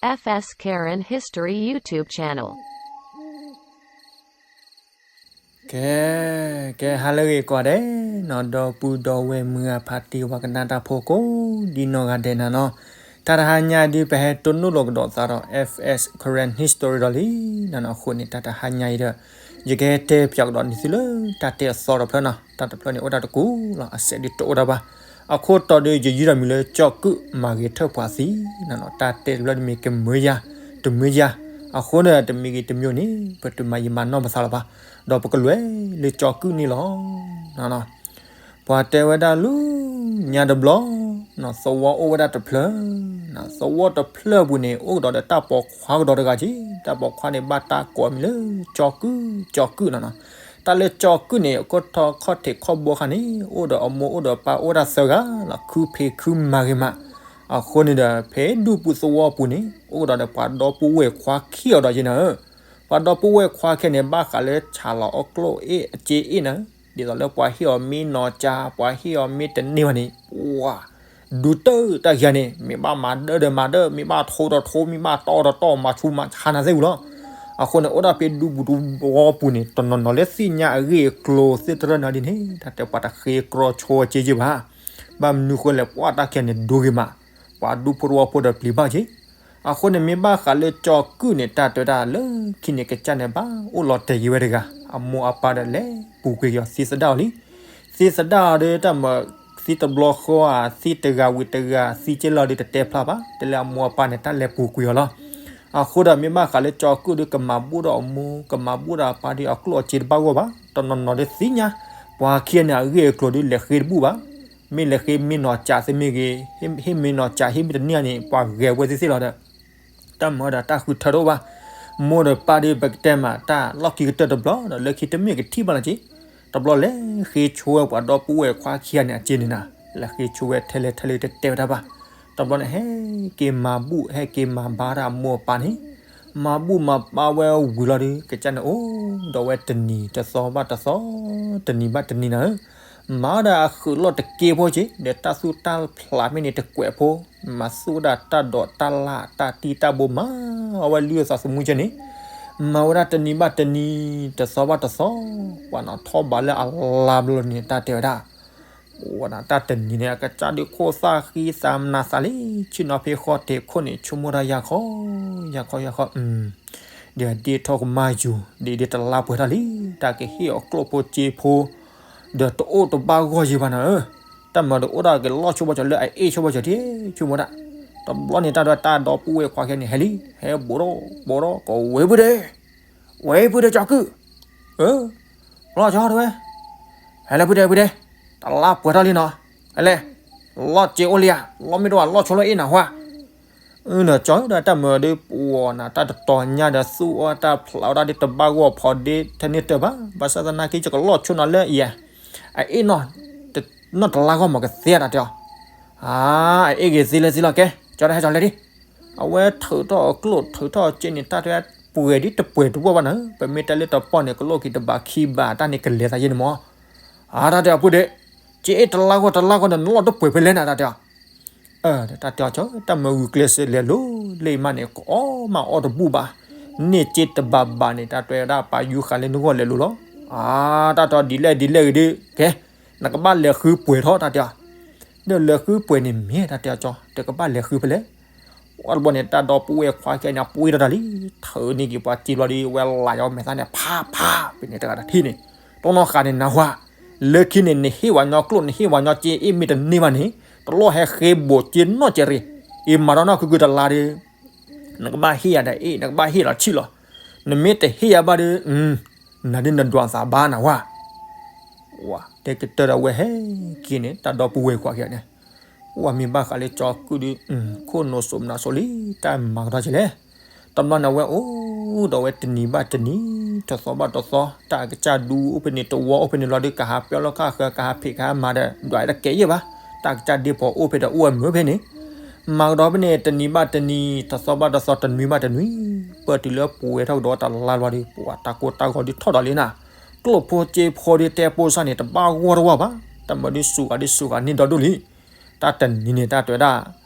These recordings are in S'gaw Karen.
F S Karen History YouTube channel. ကဲ, ကဲ ဟါလၢအဂ့ၤကိးဂၤဒဲးနီၤ, ဒီပုၢ်ဒီဝဲၢ်မုၢ်ဂၤဖးတံၢ်ဝၤကနၣ်တၢ်ဖိကိးဒ်နီၢ်ဂၤဒဲးနီၤနီၤ, တၢ်တဟါညါဒုး ပဟဲတိၢ်နီၣ်လိာ်ကဒီးသးဒီး F S Karen History ဒီးလံနီၤနီၤ. အဃိန့ၣ် တၢ်တဟါညါအံၤဒီး ယကဟဲတဲပၠးကဒီးန့ၢ်သုလၢတၢ်တဲအသီတဖျၢၣ်နီၤ. တၢ်တဖျၢၣ်န့ၣ် အိၣ်ဒၣ်တကူာ်လီၤ, အစဲးဒုးတအိၣ်ဒၣ်ဘၣ်. အခိၣ်တီဒုး ယယုၢ်ဒီးမံၤလၢ ကၠီၣ်ကုၣ်မၤဂ့ၤထၢၣ်ပှၤသံနီၤနီၤ. တၢ်တဲတဖျၢၣ်ဒုးမ့ၢ်ကမၢယၤ, တမၢယၤ, အဃိန့ၣ် တမံၤဂ့ၤတမံၤန့ၣ် ပတမၤယံာ်မၤနီၢ်ပသးလၢၤဘၣ်, ဒီးပကလဲၤလၢကၠီၣ်ကုၣ်န့ၣ်လီၤနီၤနီၤ. ပှၤတဲဝဲဒၣ်လၢညါတဘျီ, သဝီအိၣ်ဝဲဒၣ်တဖျၢၣ်, သဝီတဖျၢၣ်ပူၤန့ၣ် အိၣ်ကဒီးဒီးတၢ်ပိာ်ခွါကဒီးတဂၤက့ၤ, တၢ်ပိာ်ခွါန့ၣ် ဘၣ်တၢ်ကိးအမံၤလၢ ကၠီၣ်ကုၣ်, ကၠီၣ်ကုၣ်နီၤနီၤ. တၢ်လၢကၠီၣ်ကုၣ်န့ၣ် အခိၣ်ထီၣ်ခီၣ်ထံးခီၣ်ဘိခါန့ၣ် အိၣ်ဒီးအမိၢ်အိၣ်ဒီးအပၢ်အိၣ်ဝဲဒၣ်သၢဂၤလီၤ, ခုဖံးခုမၤဂ့ၤမး. အဃိန့ၣ်ဒီး ဖဲဒူပူၤသဝီပူၤန့ၣ် အိၣ်ကဒီးဒီးပှၤဒီပုၢ်ဝဲၢ်ခွါခံဂၤဒီးက့ၤနၤဧၢ. ပှၤဒီပုၢ်ဝဲၢ်ခွါခံဂၤန့ၣ် ဘၣ်ဃးလၢဆၣ်လီၤအကျိၣ်အ့ၣ်အစ့အ့ၣ်နၤ, ဒ်သိးလၢပှၤဟ့ၣ်အီၤမ့ၢ်နီၢ်ကၠး, ပှၤဟ့ၣ်အီၤမ့ၢ်တန့ၢ်ဘၣ်န့ၣ်, ပှၤဒုးတၢ်တၢ်ဂၤန့ၣ် မ့ၢ်ဘၣ်မၤဒၢဒီးမၤဒၢ, မ့ၢ်ဘၣ်ထိဒီးထိ, မ့ၢ်ဘၣ်တီဒီးတီ, မၤဆူးမၤဆါနၤသ့ၣ်ဝံၤလီၤ. အဃိန့ၣ် အိၣ်ဒၣ်ဖဲဒူပူၤသဝီပူၤန့ၣ် တနီၤနီၤလၢသ့ၣ်ညါအဂ့ၢ်အကျိၤသ့ၣ်တဖၣ်န့ၣ်ဒ်န့ၣ် တၢ်တဲပှၤတဃ့ကြီဆိအစ့ယ့ၢ်ဘၣ်. ဘၣ်မနုၤဃိလဲၣ်, ပှၤတၢ်ခံဂၤန့ၣ် ဒိဂ့ၤမး, ပှၤဒူဖိသဝီဖိဒီးပျံၤဘၣ်က့ၤ. အဃိန့ၣ် မ့ၢ်ဘၣ်ဃးလၢကၠီၣ်ကုၣ်န့ၣ် တၢ်တဲဝဲဒၣ်လၢခံန့ၣ် ကစၢ်န့ၣ် ဘၣ်အိၣ်လီၤတဲာ်က့ၤဝဲတဂၤ, အမိၢ်အပၢ်ဒီးလဲၤပူၤကွံာ်က့ၤအီၤ သံသဒၣ်အီၤလံ. သံသဒၣ်အီၤဒီး တၢ်မၤသံတဘျီဃီဧါ, သံတဂၤဝံၤတဂၤ, သံက့လီၤဒီးတတဲဖျါဘၣ်, တဲလၢအမိၢ်အပၢ်န့ၣ် တၢ်လဲၤပူၤကွံာ်အီၤလီၤ. အဃိဒီး မ့ၢ်ဘၣ်ဃးလၢကၠီၣ်ကုၣ်ဒီး ကမၤဘူၣ်ဒီးအမိၢ်, ကမၤဘူၣ်ဒီးအပၢ်ဒီး အကျိၣ်အစ့တဘၣ်ဂီၢ်ဘၣ်, တနီၤနီၤဒီးသ့ၣ်ညါ, ပှၤခံဂၤန့ၣ် အဂ့ၢ်အကျိၤဒီး လဲၤဃ့တဘူၣ်ဘၣ်. မ့ၢ်လဲၤဃ့မ့ၢ်နီၢ်ကၠးသ့ၣ်မ့ၢ်ဂ့ၤ, ဟ့ၣ်မ့ၢ်နီၢ်ကၠး ဟ့ၣ်မ့ၢ်တန့ၢ်န့ၣ် ပှၤဂဲၤဝဲသ့ၣ်သ့ၣ်လီၤဒီး တၢ်မၤဒီးတၢ်ဃုထၢတအိၣ်ဘၣ်. မိၢ်ဒီးပၢ်ဒီး ပကတဲမး တၢ်လီၢ်ခံကတၢၢ်တဘျီဒီး လၢခံတမ့ၢ်ကထံၣ်ဘၣ်လီၤက့ၤ, တဘျီလဲၤဃ့ဆိဝဲပှၤဒီပုၢ်ဝဲၢ်ခွါခံဂၤန့ၣ်အစ့န့ၣ်နၤ, လဲၤဃ့ဆိဝဲထဲလဲၣ်ထဲလဲၣ်တတဲဝဲတၢ်ဘၣ်. တဘျီန့ၣ် ဟဲက့ၤမၤဘူၣ် ဟဲက့ၤမၤဘါတၢ်အမိၢ်အပၢ်န့ၣ်, မၤဘူၣ်မၤဘါဝဲဝံၤလီၤဒီး ကစၢ်န့ၣ်အိၣ်ဒီးဝဲတနံၤတသီဘၣ်တသီ, တနံၤဘၣ်တနံၤနၤဧၢ မၤဒၣ်အဃုာ်လီၢ်တက့ဖိက့ၤ, ဒီးတၢ်သူၣ်တၢ်ဖျးမ့ၢ်န့ၣ်တကွဲးဖိ, မၤသူၣ်ဝဲဒၣ်တၢ်ဒိးတၢ်လၢ်တၢ်တံၢ်တၢ်ဘိမး, အဝဲလုၢ်အသးသမူကဲန့ၣ်, မၤဝဲဒၣ်တနံၤဘၣ်တနံၤ, တသီဘၣ်တသီ, ပှၤနီၤထီၣ်ဘးလၢအလါဘျီန့ၣ် တၢ်တဲဝဲဒၣ် ပှၤနီၤတၢ်တနံၤန့ၣ် အကစၢ်ဒုးခိၣ်သၣ်ဃံသးမနၤသးလံ, ဆ့ၣ်နီၤဖ့ဃီတဲာ်ခိၣ်န့ၣ် ဆိကမိၣ်တၢ်ယၢ်ခီ, ယၢ်ခီယၢ်ခီ, ဒီးဒ့ထီၣ်ကမၣ်ယူၤ, ဒ်ဒ်တလါပှဲၤထီၣ်လံ, တၢ်ကဟ့ၣ်အီၤကျိၣ်ဖိစ့ဖိ, ဒီးတအိၣ်တဘၣ်ဂီၢ်ယံၤဘၣ်နၤဧၢ, တၢ်မၤဒီးအိၣ်ဒၣ်က့ၤလီၢ်ဆိဘၣ်ကၠီၤလၢအအ့ၣ်ဆိဘၣ်ကၠီၤထံဆိမိၣ်ဒၣ်, တဘျီန့ၣ် တၢ်ဒီးတၢ်ဒီပုၢ်ဝဲၢ်ခွါခဲန့ၣ် ဟဲလံ, ဟဲဘူးဒီးဘူးဒီး ကဝဲဖုဒဲး, ဝဲဖုဒဲးကၠီကုၣ်, လီၢ်ကၠီတဲဝဲ, ဟဲလၢဖုဒဲးဖုဒဲး, တလါပှဲၤထီၣ်လံနီၤ, ဟဲလဲၣ်, လီၢ်စ့အိၣ်လံဧါ, လီၢ်မ့ၢ်တအိၣ် လီၢ်ဆိလီၢ်အ့ၣ်နၤဟါ အၢ နီၤကၠီဒီးတၢ်မၤဒီးပှၤနီၤ တၢ်တတီၤညါဒီးသူၣ်အီၣ်တၢ်ဖျးအီၣ်တၢ်ဒ်တဘၣ်ဂီၢ်ဖီဒ့ ထဲန့ၣ်တၢ်ဘၣ်, ဘၣ်ဆၣ်သနာ်က့ ယကလီၢ်ဆိနီၤလၢယဲ, အအ့ၣ်နီၤ, နီၢ်တလါဂီၢ်မးကသ့တၢ်တဲအီၤ, အါ အအ့ၣ်ဂ့ၤသ့လၢသ့လီၤ ကဲ ကၠီတဟဲကၠီလဲၣ်ဒံး, အဝဲထုးထီၣ်အကျိၣ်ထုးထီၣ်စ့န့ၣ် တၢ်တဲပှဲၤဒ်တပှဲၤတဝီဘၣ်နီၤ, ပမ့ၢ်တဲလၢတပီၢ်န့ၣ် ကလိၣ်က့ၤတဘးခံဘး တၢ်န့ၣ်ကလဲၤသးယဲန့ၣ်မး, အါ တၢ်တဲအီၤပုၢ်ဒ့း, က့အ့ၣ်တလါဂီၢ်တလါဂီၢ်န့ၣ် နလီၢ်တပှဲၤဖဲလဲၣ်နၤ တၢ်တဲအီၤ တၢ်တဲအီၤကၠီ တၢ်မၤဂုာ်ကျဲးစၢးလဲၤလိၤလၢအံၤမးန့ၣ် ကအီၣ်မးအီၣ်တဘူၣ်ဘၣ်, န့ၢ်စ့တဘးဘးန့ၣ် တၢ်တဲဝဲဒၣ်ပှၤယူၤဃာ်လၢနဂီၢ်လဲၤလိၤလီၤ, အါ တၢ်တဲအီၤဒ်လဲၣ်ဒ်လဲၣ်ဂ့ၤဒ် ကဲ, နကဘၣ်လဲၤဃုပှဲၤထီၣ် တၢ်တဲအီၤ, ဒီးလဲၤဃုပှဲၤန့ၣ်မ့ၢ် တၢ်တဲအီၤကၠီ တကဘၣ်လဲၤဃုဖဲလဲၣ်, အီၤတဘျီန့ၣ် တၢ်ဒီပုၢ်ဝဲၢ်ခွါခဲန့ၣ် ပှ့ၤထီၣ်တၢ်လံ, ထုးန့ၢ်က့ၤပှၤစ့ဘျီဒီး ဝဲလၢယမဲာ်သၣ်န့ၣ် ဖးဖး ဖဲန့ၣ်တဂၤတထံၣ်န့ၣ်, တိၢ်နီၣ်ဃာ်န့ၣ်နၢ်ဟူဧါ, လၢခံန့ၣ် နဟ့ၣ်ဝဲညီကျိၣ် နဟ့ၣ်ဝဲညီစ့အ့ၣ်မ့ၢ်တန့ၢ်ဘၣ်န့ၣ် တလိၣ်ဟဲဃ့ဘိးစ့နီၢ်စဲးရ့ၣ်, အံၤမၤထီၣ်နီၢ်ခုခုတလါဒီး နကဘၣ်ဟ့ၣ်ယၤဒီးအ့ၣ် နကဘၣ်ဟ့ၣ်လီၤဆံၣ်လီၤ, နမ့ၢ်တဟ့ၣ်ယၤဘၣ်ဒီး နၤဒ်နဒွးသးဘၣ်နၢ်ဟူဧါ, တဲကတၢၢ်ဒီးဝဲဟဲက့ၤန့ၣ် တၢ်ဒီပုၢ်ဝဲၢ်ခွါခဲန့ၣ်, ဝဲမ့ၢ်ဘၣ်ဃးလၢကၠီကုၢ်ဒီး ခိၣ်နူာ်စိးမနၤစိးလံ, တၢ်မၤကဒီးကလဲၣ်, တဘျီန့ၣ် အဝဲအိၣ်ဒီးဝဲတနံၤဘၣ်တနံၤ, တသီဘၣ်တသီ, တၢ်အကစၢ်ဒူအိၣ်ဖဲန့ၣ် တဝီအိၣ်ဖဲန့ၣ်လီၤဒီး ကဟးပျီလီၢ်ခၣ်ဃၢၤ ကဟးဖံးကဟးမၤဒီး ဒွးတကဲယဲၢ်ဘၣ်, တၢ်ကစၢ်ဒ့ဖိအိၣ်ဖဲဒီးအိၣ်ဝဲမုာ်ဖဲန့ၣ်, မၤကဒီးဖဲန့ၣ် တနံၤဘၣ်တနံၤ, တသီဘၣ်တသီ, တနွံဘၣ်တနွံ, ပၢၢ်တုၤလၢပှဲၤထီၣ်ကဒီးတလါလီၤဒီး ပှၤတၢ်ကိၢ်တၢ်ဂီၤဒုးထီၣ်ဒီးလံနၤ, ကျိၣ်ဖိစ့ဖိဒီးတဲဖိစၢ်န့ၣ် တဘၣ်ဂီၢ်တဝီဘၣ်, တၢ်မၤဒုးစူၤဂၤဒုးစူၤဂၤန့ၢ်ဒီဒူၣ်လံ တၢ်တနံၤန့ၣ် တၢ်တဲဝဲဒၣ်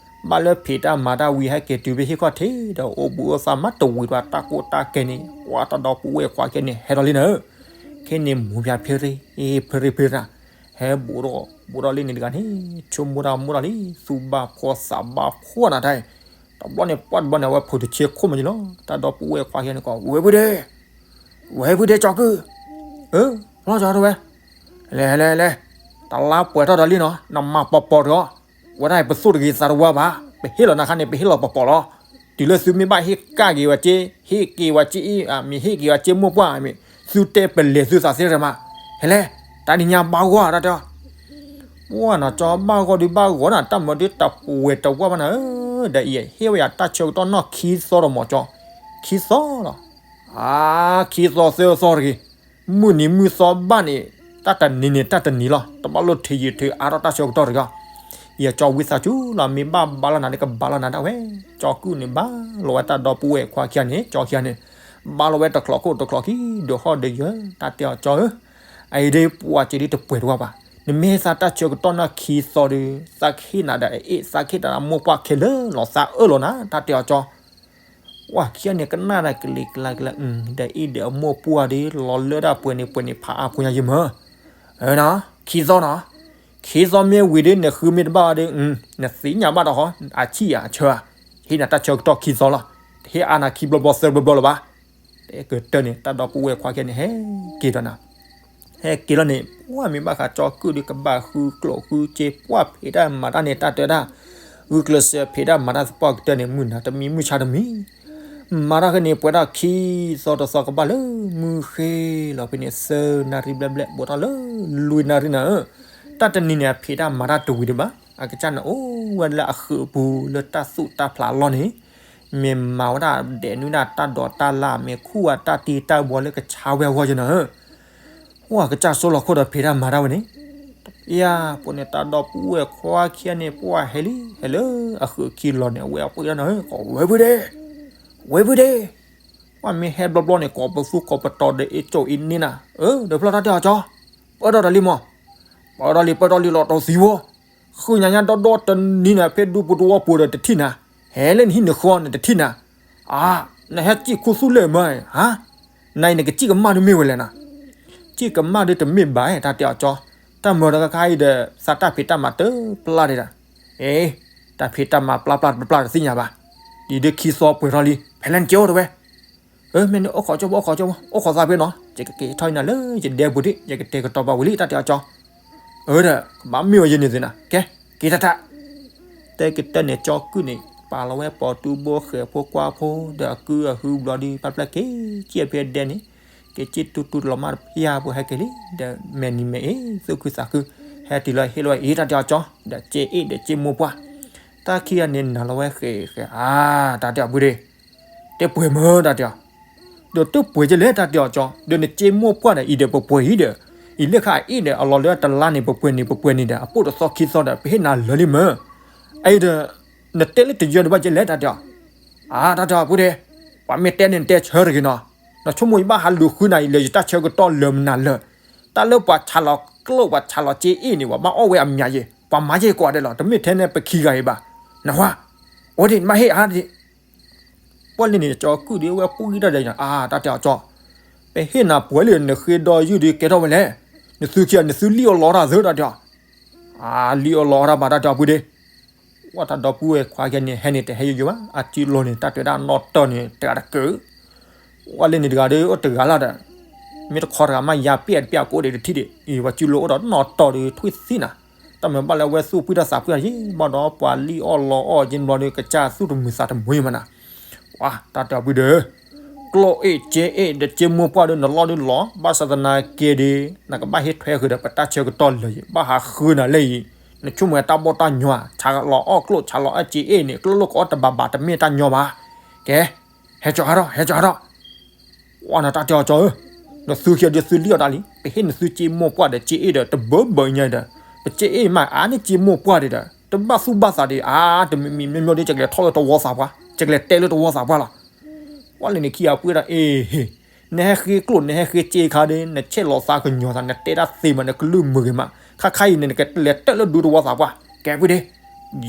ဘၣ်လၢဖံးတၢ်မၤတၢ်ဝံၤဟဲက့ၤတုၤဖဲဟံၣ်ခီၣ်ထံးဒီး အိၣ်ဘူးအိၣ်သးမးတဝံၤဘၣ် တၢ်ကိၢ်တၢ်ကဲန့ၣ် ပှၤတၢ်ဒီပုၢ်ဝဲၢ်ခွါခံဂၤန့ၣ် ဟဲဒီးလံနၤဧၢ. ခဲန့ၣ်မိၢ်ပၢ်ဖ့ရ့ ဖ့ရ့ဖ့ရ့နၤ ဟဲဘူးဒီး ဘူးဒီးလံန့ၣ်တဂၤန့ၣ် ဆိကမိၣ်တၢ်မိၣ်တၢ်လံ သူၣ်ဘၣ်ဖှီၣ်သးဘၣ်ဖှီၣ်နၤတၢ်အံၤ တဘျီန့ၣ်ပှၢ်တဘျီန့ၣ် အဝဲဖုးတဆ့ခိၣ်မးယံၤလီၤ. တၢ်ဒီပုၢ်ဝဲၢ်ခွါခံဂၤန့ၣ်ကိး ဝဲဖုဒ့ ဝဲဖုဒ့ကၠီကုၢ် အၢ လီၤကၠီတဝဲ လဲၤလဲၤလဲၤ တလါပှဲၤထီၣ်ဒီးလံနီၤ နမၤပီၤပီၤတဂီၤ ဝဲဒၣ်ပသိၣ်တဂ့ၤသးတဝါဘၣ် ပဟ့ၣ်လီၤနၤခါန့ၣ် ပဟ့ၣ်လီၤပီၤပီၤလီၤ. တုၤလၢသုမ့ၢ်ဘၣ်ဟ့ၣ်ကၢ်က့ၤဝဲက့ ဟ့ၣ်က့ၤဝဲက့အံၤ မ့ၢ်ဟ့ၣ်က့ၤဝဲက့မိၢ်ပှၢ်မ့ၢ် သုတဲပလဲၤသုသးသ့တမး ဟဲလဲၣ် တၢ်နံၤညါဘၣ်ဂီၢ်တၢ်တဲအီၤ ပှၢ်နီၤကၠီဘၣ်ဂီၢ်ဒုးဘၣ်ဂီၢ်နၤ တၢ်မၤဒုးတၢ်ပဝဲၤတဝါဘၣ်နၤဧၢ, ဒီးအံၤဟ့ၣ်ဝဲယၤတၢ်ဆၢကတီၢ်နီၢ်ခံသီဒီးမီၤကၠီ, ခံသီလီၤ, အါ, ခံသီသၢသီတဂ့ၤ, မုၢ်နံၤမုၢ်သီဘၣ်န့ၣ်, တၢ်တနံၤန့ၣ်တၢ်တနံၤလီၤ, တဘၣ်လိၣ်ထုးယံာ်ထုးအါထီၣ်တၢ်ဆၢကတီၢ်တဂ့ၤ, ယကၠီဝံသးစူၤလီၤ မ့ၢ်ဘၣ်ဘါလီၤနၤဒ်ကဘါလီၤနၤဒၣ်ဝဲ, ကၠီကုၢ်န့ၣ်ဘါလီၤဝဲတၢ်ဒီပုၢ်ဝဲၢ်ခွါခံဂၤန့ၣ် ကၠီခံဂၤန့ၣ်, ဘါလီၤဝဲတချီးခိၣ်တချီးခံ ဒုးဟီၣ်ဒုးယၢၤ တၢ်တဲအီၤကၠီဧၢ, အအံၤဒ်ပှၤစ့ဒ်တပှဲၤတဝါဘၣ်, နမ့ၢ်ဟ့ၣ်သးတၢ်ဆၢကတီၢ်နီၢ်ခံသီဒီး သးကဟ့ၣ်နၤဒီးအအ့ၣ် သးကဟ့ၣ်နၤဒီးမိၢ်ပှၢ်ခဲလၢာ်လီၤ သးအၢၣ်လီၤနၤ တၢ်တဲအီၤကၠီ, ပှၤခံဂၤန့ၣ်ကနၣ်ဒီးကလံၤကျါကျါ, ဒီးအ့ၣ်ဒီးအမိၢ်ပှၢ်ဒီး လီၤလၢဒၣ်ပှဲၤန့ၣ်ပှဲၤန့ၣ် ဖးအါဖိညါယမၢ, အၢနီၤ, ခံသီနီၤ, ခံသီမ့ၢ်ဝံၤဒီး နဃုမ့ၢ်တဘၣ်ဒီး နသ့ၣ်ညါဘၣ်ဒီးဃီ, အဆံၣ်ဧါအဆၢဧါ, ဟ့ၣ်နၤတၢ်ဆၢကတီၢ်ခံသီလီၤ, တဟ့ၣ်အါနၤခံဘျီဘျီသၢဘျီဘျီလၢၤဘၣ်, တဲကတၢၢ်န့ၣ် တၢ်ဒီပုၢ်ဝဲၢ်ခွါခံဂၤန့ၣ် ဟဲက့ၤဒီးနၤ ဟဲက့ၤလီၤန့ၣ် ပှၢ်မ့ၢ်ဘၣ်ဃးကၠီကုၢ်ဒီး ကဘၣ်ဃုကျိၣ်ဃုစ့ ပှၢ်ဖံးတၢ်မၤတၢ်န့ၣ် တၢ်တဲဒၣ်, ဂုာ်ကျဲးစၢးဖံးတၢ်မၤတၢ်သပှၢ်ကတၢၢ်န့ၣ် မုၢ်နၤတမံၤမုၢ်ဆါတမံၤ, မၤတၢ်ခဲန့ၣ်ပှဲၤထီၣ်ခံသီတသီကဘၣ်လၢ မုၢ်ဃ့လီၤဖဲန့ၣ် သၢနၣ်ရံၣ်ဘျဲၣ်ဘျဲၣ် ဘူးထီၣ်လၢ လွံၢ်နၣ်ရံၣ်နၤဧၢ, တၢ်တနံၤန့ၣ် အဖံးတၢ်မၤတၢ်တဝံၤဒံးဘၣ်, အကစၢ်န့ၣ်အိၣ်ဝဲလၢအဃုာ်အပူၤလၢတၢ်သူၣ်တၢ်ဖျးအလီၢ်န့ၣ် မ့ၢ်မၤဝဲဒၣ်ဒဲးနုာ်ဒၣ်တၢ်ဒိးတၢ်လၢ် မ့ၢ်ခူၣ်ဝဲတၢ်တံၢ်တၢ်ဘှီလၢကဆါဝဲအဂီၢ်ယနီၤဧၢ, ပှၢ်ကစၢ်ဆိလီၤခိၣ်ဒီးဖံးတၢ်မၤတၢ်ဝဲန့ၣ်, ယၤပှၤန့ၣ် တၢ်ဒီပုၢ်ဝဲၢ်ခွါခံဂၤန့ၣ် ပှၢ်ဟဲလံ ဟဲလၢအဃုာ်ခံလီၤန့ၣ် အဝဲအပှ့ၤဒၣ်နၤဧၢ, ဝဲဖုဒ့, ဝဲဖုဒ့, ပှၢ်မ့ၢ်ဟဲဘျီဘျီန့ၣ် ကိးပသူကိးပတီၤဒီးအ့ၣ်ကၠိအ့ၣ်န့ၢ်နၤ, အၢ ဒီးဖျီၣ်တၢ်တဲအီၤကၠီ, ပၢၢ်ထီၣ်တၢ်လံမး, ပၢၢ်ထီၣ်လံ ပၢၢ်ထီၣ်လံလီၤတီၤသံဝဲ ဃုညါညါဒီဒီတနံၤန့ၣ် ဖဲဒူပူၤတဝီပူၤဒီးတထံၣ်နၤ, ဟဲလၢနဟံၣ်နဃီန့ၣ်တထံၣ်နၤ, အါ, နဟဲစံၣ်ခူသူၣ်လၢမၢ, ဟါ, နအံၤနကစံၣ်ကမၣ်ဒ်မ့ၢ်ဝဲလဲၣ်နၤ, စံၣ်ကမၣ်ဒ်တမ့ၢ်ဘၣ် တၢ်တဲအီၤကၠီ, တၢ်မၢဒီးခါခါအံၤဒီး သးတၢ်ဖံးတၢ်မၤတပျၢ်ဒံးဒၣ်, အ့, တၢ်ဖံးတၢ်မၤပျၢ်ပျၢ်တပျၢ်တသ့ၣ်ညါဘၣ်, ဒ်ဒ်ခံသီပှဲၤထီၣ်လံ ဖဲလဲၣ်နကဲအိၣ်တဝဲ အၢ မ့ၢ်န့ၣ် အိၣ်ခိးကၠီဖိ အိၣ်ခိးကၠီဖိ အိၣ်ခိးသးဖဲနီၤ ယကက့ၤထီၣ်အံၤနၤလၢယဒဲပူၤဒံး ယကတဲာ်ကတီၤပာ်ဝံၤလံ တၢ်တဲအီၤကၠီ, အၢဒီး ကဘၣ်မ့ၢ်ဝဲယဲန့ၣ်သ့နၤ ကဲ က့ၤတၢ်တၢ်, တဲကတၢၢ်န့ၣ် ကၠီကုၢ်န့ၣ် ပာ်လီၤဝဲပိာ်တူဘိဃဲၤဖိကွၢ်ဖိ ဒီးအကုၢ်အဟုဘျီဒုး ပာ်ဖျါက့ၤ က့ၤဖဲဒဲန့ၣ် က့ၤက့ၤတူတူလီၤမးတဖၣ်ဖိဟဲက့ၤလံ ဒီးမဲာ်နံၤမဲာ်အ့ သူၣ်ခုသးခု ဟဲတုၤလီၤဟ့ၣ်လီၤဝဲအံၤ တၢ်တဲအီၤကၠီ ဒီးက့ၤအ့ၣ်ဒီးက့ၤမိၢ်ပှၢ် တၢ်ခံဂၤန့ၣ်နၤလီၤဝဲဃဲၤဃဲၤ အါ တၢ်တဲအီၤပုၢ်ဒ့ တဲပှဲၤမၢ တၢ်တဲအီၤ, ဒီးတပှဲၤကလဲၣ် တၢ်တဲအီၤကၠီ, ဒီးနက့ၤမိၢ်ပှၢ်ဒီး အံၤဒီးပပှဲၤအံၤဒီး, အံၤလၢခါအ့ၣ်ဒီး အလီၤလၢတလါန့ၣ် ပပှဲၤန့ၣ် ပပှဲၤန့ၣ်ဒီး အပိၢ်တသီခံသီဒီး ပဟ့ၣ်နၤလၢာ်လံမၢ, အံၤဒီး နတဲလၢတယၢၤဒီးဘၣ်ကလဲၣ် တၢ်တဲအီၤ, အါ တၢ်တဲအီၤပုၢ်ဒ့, ပှၤမ့ၢ်တဲန့ၣ် နတဲဆၢတဂ့ၤနီၤ, နဆိကမိၣ်ယဘၣ်ဟးလူၤဃုနၤအံၤလၢယတၢ်ဆၢကတီၢ်လၢာ်မနုၤလၢာ်, တၢ်လၢပှၤဆးလီၤကျိၣ် ပှၤဆးလီၤက့ၤအ့ၣ်န့ၣ် ပှၤဘၣ်အီၣ်ဝဲအမံၤယဲၢ်, ပှၤမၤယဲၢ်ကိးဂၤဒဲးလီၤ, တမ့ၢ်ထဲန့ၣ်ပခံဂၤအံၤဘၣ်, နဝါ, အိၣ်ဒံး နဘၣ်ဟ့ၣ်အါဒံး ပှၢ်လၢန့ၣ် ကၠီကုၢ်ဒီး အဝဲပူၤဂံၢ်တၢ်ဒီး အါ တၢ်တဲအီၤကၠီ, ပဟ့ၣ်နၤပှဲၤလံ နဃ့ဒီယုၢ်ဒီးကဲထီၣ်ဝဲလဲၣ်, နသုခံဂၤ နသုလံၣ်အီၣ်လီအီၣ်တၢ်သၢ တၢ်တဲအီၤ, အါ လံၣ်အီၣ်လီအီၣ်တၢ်ဘၣ် တၢ်တဲအီၤပုၢ်ဒ့, ပှၢ်တၢ်ဒီပုၢ်ဝဲၢ်ခွါခံဂၤန့ၣ် ဟဲန့ၣ်တဟဲယိယိဘၣ် အစုလိၤန့ၣ် တၢ်တဲဒၣ်နီၢ်တၢၢ်န့ၣ် တဂၤတကၢၢ် ပှၢ်လၢန့ၣ်တဂၤဒီး အိၣ်တဂၤလီၤဒီး, မ့ၢ်တခီတဂၤမး ယါပျဲၢ်တပျဲၢ် ကိးဒံးတထံၣ်ဒံး အံၤ ပှၤစုလိၤအိၣ်ဒီးနီၢ်တၢၢ်ဒီး ထွံၣ်သံနၤ, တၢ်မၤဘၣ်လၢအဝဲသူၣ်ဖှံတၢ်သးဖှံအယံၤ ဘၣ်ဒီးပှၤလံၣ်အီၣ်လီအီၣ်က့ၤဘျီဒီး ကစၢ်သူၣ်တမုာ်သးတမုာ်မးနၤ, ပှၢ်တၢ်တဲအီၤပုၢ်ဒ့, ကျိၣ်အ့ၣ်စ့အ့ၣ်ဒီးစ့မိၢ်ပှၢ်ဒီး နလီၢ်ဒုးလီၤ ဘၣ်ဆၣ်သနာ်က့ဒီး နကဘၣ်ဟ့ၣ်ထွဲဃုာ်ဒီး ပတၢ်ဆၢကတီၢ်လၢာ်ယံၤ ဘၣ်ဟးဃုနၤလၢအံၤ, နဆိကမိၣ်တၢ်ဘီၣ်တၢ်ညီ ဆးလီၤအီၣ်ကျိၣ် ဆးလီၤအီၣ်စ့အ့ၣ်န့ၣ် ကျိၣ်လိၣ်ကအီၣ်တဘၣ်ဘၣ် တမ့ၢ်တၢ်ညီဘၣ်, ကဲ ဟဲကၠီဟးထီၣ် ဟဲကၠီဟးထီၣ် ဝဲနတၢ်တဲအီၤကၠီဧၢ, နသုခံဂၤဒီးသုလံၣ်အီၣ်တၢ်လံ, ပဟ့ၣ်နသုစ့မိၢ်ပှၢ်ဒီးစ့အ့ၣ်ဒီး တဘၢဘၢညါဒီး, ပစ့အ့ၣ်မး အါန့ၢ်စ့မိၢ်ပှၢ်ဒီး တဘၣ်သူၣ်ဘၣ်သးဒီး အါ တမံၤမံၤမ့ၢ်မ့ၢ်ဒီး ကကလဲၤထီၣ်လၢတဝီသးပှၢ်, ကကလဲၤတဲလၢတဝီသးပှၢ်လီၤ. ပှၢ်လၢန့ၣ်ခံဂၤပှ့ၤဒီး အ့ၣ် နဟဲဃ့ကျိၣ် နဟဲဃ့စ့ခါဒီး နဆဲးလီၤသးကညီၤသး နတဲဒၣ်သ့မး နကလုၢ်မုာ်ဂ့ၤမး ခါခါအံၤန့ၣ် နကလဲၤတဲလၢဒူတဝီသးပှၢ် ကဲပုၢ်ဒ့,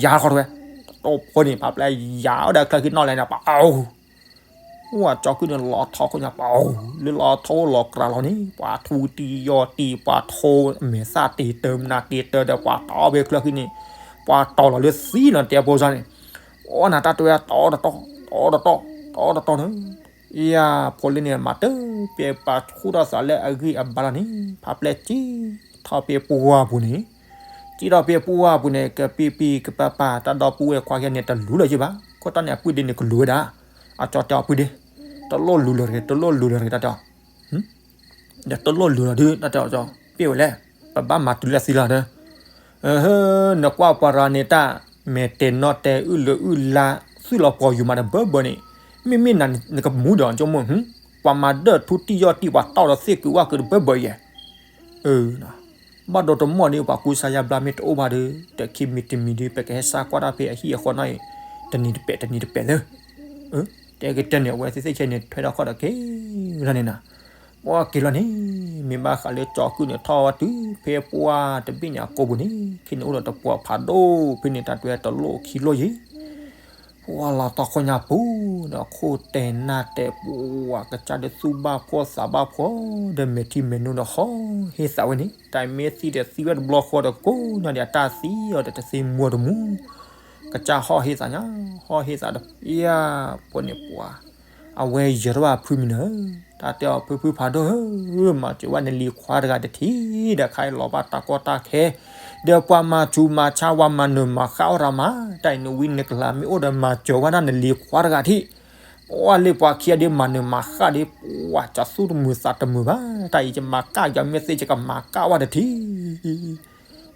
ယါဃီတဝဲ, တ တိၢ်ဖိန့ၣ် ဖးပျဲယၤဝဲဒၣ်ချၢခံနီၣ်လဲၣ်န့ၣ် ပအိၣ် ဝဲကၠီကုၢ်န့ၣ်လီၤထီခိၣ်ညါ ပအိၣ် လၢလီၤထီအိၣ်လီၤကြးလီၤန့ၣ် ပှၤထူတံၢ်ယီၢ်တံၢ် ပှၤထိမဲာ်သၣ်တ့ၤတၢ် မနၤတ့ၤတၢ်ဒီး ပှၤတီၢ်ဖဲချၢခံန့ၣ် ပှၤတီၢ်လီၤလၢသံလီၤ တဲဖိစၢ်န့ၣ် အိၣ်နၤတၢ်တဲဝဲတီတီတီတီတီတီတီန့ၣ် ယၤဖိလၢန့ၣ် မၤတၢ်ပှဲၤပာ်ခူၣ်ထီၣ်သးလၢအဂံၢ်အဘါလီၤန့ၣ် ဖးပျဲကံထီၣ်ဖဲပှၢ်ပူၤန့ၣ် ကံထီၣ်ဖဲပှၢ်ပူၤန့ၣ် ကပံၢ်ပံၢ်ကပၤပၤ တၢ်ဒီပုၢ်ဝဲၢ်ခွါကဲန့ၣ် တလူၤလၢၤက့ဘၣ် ခိၣ်တၢ်န့ၣ် အပုၢ်ဒ့န့ၣ် ကလူၤဝဲဒၣ် အကၠီတဲအီၤပုၢ်ဒ့ တလိၣ်လူၤလၢၤတဂ့ၤ တလိၣ်လူၤလၢၤတဂ့ၤ တၢ်တဲအီၤ ဒီးတလိၣ်လူၤလီၤဒုး တၢ်တဲအီၤကၠီ ပ့ၢ်ဝဲလဲၣ် ပဘၣ်မၤတုၤလၢသံလီၤဒီး နကွၢ်ပှၤရၤန့ၣ်တၢ် မဲာ်တဲာ်နီၣ်တဲာ်အုၣ်လၢအုၣ်လါ သုးလီၤပှီၤယူၤမးတဘၢဘၢန့ၣ် မ့မ့ၢ်နၤ နကမူဒီးကၠိမိၢ် ပှၤမၤဒၢၣ်ထူတံၢ်ယီၢ်တံၢ် ပှၤတီၢ်ဒီးသ့ၣ်ကုၤဝၣ်ကုၤတဘၢဘၢယဲၢ် ဘၣ်ဒိတမီၢ်ဒ် ပှၤကူစါယါဘျါမ့ၢ်တအိၣ်ဘၣ်ဒီး တခံမံၤတမံၤဒ် ပကဟဲစါကွၢ်တၢ်ဖဲအဟံၣ်အဃီနီၣ်အံၤ တနံၤတပဲာ်တနံၤတပဲာ်လၢ တဲကတဲန့ၣ် အဝဲသ့ၣ်သ့ၣ်ခဲန့ၣ် ထွဲထီၣ်ခီၣ်ဒီးက့ၤလီၤန့ၣ်နၤ ပှၤက့ၤလီၤန့ၣ် မ့ၢ်ဘၣ်ဃးလၢကၠီကုၢ်န့ၣ် ထီၣ်ဝဲတုၤဖဲပှၢ်တဘ့ၣ်ညါကိာ်ပူၤန့ၣ် ခဲန့ၣ်အိၣ်ဒီးတပှီၤဖးဒိၣ်ဖဲန့ၣ် တၢ်တွဲတလိၣ်ခံလိၣ်ယံၤ ပှၢ်လီၤတီခိၣ်ညါပူၤ ဒီးခိၣ်တဲာ်နၢ်တဲာ် ပှၢ်ကစၢ်ဒီးသူၣ်ဘၣ်ဖှီၣ်သးဘၣ်ဖှီၣ် ဒီးမဲာ်ထံမဲာ်နိဒီးဟီၣ်ဟ့ၣ်သးဝဲန့ၣ် တၢ်မ့ၢ်သံဒီးသံဝဲတဘျီဃီဒီး ကိးညါဒံးအတၢ်သံအီၤဒီးတသ့မူတမူ ကစၢ်ဟီၣ်ဟ့ၣ်သးညါ ဟီၣ်ဟ့ၣ်သးဒီး ယၤ ဖိန့ၣ်ပှၢ် အဝဲယၢၤထီၣ်ဘၣ်ဖုမံၤနၤဧၢ တၢ်တဲအီၤ ဖုဖုဖးဒိၣ်ဧၢ မၤစၢၤဝဲနလံၤခွါတဂၤတထံၣ် ဒီးခါအံၤလီၤဘၣ်တၢ်ကီတၢ်ခဲ ဒီးပှၤမၤဆူးမၤဆါ ပှၤမၤနၢၤမၤဃၣ်အီၣ်တၢ်မး တၢ်အံၤနဝံနကလၤမ့ၢ်အိၣ်ဒီး မၤစၢၤဝဲဒၣ်နလံၤခွါတဂၤထံၣ် ပှၢ်လၢပှၤခံဂၤဒ်မၤနၢၤမၤဃၣ်ဒ် ပှၢ်ကသူၣ်တမုာ်သးတမုာ်ဘၣ် တၢ်အံၤယမၤကၣ်ယမ့ၢ်သ့ ယကမၤကၣ်ဝဲတထံၣ်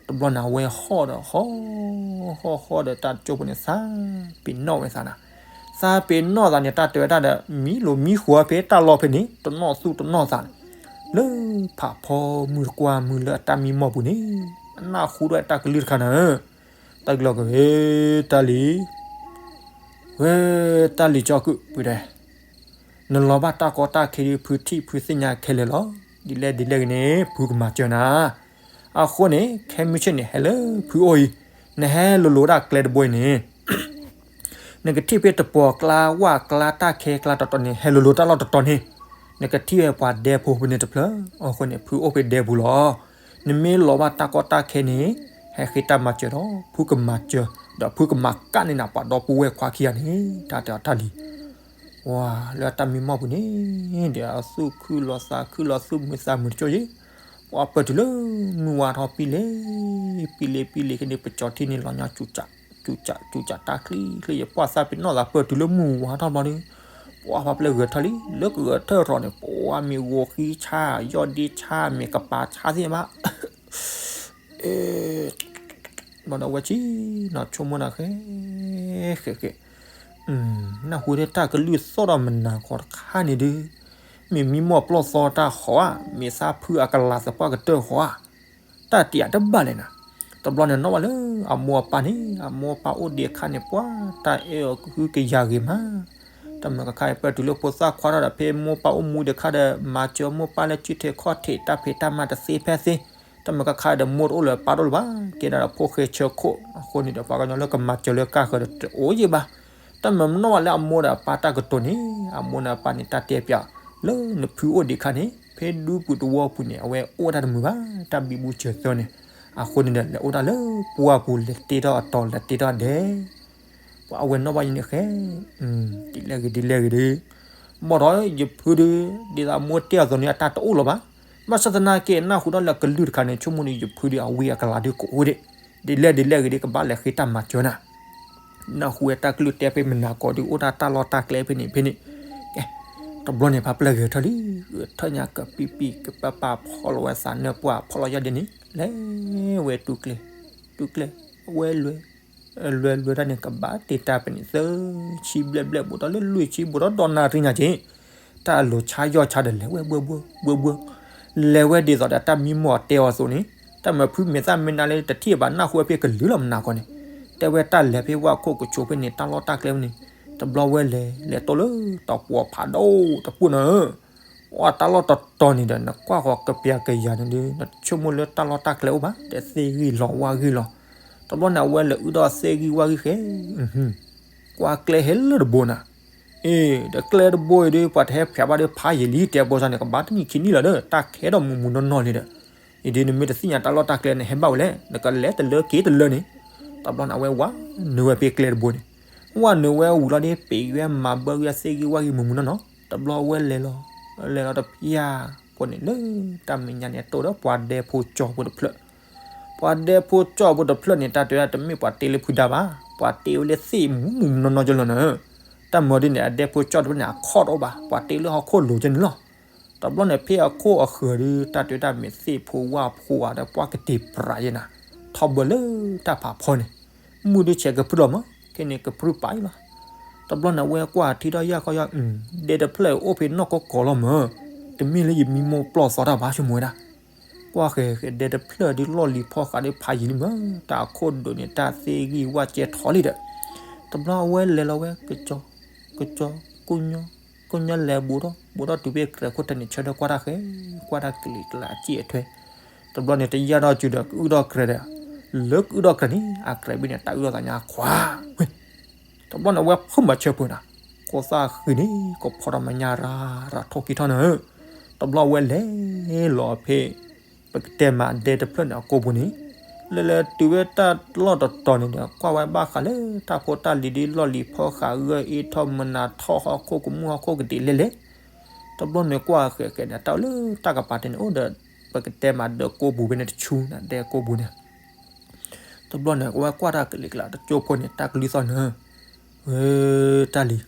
တဘျီန့ၣ် အဝဲဟီၣ်ဒီးဟီၣ် ဟီၣ်ဟီၣ်ဒီးတၢ်ကၠိပူၤန့ၣ် သးပ့ၤနီၣ်ဝဲသးနၤ သးပ့ၤနီၣ်သးန့ၣ် တၢ်တဲဝဲဒၣ်ဒီး မံလိာ်မံဃီၤဖဲတၢ်လီၢ်ဖဲန့ၣ် တနီၣ်သူၣ်တနီၣ်သး လၢဖးဖီမုၢ်တကွၢ်မုၢ်လၢအတၢ်မံမီၢ်ပူၤန့ၣ် အနၢ်ဟူဒီးတၢ်ကလုၢ်တခါနၤဧၢ တၢ်ကလုၢ်ကဝဲ တၢ်လံၤ ဝဲ တၢ်လံၤကၠီကုၢ် ပှၤဒီး နလီၤဘၣ်တၢ်ကီတၢ်ခဲဒ် ဖုထံၣ်ဖုသ့ၣ်ညါခဲလၢာ်လီၤ. ဒ်လဲၣ်ဒ်လဲၣ်ဂ့ၤန့ၣ် ဖုကမၤစၢၤနၤ. အဃိန့ၣ် ခဲမုၢ်ဆ့ၣ်န့ၣ် ဟဲလၢဖုအိၣ်အံၤ, နဟဲလိၤလိၤဒၣ်ကျဲတဘိအံၤန့ၣ် နကထံၣ်ဖဲတပှီၤကျါ ဝၣ်ကျါ တၢ်ခဲကျါတတီၤန့ၣ် ဟဲလိၤလိၤတၢ်လီၢ်တတီၤန့ၣ် နကထံၣ်ဝဲပှၤဒဲဖိဖဲန့ၣ်တဖျၢၣ်. အဃိန့ၣ် ဖုအိၣ်ဖဲဒဲပူၤလီၤ. နမ့ၢ်လီၤဘၣ်တၢ်ကီတၢ်ခဲန့ၣ် ဟဲဃ့တၢ်မၤစၢၤဒီး ဖုကမၤစၢၤ ဒီးဖုကမၤကၣ်န့ၢ်နၤပှၤဒီပုၢ်ဝဲၢ်ခွါခံဂၤန့ၣ် တၢ်တဲအီၤတၢ်လံၤ ပှၤလၢအတၢ်မံမီၢ်ပူၤန့ၣ် ဒီးအသူၣ်ခုလီၤသးခုလီၤသူၣ်မုာ်သးမုာ်တကၠိယ့ၣ် ပှၤပၢၢ်တုၤလၢမုၢ်ဝါထီၣ်ပံလ့ ပံလ့ပံလ့ခဲန့ၣ် ပကၠီထံန့ၣ်လီၤညီ ကၠူကၠးတၢ်ချံချ့ယပှၢ်သးပ့ၤနီၣ်သးပၢၢ်တုၤလၢမုၢ်ဝါထီၣ်ဘျီဒီး ပှၤဖးပျဲၢ်ဂဲၤထၢၣ်လံ လၢကဂဲၤထၢၣ်ထီၣ်န့ၣ် ပှၤမ့ၢ်ဂီၤဃံဆါ ယီၢ်ဒ့ဆါ မ့ၢ်ကပၤဆါသ့ၣ်ဘၣ် ဘၣ်ဒီးဝဲဆံနီၤဆိကမိၣ်နၤဃဲ ဃဲဃဲ နၢ်ဟူဒၣ်တၢ်ကလုၢ်သီၣ်ဒီးမနၤကီတခါန့ၣ်ဒုး မ့ၢ်မံမီၢ်ပျီၢ်သီတၢ်ဃီဧါ မ့ၢ်သးဖုအကလၤသပှၢ်ကတၢၢ်ဃီဧါ တၢ်တံာ်အတဘၣ်လဲၣ်နၤ. တဘျီန့ၣ်နီၣ်ဘၣ်လၢအမိၢ်အပၢ်န့ၣ် အမိၢ်အပၢ်အိၣ်ဒံးအခါန့ၣ် ပှၤတၢ်အဲၣ်အီၤကဟုကယာ်ဂ့ၤမး တၢ်မ့ၢ်ကခါအံၤပၢၢ်တုၤလၢဖိသၣ်ခွါထီၣ်ဒီး ဖဲမိၢ်ပၢ်အိၣ်မူဒံးအခါဒီး မၤစၢၤမိၢ်ပၢ်လၢစုထဲခီၣ်ထံး တၢ်ဖံးတၢ်မၤတသ့ဖဲသ့ တၢ်မ့ၢ်ကခါအံၤဒီးမိၢ်တအိၣ်လၢၤပၢ်တအိၣ်လၢၤဘၣ် ကဲဒၣ်ဒီးဖိဃဲဆၢခိၣ် အဃိန့ၣ်ဒီး ပှၤကညီလၢကမၤစၢၤလၢကၢ်ဃၢၤဒီးတအိၣ်ယံၤဘၣ် တၢ်မ့ၢ်နီၣ်ဘၣ်လၢအမိၢ်ဒီးအပၢ်တၢ်ကတိၤန့ၣ် အမိၢ်ဒီးအပၢ်န့ၣ် တၢ်တဲပျး လၢနဖုအိၣ်ဒံးအခါန့ၣ် ဖဲဒူပူၤတဝီပူၤန့ၣ် အဝဲအိၣ်တၢ်တမုာ်ဘၣ် တၢ်ဘံဘူဆၢသၢန့ၣ် အဃိန့ၣ်ဒီး လဲၤအိၣ်တၢ်လၢပှၢ်ပူၤ လဲၤတ့ထီၣ်အတီၤ လဲၤတ့ထီၣ်ဒဲး ပှၤအဝဲနီၣ်ဘၣ်ယံၤန့ၣ်ဃဲ ဒ်လဲၣ်ဂ့ၤဒ်လဲၣ်ဂ့ၤဒီး ဘၣ်ဒီးယဖုဒီး ဒ်သိးအမိၢ်တဲအသိးန့ၣ် အတၢ်တအိၣ်လၢၤဘၣ် ဘၣ်ဆၣ်သနာ်က့နၢ်ဟူဒီးလၢကလုၢ်တခါန့ၣ် ဆိကမိၣ်န့ၣ် ယဖုဒီးအဝံအကလၤဒုးကအိၣ်ဒံး ဒ်လဲၣ်ဒ်လဲၣ်ဂ့ၤဒီး ကဘၣ်လဲၤဃ့တၢ်မၤစၢၤနၤ နၢ်ဟူဝဲတၢ်ကလုၢ်တဲဖဲမနၤကီးဒုး အိၣ်တၢ်တၢ်လီၢ်တၢ်ကျဲဖဲန့ၣ်ဖဲန့ၣ် ကဲ တဘျီန့ၣ် ဖးပျဲၢ်ဂဲၤထၢၣ်လံ ဂဲၤထၢၣ်ညါကပံၢ်ပံၢ်ကပၤပၤ ဖီၣ်လီၤဝဲသးနၢၣ်ပှၢ် ဖီၣ်လီၤယီၢ်ဒ့န့ၣ် လဲၤဝဲတူၢ်ကျဲ တူၢ်ကျဲ အဝဲလွဲ လွဲလွဲတၢ်န့ၣ် ကဘၣ်တ့တၢ်ဖဲန့ၣ် သၢဆံဘျဲၣ်ဘျဲၣ် ဘူးဒီးလၢလွံၢ်ဆံ ဘူးဒီးဒီးနၣ်ရံၣ်ညါက့ၤ တၢ်အလိၤဆါယီၢ်ဆါဒီးလဲၤဝဲဘှၢဘှၢ ဘှၢဘှၢ လဲၤဝဲဒ်သိးဒီးတၢ်မံမီၢ်တဲအီၤအသိးန့ၣ် တၢ်မ့ၢ်ဖုမဲာ်သၣ်မဲာ်နါလၢတထံၣ်ဘၣ်နၢ်ဟူဝဲဖဲကလုၢ်လီၤမနၤကီးန့ၣ် တဲဝဲတၢ်လဲၤဖဲဝၣ်ခိၣ်ကဆိးဖဲန့ၣ် တၢ်လီၢ်တၢ်ကျဲဖဲန့ၣ် တဘျီဝဲလဲၤ လဲၤတိၢ်လၢတပှီၤဖးဒိၣ်တပူၤနၤဧၢ ပှၤတၢ်လီၢ်တတီၤန့ၣ်ဒီး နကွၢ်ဃီၤကပျးကယၤန့ၣ်ဒီး နဆိကမိၣ်လၢတၢ်လီၢ်တၢ်ကျဲအိၣ်ဘၣ် ဒီးသ့ၣ်ဂံၢ်လီၤဝၣ်ဂံၢ်လီၤ တဘျီန့ၣ် အဝဲလဲၤအုၣ်ဒီးသ့ၣ်ဂံၢ်ဝၣ်ဂံၢ်ဃဲ, ကွၢ်ကျဲဟဲလၢတဘိနၤ, အ့ ဒီးကျဲတဘိအံၤဒီး ပှၤတဟဲဖျါဘၣ်ဒီးဖးယံာ်လံ တဲဘီစၢ်န့ၣ်ကဘၣ်တနံၣ်ခံနံၣ်လီၤဒီး တၢ်ခဲဒီးမူးမူးနီၢ်နီၢ်လံဒီး, အံၤဒ်နမ့ၢ်တသ့ၣ်ညါတၢ်လီၢ်တၢ်ကျဲန့ၣ် ဟဲဘၣ်ဝဲလဲၣ် နကလဲၤတလၢက့ၤတလၢန့ၣ်, တဘျီန့ၣ် အဝဲဝးနုာ်ဝဲဖဲကျဲတဘိန့ၣ်, ဝးနုာ်ဝဲဝံၤလီၤဒီး ပ့ၤဝဲမၤဘၢဝဲသ့ၣ်ဂံၢ်ဝၣ်ဂံၢ်မူးမူးနီၢ်နီၢ်, တဘျီအဝဲလဲၤလီၤ, လဲၤလီၤတဖျၢၣ်ဃီန့ၣ် လၢတၢ်မဲာ်ညါန့ၣ် အတိၢ်ဒီးပှၤဒဲဖိကၠီဖိတဖျၢၣ် ပှၤဒဲဖိကၠီဖိတဖျၢၣ်န့ၣ် တၢ်တဲဝဲဒၣ်တမ့ၢ်ပှၤတ့လၢဖုဒါဘၣ်, ပှၤတ့ဝဲလၢသ့ၣ်မူးမူးနီၢ်နီၢ်ကလီၤနၤ, တၢ်မၤဒ်န့ၣ် အဒဲဖိကၠီတဖျၢၣ်န့ၣ် အခီၣ်တအိၣ်ဘၣ်, ပှၤတ့လၢဟီၣ်ခိၣ်လိၤကဲန့ၣ်လီၤ. တဘျီန့ၣ် ဖဲအခိၣ်အဃၢၤဒီး တၢ်တဲဝဲဒၣ်မ့ၢ်သ့ၣ်ဖိဝၣ်ဖိဧါဒီး ပှၢ်ကတ့ၤပြးယဲနၤ, ထီဘိလၢတၢ်ဖးဖီန့ၣ်, မုၢ်ဒုးဆဲးကပြုၢ်လီၤမး, ခဲန့ၣ်ကပြုၢ်ပာ်အံၤလီၤ. တဘျီန့ၣ် အဝဲကွၢ်ထံထီၣ်ယၢ်ခီယၢ်, ဒဲတဖျၢၣ်အိၣ်ဖဲနီၢ်ကီၢ်ကီၢ်လီၤမး, တမ့ၢ်လၢယမံမီၢ်ပျီၢ်သီတၢ်ဘၣ် ဆိကမိၣ်ဝဲဒၣ် ကွၢ်ဃဲၤဃဲၤဒဲတဖျၢၣ်ဒီး လီၢ်လံၤဖီဃးဒီးဖးယံာ်လံမး, တၢ်အခိၣ်ဒိးန့ၣ် တၢ်သ့ၣ်ဂံၢ်ဝၣ်ကဲထီၣ်လံဒီး, တဘျီအဝဲလဲၤလီၤဝဲ ကကၠီ, ကကၠီ, ကိၣ်ညီ, ကိၣ်ညီလဲၤဘူးထီၣ် ဘူးထီၣ်တုၤဖဲကြဲးခိၣ်တၢ်န့ၣ် ဆၢထၢၣ်ကွၢ်တၢ်ဃဲၤ, ကွၢ်တၢ်ကလံၤကျါအစ့ၣ်အထွဲ, တဘျီန့ၣ် တယၢ်ထီၣ်စုဒီး ကအုၣ်ထီၣ်ကြဲးဒီး, လၢကအုၣ်ထီၣ်ကြဲးန့ၣ် အကြဲးဘ့ၣ်န့ၣ် တၢ်အုၣ်ထီၣ်သးညါခွါ, ဝ့ၢ် တဘျီန့ၣ် အဝဲဖုမၤဆၢဖုးနၤ, ကိးသၣ်ဃံန့ၣ် ကဖီထီၣ်မဲာ်ညါရၤရၤထီၣ်က့ၤထီၣ်နၤ, တဘျီအဝဲလဲၤလီၤဖဲ ပကတဲမးဒဲတဖျၢၣ်န့ၣ်အကိာ်ပူၤန့ၣ်, လဲၤလဲၤတုၤဝဲတၢ်လီၢ်တတီၤန့ၣ်ဒီး ကွၢ်ဝဲဘၣ်ဃးလၢတၢ်ဖိတၢ်လံၤဒီး လီၢ်လံၤဖီဃးဂၢၢ်အ့ၣ်ထီၣ်မနၤထီၣ်ဟီၣ်ခိၣ်ကမူၣ်ဟီၣ်ခိၣ်ကဒံးလဲၣ်လဲၣ်, တဘျီန့ၣ်ကွၢ်ဃဲၤဃဲၤန့ၣ် တၢ်လၢတၢ်ကပၤတဲန့ၣ်အိၣ်ဒီး ပကတဲမးဒၢးကိာ်ပူၤဖဲန့ၣ်တဆူနၤ ဒဲကိာ်ပူၤန့ၣ် တဘျီန့ၣ် အဝဲကွၢ်တၢ်ကလံၤကျါ တကၠိဖိန့ၣ် တၢ်ကလုၢ်သီၣ်န့ၣ်, ဝဲတၢ်လံၤ,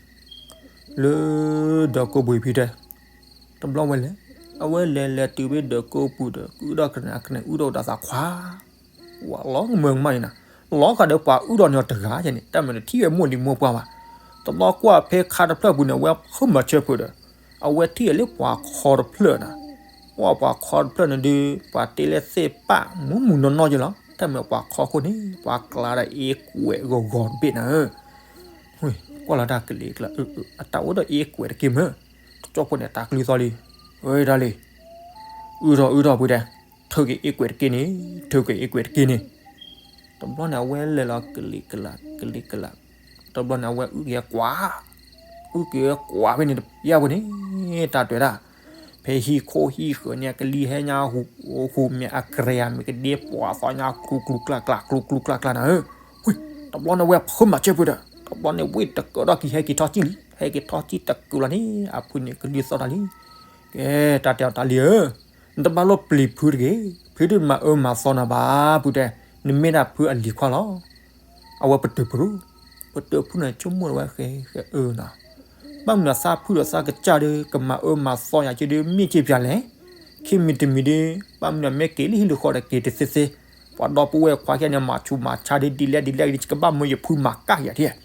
လၢဒၢးကိာ်ပူၤဖံတဲ, တဘျီဝဲလဲၤ, အဝဲလဲၤလဲၤတုၤဖဲဒၢးကိာ်ပူၤဒီး ကအုၣ်ထီၣ်ကြဲးန့ၣ် အကြဲးန့ၣ်အုၣ်ထီၣ်ဒၣ်သးခွါ, ဝဲလီၤကမၢကမၣ်န့ၣ်နၤ, လီၤဃာ်ဒီးပှၤအုၣ်ထီၣ်န့ၢ်အီၤတဂၤန့ၣ် တၢ်မၤတထံၣ်ဝဲမိၢ်လံၤမိၢ်ပှၢ်ဘၣ်, တဘျီကွၢ်ဖဲခါတဖျၢၣ်ပူၤန့ၣ် အဝဲဖုမၤဆၢဖုးဒီး, အဝဲထံၣ်အီၤလၢပှၤခီတဖျၢၣ်နၤ ပှၤခီတဖျၢၣ်န့ၣ်ဒုး ပှၤတ့လၢသ့ၣ်ပၢ်မူးမူးနီၢ်နီၢ်ကလီၤ, တၢ်မၤပှၤခီခိၣ်န့ၣ် ပှၤကျါဒီးအ့ကွဲးဂီၤဂီၤတဘ့ၣ်နၤ, ကွၢ်လီၤတၢ်ကလံၤကျါ, အတၢ်အိၣ်ဒီးအ့ကွဲးတက့ၢ်မး, တကၠိဖိန့ၣ် တၢ်ကလုၢ်သီၣ်လံ, ဝဲတၢ်လံၤ, အုၣ်ထီၣ်အုၣ်ထီၣ်ဖုတဲ, ထုးက့ၤအ့ကွဲးတက့ၢ်န့ၣ်, ထုးက့ၤအ့ကွဲးတက့ၢ်န့ၣ်, တဘျီန့ၣ် အဝဲလဲၤလီၤကလံၤကျါ ကလံၤကျါ, တဘျီန့ၣ် အဝဲအုၣ်က့ၤကွၢ်, အုၣ်က့ၤကွၢ်ဖဲန့ၣ်တပျၢ်ဖိန့ၣ်, တၢ်တဲဝဲဒၣ်, ဖဲဟံၣ်ခိၣ်ဟံၣ်ဃၢၤန့ၣ် အကလံၤဟဲညါဟူးမ့ၢ်အကြဲးမ့ၢ်ကဒ့ပှၤသီညါ ကျူကျူကျါကျါ ကျူကျူကျါကျါနၤဧၢ, တဘျီန့ၣ် အဝဲဖုမၤဆၢဖုးဒီး တဘျီန့ၣ် ဝ့ၢ်တကၢထီၣ်က့ၤဟဲက့ၤထီၣ်ကံၣ်လံ, ဟဲက့ၤထီၣ်ကံၣ်တကုာ်လီၤန့ၣ် အဖုန့ၣ်ကလံၤသီၣ်တၢ်လံ, ကဲ တၢ်တဲအီၤတၢ်လံဧၢ နတဘၣ်လိၣ်ပျံၤဖုတဂ့ၤ, ဖုဒုးမၤအၢမၤသီနၤဘၣ် ဖုတဲ, နမ့ၢ်ဒၣ်ဖုအလံၤခွါလီၤ. အဝဲပတုာ်ဖု, ပတုာ်ဖုန့ၣ် ဆိကမိၣ်ဝဲဃဲဃဲအၢနၤ, ဘၣ်မနုၤသးဖုဒီးသးကစၢ်ဒီး ကမၤအၢမၤသီယၤက့ဒီး မ့ၢ်က့ၤပၠးလဲၣ်, ခံမံၤတမံၤဒီး ဘၣ်မနုၤမ့ၢ်က့ၤလၢဟံၣ်လၢဃီဒီးက့ၤတသ့သ့, ပှၤဒီပုၢ်ဝဲၢ်ခွါခံဂၤန့ၣ် မၤဆူးမၤဆါဒီး ဒ်လဲၣ်ဒ်လဲၣ်ဒီး ကဘၣ်မၢယဖုမၤကၣ်ယၤဒ်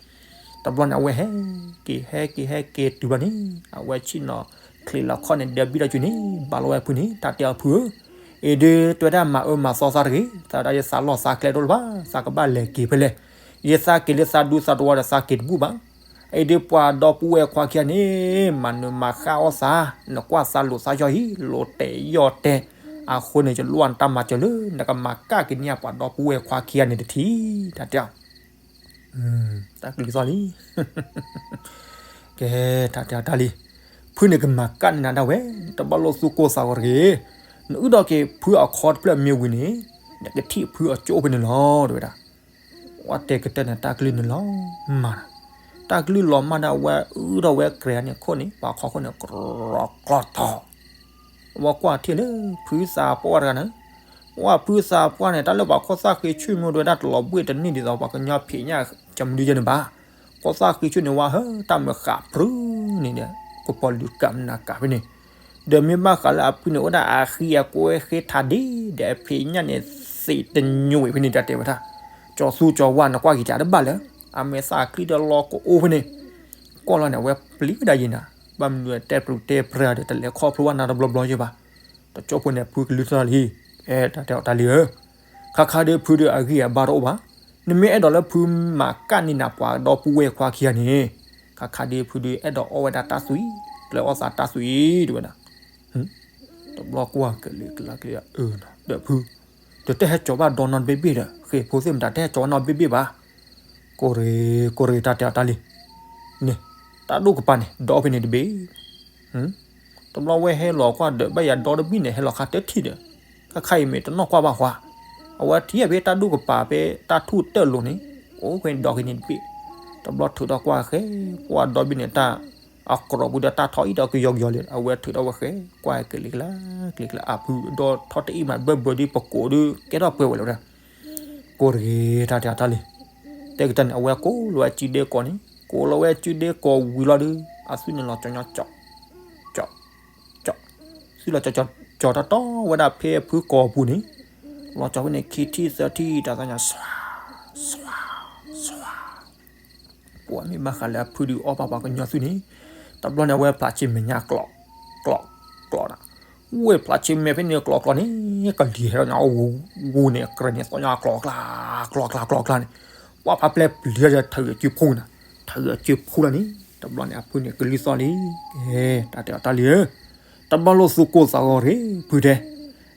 တဘျီန့ၣ် အဝဲဟဲက့ၤဟဲက့ၤဟဲက့ၤတုၤဘျီန့ၣ် အဝဲဆ့ၣ်နီၤချံးလီၤခီၣ်န့ၣ် ဒၢးဘံၣ်ဒီးစုန့ၣ် ဘၣ်လီၤဝဲဖုန့ၣ် တၢ်တဲအီၤဖုဧၢ, အံၤဒုးတဲဝဲဒၣ်မၤအၢမၤသီသးတဂ့ၤ, သးဒၣ်ယသးလီၢ်သးကျဲတအိၣ်လၢၤဘၣ်, သးကဘၣ်လဲၤက့ၤဖဲလဲၣ်, ယသးက့ၤလၢသးဒူသးတဝီဒီးသးက့ၤတဘူၣ်ဘၣ်, အံၤဒုးပှၤဒီပုၢ်ဝဲၢ်ခွါခံဂၤန့ၣ် မၤနၢၤမၤဃၣ်အီၣ်သး, နကွၢ်သးလိၤသးယီၢ်ဟံၣ် လိၤတဲာ်ယီၢ်တဲာ်, အဃိန့ၣ် ယလိၣ်နတၢ်မၤစၢၤလၢ နကမၤကၣ်က့ၤန့ၢ်ပှၤဒီပုၢ်ဝဲၢ်ခွါခံဂၤန့ၣ်တထံၣ်, တၢ်တဲအီၤ တၢ်ကလုၢ်သီၣ်လံ, ကဲ တၢ်တဲအီၤတၢ်လံ, ဖုန့ၣ်ကမၤကၣ်န့ၢ်နၤဒၣ်ဝဲ, တဘၣ်လိၣ်သူၣ်ကိၢ်သးဂီၤတဂ့ၤ, နအုၣ်ဒီးက့ၤဖုအခီတဖျၢၣ်မ့ၢ်ဝံၤန့ၣ် နကထံၣ်ဖုအကၠိအိၣ်ဖဲန့ၣ်လီၤ တဲဝဲဒၣ်, ဝဲတဲကတၢၢ်န့ၣ် တၢ်ကလုၢ်န့ၣ်လီၤမၢ်, တၢ်ကလုၢ်လီၤမၢ်ဒၣ်ဝဲအုၣ်ဒီးဝဲကြဲးန့ၣ်ခိၣ်န့ၣ် ပှၤခီခိၣ်န့ၣ် ကြီၤကြီၤထီၣ် ဝဲကွၢ်ထံၣ်လၢ ဖုသးပှၢ်တဂၤန့ၣ်, ဝဲဖုသးပှၢ်န့ၣ် တၢ်လၢပှၤခိၣ်သၣ်ဃ့ဆူၣ်မ့ၢ်ဒဝဲဒၣ်တလီၤဘှ့ၣ်တန့ၢ်ဒ်သိးပှၤကညီဖံးညၣ်ကမုဒုယဲန့ၣ်ဘၣ်, ခိၣ်သၣ်ဃ့ဆူၣ်န့ၣ် ဝဲဟၢ တၢ်မုာ်ဃာ်ပြူၤန့ၣ်ဒီး ကပီၤလုာ်ကးမနၤကးဖဲန့ၣ်, ဒီးမ့ၢ်ဘၣ်ဃးလၢအဖုန့ၣ် အိၣ်ဒၣ်အဃံအကွဲဃ့ထးဒ့ ဒီးအဖံးညၣ်န့ၣ် သံးတညိးဝဲဖဲန့ၣ် တၢ်တဲဝဲဒၣ်, ကၠီသူကၠီဝါန့ၣ် ကွၢ်က့ၤကးတဘၣ်လၢ အမဲာ်သၣ်ချံဒီးလီၤကအိၣ်ဖဲန့ၣ်, ကွၢ်လီၤန့ၣ် အဝဲပျံၤဝဲဒၣ်ယံၤနၤ, ဘၣ်မနုၤတဲပြူၤတဲပြၢၤဒီး တလဲၤခီဖျိဘၣ်နၤတဘျီဘျီယဲဘၣ်, တကၠိဖိန့ၣ် ဖုကလုၢ်သီၣ်လံ, အဲ တၢ်တဲအီၤတၢ်လံဧၢ, ခါခါဒုးဖုဒုးအဂံၢ်အဘါတအိၣ်ဘၣ်, နမ့ၢ်အဲၣ်ဒိးလၢဖုမၤကၣ်န့ၢ်နၤပှၤဒီပုၢ်ဝဲၢ်ခွါခံဂၤန့ၣ်, ခါခါဒုးဖုဒုးအဲၣ်ဒိးအီၣ်ဝဲဒၣ်တၢ်သွံၣ်, ကျဲအီၣ်သးတၢ်သွံၣ် တဲဝဲဒၣ်, တဘျီကွၢ်ကလုာ်ကလုာ်ကလုာ် အၢ ဒီးဖု, ဒီးတဟဲကၠီၤဘၣ်ဒီနီတဘ့ၣ်ဘ့ၣ်ဒီး ဃ့ၢ်ဖိသ့ၣ်မတၤတဟဲကၠီၤဘၣ်နီတဘ့ၣ်ဘ့ၣ်ဘၣ်. ကိၢ်ရ့ၣ် ကိၢ်ရ့ၣ် တၢ်တဲအီၤတၢ်လံ. န့ၣ် တၢ်ဒိၣ်ကပၤန့ၣ် ဒီဖဲန့ၣ်တဘ့ၣ် တဘျီဝဲဟဲလီၤကွၢ်ဒီး ဘၣ်ယၤဒီတဘ့ၣ်န့ၣ် ဟဲလီၤခါတထံၣ်ဒီး ခါခါအံၤမ့ၢ်တနီၣ်ကွၢ်ဘၣ်ဃီ, အဝဲထံၣ်ဖဲတၢ်ဒိၣ်ကပၤဖဲတၢ်ထူၣ်တၢၢ်လိၤန့ၣ် အိၣ်ဖဲန့ၣ်ဒီက့ၤန့ၣ်တဘ့ၣ်, တဘျီထုးထီၣ်ကွၢ်ဃဲ ပှၢ်ဒီဘ့ၣ်န့ၣ် တၢ်အကြိးပူၤဒီးတၢ်ထီၣ်အံၣ်ဒီးကယီကယီလံ အဝဲထုးထီၣ်ဝဲဃဲ ကွၢ်ကလံၤကျါ ကလံၤကျါ အဖုဒီထီၣ်တအံၣ်မးဘၢဘၢဒီး ပကိးဒီး ကဲထီၣ်ပှဲၤဝဲလၢၤဝဲဒၣ် ကိၢ်တဂ့ၤ တၢ်တဲအီၤတၢ်လံ. တဲကတၢၢ်န့ၣ် အဝဲကိးလီၤဝဲစုဒ့ကီးန့ၣ် ကိးလီၤဝဲစုဒ့ကီးဝံၤလီၤဒီး အသွံၣ်န့ၣ်လီၤကၠီညီကၠီ ကၠီ ကၠီ သွံၣ်လီၤကၠီကၠီ ကၠီတီတီဝဲဒၣ်ဖဲအဖုကိာ်ပူၤန့ၣ် လီၤကၠီဝဲန့ၣ် ခံထံၣ်သၢထံၣ် တၢ်သးညါ စွါ စွါ စွါ ပှၤမ့ၢ်ဘၣ်ဃးလၢအဖုဒုးအီၣ်ဘၣ်ပှၤကညီသွံၣ်န့ၣ် တဘျီန့ၣ် အဝဲဖျါဆ့မဲာ်ညါကျိး ကျိး ကျိးနၤ, ဝဲဖျါဆ့မဲာ်ဖဲန့ၣ်ကျိးကျိးန့ၣ် ကလံၤဟဲထီၣ်ညါအဂူၤန့ၣ် အကြၢးန့ၣ် သီၣ်ညါကျိးကျါ ကျိးကျါ ကျိးကျါန့ၣ်, ပှၤဖးပျဲၢ်ပျံၤဒီးထုးအစုဖှိၣ်နၤ, ထုးအစုဖှိၣ်လီၤန့ၣ် တဘျီန့ၣ် အဖုန့ၣ်ကလံၤသီၣ်လံ. ကဲ တၢ်တဲအီၤတၢ်လံဧၢ, တဘျီလိာ်သူၣ်ကိၢ်သးဂီၤရ့ၣ် ဖုတဲ,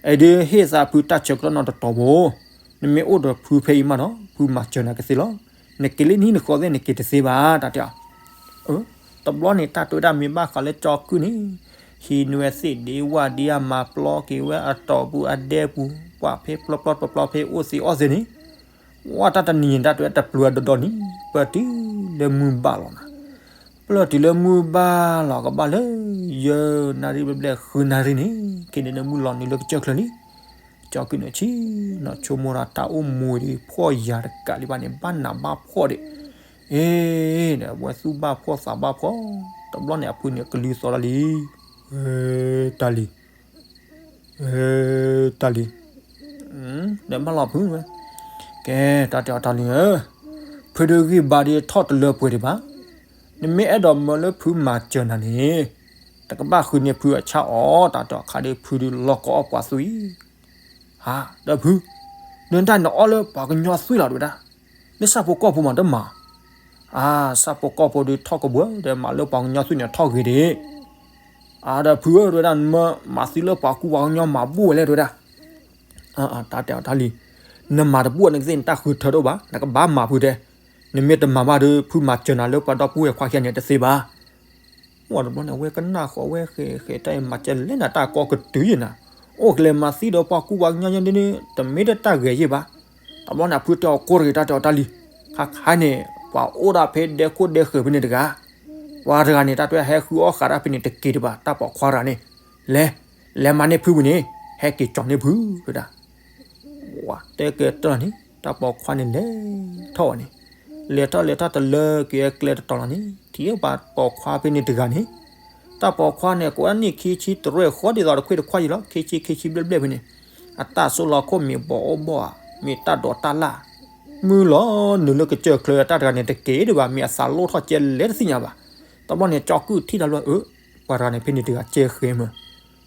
အဲၣ်ဒိးဟ့ၣ်သးဖုတၢ်ဆၢကတီၢ်နီၢ်တတီၤဘိ, နမ့ၢ်အိၣ်ဒီးဖုဖဲအံၤမးဒီး ဖုမၤစၢၤနၤကသ့လီၤ. နက့ၤလၢနဟံၣ်နဃီသ့ၣ် နက့ၤတသ့ဘၣ် တၢ်တဲအီၤ. တဘျီန့ၣ် တၢ်တဲဝဲဒၣ်မ့ၢ်ဘၣ်ဃးလၢကၠီကုၢ်န့ၣ်, ဟံးန့ၢ်ဝဲသ့ၣ်ဒ့ဝၣ်ဒ့အမၤပျီက့ၤဝဲအတီၢ်ပူၤအဒဲပူၤ, ပှၤဖဲပျီပျီပျီပျီဖဲအိၣ်သ့အီၣ်သ့န့ၣ်, ဝဲတၢ်တနံၤန့ၣ် တၢ်တဲဝဲတပျၢၤဒီဒီန့ၣ် ပၢၢ်တုၤလၢမုၢ်ဘၣ်လီၤနၤ, ပၢၢ်တုၤလၢမုၢ်ဘၣ်လီၤကဘၣ်လၢ ယဲၢ်နၣ်ရံၣ်ဘျဲၣ်ဘျဲၣ်ဃုနၣ်ရံၣ်န့ၣ် က့ၤန့ၣ်လၢမုၢ်လီၤနုာ်လၢကစၢၢ်ချၢလံ. ကၠီကုၢ်န့ၣ်ဆ့ၣ်နီၤဆိကမိၣ်ဒီးတၢ်အိၣ်မူဒံးဖှီၣ်ယာ်တကးလံဘၣ်န့ၣ် ဘၣ်နးဘၣ်ဖှီၣ်ဒံး, အ့ၣ် ဒီးအဝဲသူၣ်ဘၣ်ဖှီၣ်သးဘၣ်ဖှီၣ်, တဘျီန့ၣ် အဖုန့ၣ်ကလံၤသီလီၤလံ. တၢ်လံၤ တၢ်လံၤ, ဒီးဘၣ်လီၤဖုဝဲ, ကဲ တၢ်တဲအီၤတၢ်လံၤဧၢ, ဖုဒုးဂံၢ်ဘါဒံးထီၣ်တလၢပှဲၤဒံးဘၣ်. နမ့ၢ်အဲၣ်ဒိးမၢလၢဖုမၤစၢၤနၤန့ၣ်, တကဘၣ်ဃုန့ၢ်ဖုအဆၣ်အီၤ တၢ်တဲအီၤခါဒုး ဖုဒုးလီၤကီအီၣ်ပှၤသွံၣ် ဟါ ဒီးဖု, နတၢ်နအီၣ်လၢပှၤကညီသွံၣ်လီၤ တဲဝဲဒၣ်, လၢဆၣ်ဖိကီၢ်ဖိမးတမၤ, အါ ဆၣ်ဖိကီၢ်ဖိဒုးထီၣ်ကဘှၢဒီး မၤလၢပှၤကညီသွံၣ်န့ၣ်ထီၣ်ဂ့ၤဒံး, အါ ဒီးဖုဧၢ တဲဝဲဒၣ် နမ့ၢ်မၤသံလၢပှၤကူပှၤကညီမၤဘူၣ်ဝဲလဲၣ် တဲဝဲဒၣ်, တၢ်တဲအီၤတၢ်လံၤ, နမၤတဘူၣ်အီၤနကသ့ၣ် နတၢ်ဃုထၢတအိၣ်ဘၣ် နကဘၣ်မၤဖုတဲ, နမ့ၢ်တမၤဘၣ်ဒီး ဖုမၤစၢၤနၤလၢပှၤဒီပုၢ်ဝဲၢ်ခွါခံဂၤန့ၣ်တသ့ဘၣ်. ဝံၤတဘျီန့ၣ် အဝဲကနၣ်ဃီၤဝဲဃဲၤဃဲၤတၢ်အံၤ မၤကဲလဲၣ်နၤ တၢ်ကီကတုၤယဲၢ်နၤ, အိၣ်ကလဲၤမၤသံဒီးပှၤကူပှၤကညီယဲၢ်ဒ်န့ၣ် တမ့ၢ်တၢ်ဂဲၤယဲၢ်ဘၣ်. တဘျီန့ၣ် အဖုတဲအီၤ ကိၢ်တဂ့ၤ တၢ်တဲအီၤတၢ်လံၤ, ခါခါန့ၣ် ပှၤအိၣ်ဒၣ်ဖဲဒဲခိၣ်ဒဲဃၢၤဖဲန့ၣ်တဂၤ, ပှၤတဂၤန့ၣ် တၢ်တဲဟဲဃုအီၣ်ဃာ်တၢ်ဖဲန့ၣ်တက့ၤဒံးဘၣ် တၢ်ပိာ်ခွါတဂၤန့ၣ်, လဲၤ လဲၤမၤန့ၢ်ဖုဝံၤန့ၣ် ဟဲက့ၤကၠီၤန့ၢ်ဖု တဲဒၣ် ဝံၤတဲကဲတၢၢ်န့ၣ် တၢ်ပိာ်ခွါန့ၣ်လဲၤထီၣ်ဝဲန့ၣ်, လဲၤထီၣ်လဲၤထီၣ်တလၢက့ၤကျဲတတီၤလီၤန့ၣ် ထံၣ်ပှၤပိာ်ခွါဖဲန့ၣ်တဂၤန့ၣ်, တၢ်ပိာ်ခွါန့ၣ် ကိးဒၣ်နံၣ်ခံဆံတရဲၣ်ဃီဒ်သိးတခွ့တခွါယံၤလီၤ ခံဆံခံဆံဘျဲၣ်ဘျဲၣ်ဖဲန့ၣ်, အတၢ်ဆိလီၤခိၣ်မံၤဘီအိၣ်ဘီဧါ, မ့ၢ်တၢ်ဒိးတၢ်လၢ်, မုၢ်လီၤနုာ်လၢကစၢၢ်ချၢ တၢ်တဂၤန့ၣ်တက့ၤဒံးဘၣ် မ့ၢ်အသးလိၣ်ထီၣ်ကဲလဲၣ်တသ့ၣ်ညါဘၣ်. တဘျီန့ၣ် ကၠီကုၢ်ထံၣ်တၢ်လီၤ အၢ ပှၤတဂၤန့ၣ်ဖဲန့ၣ်တဂၤကဲဃဲမး,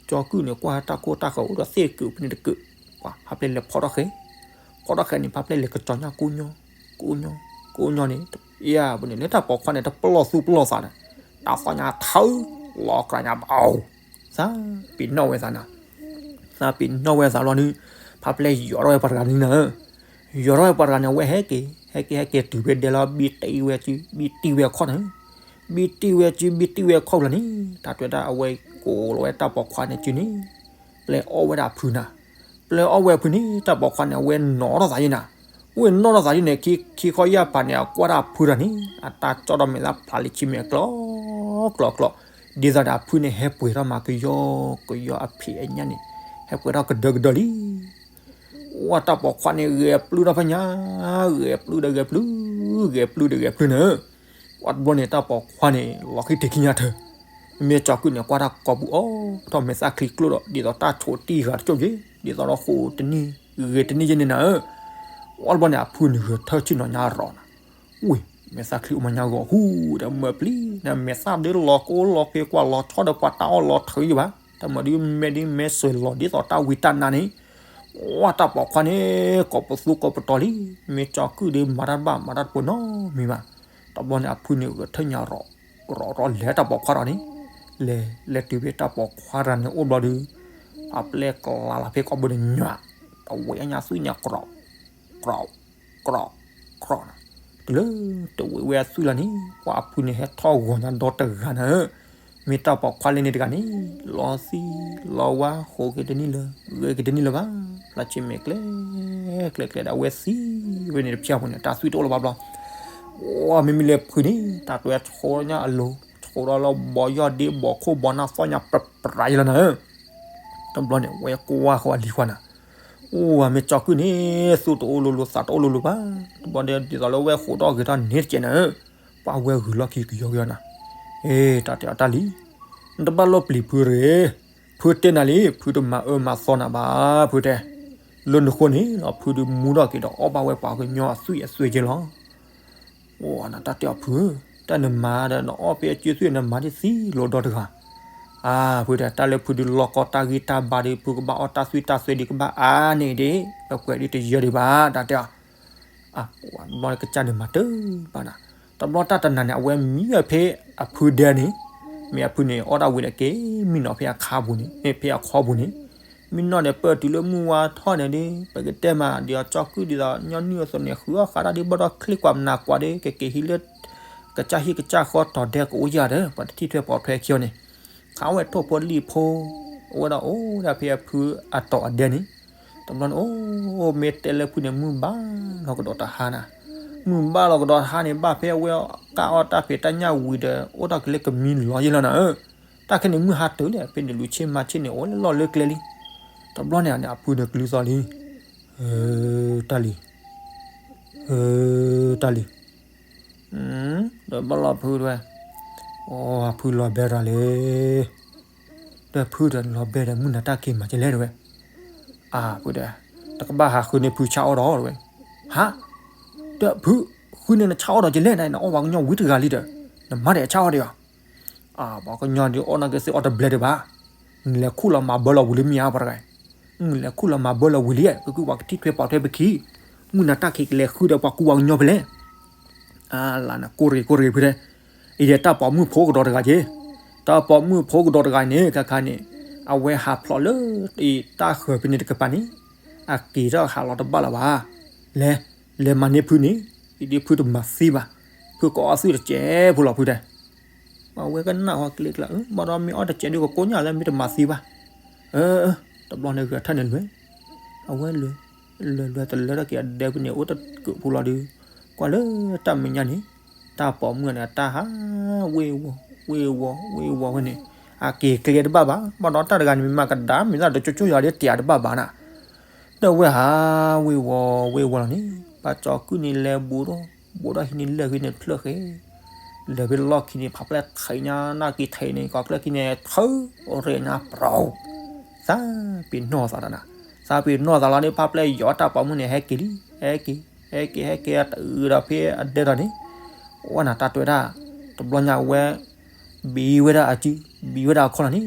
ကၠီကုၢ်န့ၣ် ကွၢ်တၢ်ခိၣ်တၢ်ဃၢၤအိၣ်ဒီးသ့ၣ်ကုာ်ဖဲန့ၣ်တကုာ်, ပှၤဖးပျဲၢ်လဲၤဖီထီၣ်ဃဲ, ဖီထီၣ်ဃဲန့ၣ် ဖးပျဲၢ်လဲၤကစီၤညါကိညီ, ကိညီ, ကိညီန့ၣ်, ယဲၢ်ပူၤန့ၣ် လၢတၢ်ပိာ်ခွါန့ၣ် တပလီၢ်သူၣ်ပလီၢ်သးဒီး, တၢ်သီၣ်ညါထၢ, လီၤကြၢ်ညါဘၣ်အိၣ်, သးပ့ၤနီၣ်ဝဲသးနၤ, သးပ့ၤနီၣ်ဝဲသးလီၤန့ၣ်, ဖးပျဲၢ်ယီၤထီၣ်ဝဲပှၤတဂၤန့ၣ်နၤ, ယီၤထီၣ်ဝဲပှၤတဂၤန့ၣ် အဝဲဟဲက့ၤ, ဟဲက့ၤ ဟဲက့ၤတုၤဖဲဒဲလီၤ ဘံတံၢ်ဝဲစု ဘံတံၢ်ဝဲခီၣ်န့ၣ်, ဘံတံၢ်ဝဲစု ဘံတံၢ်ဝဲခီၣ်ဖျၢၣ်န့ၣ်, တၢ်တဲဒၣ်အဝဲကိးလီၤဝဲတၢ်ပိာ်ခွါန့ၣ်စုန့ၣ်, ပျဲအီၣ်ဝဲဒၣ်ဖုနၤ, ပျဲအီၣ်ဝဲဖုန့ၣ် တၢ်ပိာ်ခွါန့ၣ် အဝဲနီၣ်ထီၣ်သးယဲၢ်နၤ, အဝဲနီၣ်ထီၣ်သးယဲၢ်န့ၣ် ခံခီယၢ်ဖးန့ၣ် အကွၢ်ဒၣ်ဖုတဂၤန့ၣ် အတၢ်ကၠီၣ်ထီၣ်မဲာ်သၣ်ဖျါလံာ်ဆံမဲာ်ကျီ, ကျီ ကျီ, ဒ်သိးဒီးအဖုန့ၣ်ဟဲပှဲၤထီၣ်မးကယီကယီအဖံးအညၣ်န့ၣ်, ဟဲပှဲၤထီၣ်ကဒၢကဒၢလံ ဝဲတၢ်ပိာ်ခွါန့ၣ် ဂဲၤပျုၢ်ထီၣ်ဖဲညါ, ဂဲၤပျုၢ်ဒီးဂဲၤပျုၢ်, ဂဲၤပျုၢ်ဒီးဂဲၤပျုၢ်န့ၣ်, ဝံၤတဘျီန့ၣ် တၢ်ပိာ်ခွါန့ၣ် လီၤဃံတ့ၢ်ခံညါထၢ, မ့ၢ်ကၠီကုၢ်န့ၣ် ကွၢ်တၢ်ကိာ်ပူၤအိၣ်ထီၣ်မဲာ်သၣ်ချံကျိၣ်ဒီး ဒ်သိးတၢ်ဆိးတံၢ်ဂၤတကၠိၣ်က့, ဒ်သိးဒီးဃိးတနံၣ်, ဂဲၤတနံၣ်ယဲၢ်န့ၣ်နၤဧၢ, ဝံၤတဘျီန့ၣ် အဖုန့ၣ်ဂဲၤထၢၣ်ဆ့ၣ်နီၤညါရီၤနၤ, ဝံၤ မဲာ်သၣ်ချံအိၣ်မးညါဂီၤဟူဒီးမၢပျံၤန့ၣ် မဲာ်သၣ်ဒ်လီၤကိလီၤဖဲကွၢ်လီၤဆီဒီး ပှၤတၢ်အီၣ်လီၤထုးယံၤဘၣ်, တၢ်မၤဒ်မဲာ်ဒ်မဲာ်စွဲးလီၤဒ်သိးတၢ်ဝံတၢ်နါန့ၣ်, ဝံၤတၢ်ပိာ်ခွါန့ၣ် ကိးပသူကိးပတီၤလံ, မ့ၢ်ကၠီကုၢ်ဒီးမၤတၢ်တဘၣ်မၤတၢ်တပူၤနီတမံၤဘၣ်, တဘျီန့ၣ် အဖုန့ၣ်ဂဲၤထၢၣ်ညါရီၤ, ရီၤရီၤလဲၤတၢ်ပိာ်ခွါတဂၤန့ၣ်, လဲၤလဲၤတုၤဖဲတၢ်ပိာ်ခွါတဂၤန့ၣ်အိၣ်ဘျီဒီး, အပျဲၢ်ကျါလီၤဖဲကိာ်ဘိန့ၣ်ညွး, တဝဲညါသွံၣ်ညါ ကြိး ကြိး ကြိး ကြိးနီၤ, တုၤလၢတဝဲဝဲအသွံၣ်လီၤန့ၣ် ပှၤအဖုန့ၣ်ဟဲထီၣ်ဂီၤညါဒီတဂၤနၤဧၢ, မ့ၢ်တၢ်ပိာ်ခွါလၢန့ၣ်တဂၤန့ၣ် လီၤသံလီၤဝါ ဃိးက့ၤတန့ၢ်လၢၤ ဂဲၤက့ၤတန့ၢ်လၢၤဘၣ်, ဖျါဆ့မဲာ်ကျဲ ကျဲကျဲဒီး အဝဲသံဝဲန့ၣ်တဖျၢၣ်ဖိန့ၣ် တၢ်သွံၣ်တအိၣ်လၢၤဘၣ်ဘျီ, အိၣ်မ့မ့ၢ်လၢဖုန့ၣ် တၢ်တွဲဆိညါအလိၤ ဆိဒီးလၢဘီယီၢ်ဒ့ဘီခိၣ်ဘီနၢ်သီၣ်ညါပြးပြးယလီၤနၤဧၢ, တဘျီန့ၣ် ဝဲကွၢ်ဃီအလံၤခွါနၤ, အိၣ်ဝဲမ့ၢ်ကၠီကုၢ်န့ၣ် သူၣ်တအိၣ်လိၤလိၤ သးတအိၣ်လိၤလိၤဘၣ်, တဘျီဒ်သိးလၢဝဲဃိးထီၣ်ဂဲၤထီၣ်န့ၣ်တကဲးနၤဧၢ, ပှၤဝဲဂုာ်လီၢ်ခံကယီကယီနၤ, အ့ တၢ်တဲအီၤတၢ်လံၤ, နတဘၣ်လိၣ်ပျံၤဖုတဂ့ၤ, ဖုတဲနၤလံ ဖုတမၤအၢမၤသီနၤဘၣ် ဖုတဲ, လၢနဃိန့ၣ်လီၤ ဖုဒုးမူထီၣ်က့ၤဒီးအီၣ်ဘၣ်ဝဲပှၤကညီအသွံၣ်အသွဲက့လီၤ. အိၣ်နတၢ်တဲအီၤဖု, တၢ်နမၤဒီးနအီၣ်ဖဲအကၠွသွံၣ်နမၤဒ်သံလိာ်ဒီတဂၤ, အါ ဖုတဲ တၢ်လၢဖုဒုးလီၢ်ကီတၢ်ဂံၢ်တၢ်ဘါဒီး ဖုကဘၣ်အီၣ်တၢ်သွံၣ်တၢ်သွဲဒုးကဘၣ်အါန့ၣ်ဒီး ပကွဲးဒုးတယၢဒံးဘၣ် တၢ်တဲအီၤ အဘျီကစၢ်န့ၣ်မၤတၢ်ဘၣ်နၤ, တဘျီတၢ်တနၤန့ၣ် အဝဲမံဝဲဖဲအဖုဒဲန့ၣ်, မ့ၢ်အဖုန့ၣ် အီၣ်ဒၣ်ဝံၤဒီးက့ၤမံနီၤဖဲအခါပူၤန့ၣ်, ဖဲအခီပူၤန့ၣ်, မံနီၤန့ၣ် ပၢၢ်တုၤလၢမုၢ်ဝါထီၣ်န့ၣ်ဒီး ပကတဲမး ဒ်အကၠီကုၢ်ဒ်သိးညီနုၢ်အသိးန့ၣ် ဃုအီၣ်ဃးတၢ်ဒ်ဘၣ်ဒီးချ့ကွၢ်မနၤကွၢ်ဒီး ကက့ၤဟံးလၢ ကစၢ်ဟံၣ်ကစၢ်ဃီတီၤဒဲကအိၣ်ယၤဒီး ပှၤတထံၣ်ထွဲပိာ်ထွဲခံအီၤန့ၣ်, ခးဝဲထိၣ်ဖိလံၣ်ဖိ, အဝဲဒၣ်အိၣ်ဒၣ်ဖဲအဖုအတီၤအဒဲန့ၣ်, တဘျီန့ၣ် အိၣ်မ့ၢ်တဲလၢဖုန့ၣ် မုၢ်ဘၣ်လီၤကဒီးတဟါနၤ, မုၢ်ဘၣ်လီၤကဒီးတဟါန့ၣ် ဘၣ်ဖဲအဝဲကၢ်အီၣ်တၢ်ဖံးတၢ်ညၣ်ဝံၤဒီး အိၣ်တ့ၢ်က့ၤလၢကမံလီၤယဲလီၤနၤဧၢ, တၢ်ခဲန့ၣ်မုၢ်ဟါတၢၤလံ ဖဲန့ၣ်လူၤဆ့မၤဆ့န့ၣ် အိၣ်လၢလီၢ်လၢကျဲလံ, တဘျီန့ၣ်န့ၣ် အဖုန့ၣ်ကလုၢ်သီၣ်လံ, တၢ်လံၤ တၢ်လံၤ, ဒီးဘၣ်လီၤဖုတဝဲ, အိ ဖုလီၤဘဲတၢ်လံ, ဒီးဖုဒီးလီၤဘဲဒီး မုၢ်နၤတၢ်က့ၤမၤကလဲၣ်တဝဲ, အါ ဖုဒီး တကဘၣ်ဟးဃုန့ၢ်ဖုဆၣ်အီၣ်ဒီးတဝဲ, ဟါ, ဒီးဖု, ဃုန့ၢ်နဆၣ်အီၣ်ဒီးကလဲၣ်နၤ နအီၣ်ပှၤကညီဝံၤတဂၤလံဒီး, နမၤဒီးဆၣ်အီၣ်ဒီးအီၤ, အါ ပှၤကညီဒုးအီၣ်နာ်က့သ့ၣ်အီၣ်တဘျဲဒံးဘၣ်, နလဲၤခူၣ်လီၤမၤဘၢလီၤဝံၤလံမ့ၢ်ဧါပှၤတဂၤ, နလဲၤခူၣ်လီၤမၤဘၢလီၤဝံၤလံ ကကုၢ်ပှၤကထံၣ်ထွဲပိာ်ထွဲပခံ, မုၢ်နၤတၢ်က့ၤကလဲၤဃုဒီးပှၤကူပှၤကညီဖဲလဲၣ်, အါ လၢနကိၢ်တဂ့ၤကိၢ်တဂ့ၤဖုတဲ, အံၤဒီးတၢ်ပိာ်မုၣ်ဖိကဒီးတဂၤက့ၤ, တၢ်ပိာ်မုၣ်ဖိကဒီးတဂၤန့ၣ် ခါခါန့ၣ်, အဝဲဟးဖျိးလၢ တၢ်ဃၢၤဖဲန့ၣ်တကပၤန့ၣ်, အက့ၤထီၣ်ဟးလီၤတဘၣ်လၢၤဘၣ်, လဲၤ, လဲၤမၤန့ၢ်ဖုန့ၣ်, အံၤဒ်ဖုတမၤသံဘၣ်, ဖုကအီၣ်သွံၣ်တစဲးဖိလီၤဖုတဲ အဝဲကနၣ်ဃီကျ့ကျါ ဘၣ်ဒီးမ့ၢ်အီၣ်တစဲးဒုးကကိးညါလၢမ့ၢ်တမၤသံဘၣ်, တဘျီန့ၣ်ဂဲၤထၢၣ်န့ၣ်လွဲၢ်, အဝဲလွဲၢ်, လွဲၢ်လွဲၢ်တလၢတၢ်က့ၤအဒဲဖဲန့ၣ် အိၣ်တကုးဖိလီၤဒုး, ကွၢ်လၢတၢ်မဲာ်ညါန့ၣ်, တၢ်ပိာ်မုၣ်န့ၣ် အတၢ်ဟးဝ့ၢ်ဝီၤ, ဝ့ၢ်ဝီၤ, ဝ့ၢ်ဝီၤဝဲန့ၣ်, အက့ၤကျဲတဘၣ်ဘၣ်, ဘၣ်ဒီးတၢ်တဂၤန့ၣ် မ့ၢ်မၤကဒါ မ့ၢ်သးတကၠိကၠိယၤဒ်တယၤတဘၣ်ဘၣ်နၤ ဒီးဝဲဟးဝ့ၢ်ဝီၤဝ့ၢ်ဝီၤလီၤန့ၣ်, ပှၤကၠီၤကုၢ်န့ၣ်လဲၤဘူးဒီး, ဘူးဒီးဟံးန့ၢ်လၢၢ်ဂ့ၤန့ၣ်ဖျၢၣ်ဃဲ, လဲၤဖဲလီၢ်ခံန့ၣ် ဖးဖျဲၣ်ထံးညါ နၢ်က့ၤထံးန့ၣ် ကီၤကျၢၢ်ခံန့ၣ် ထုးရ့ၣ်ညါပြီ, သးပ့ၤနီၣ်သးဒီးနၤ, သးပ့ၤနီၣ်သးလီၤန့ၣ် ဖးဖျဲၣ်ယီၤတၢ်ပိာ်မုၣ်န့ၣ် ဟဲက့ၤလံ, ဟဲက့ၤ, ဟဲက့ၤ ဟဲက့ၤ တအုးဒီးဖဲအဒဲဒီးန့ၣ်, ဝဲနၤတၢ်တွဲဒၣ်, တဘျီညါဝဲ ဘံဝဲဒၣ်အစု, ဘံဝဲဒၣ်အခီၣ်လီၤန့ၣ်,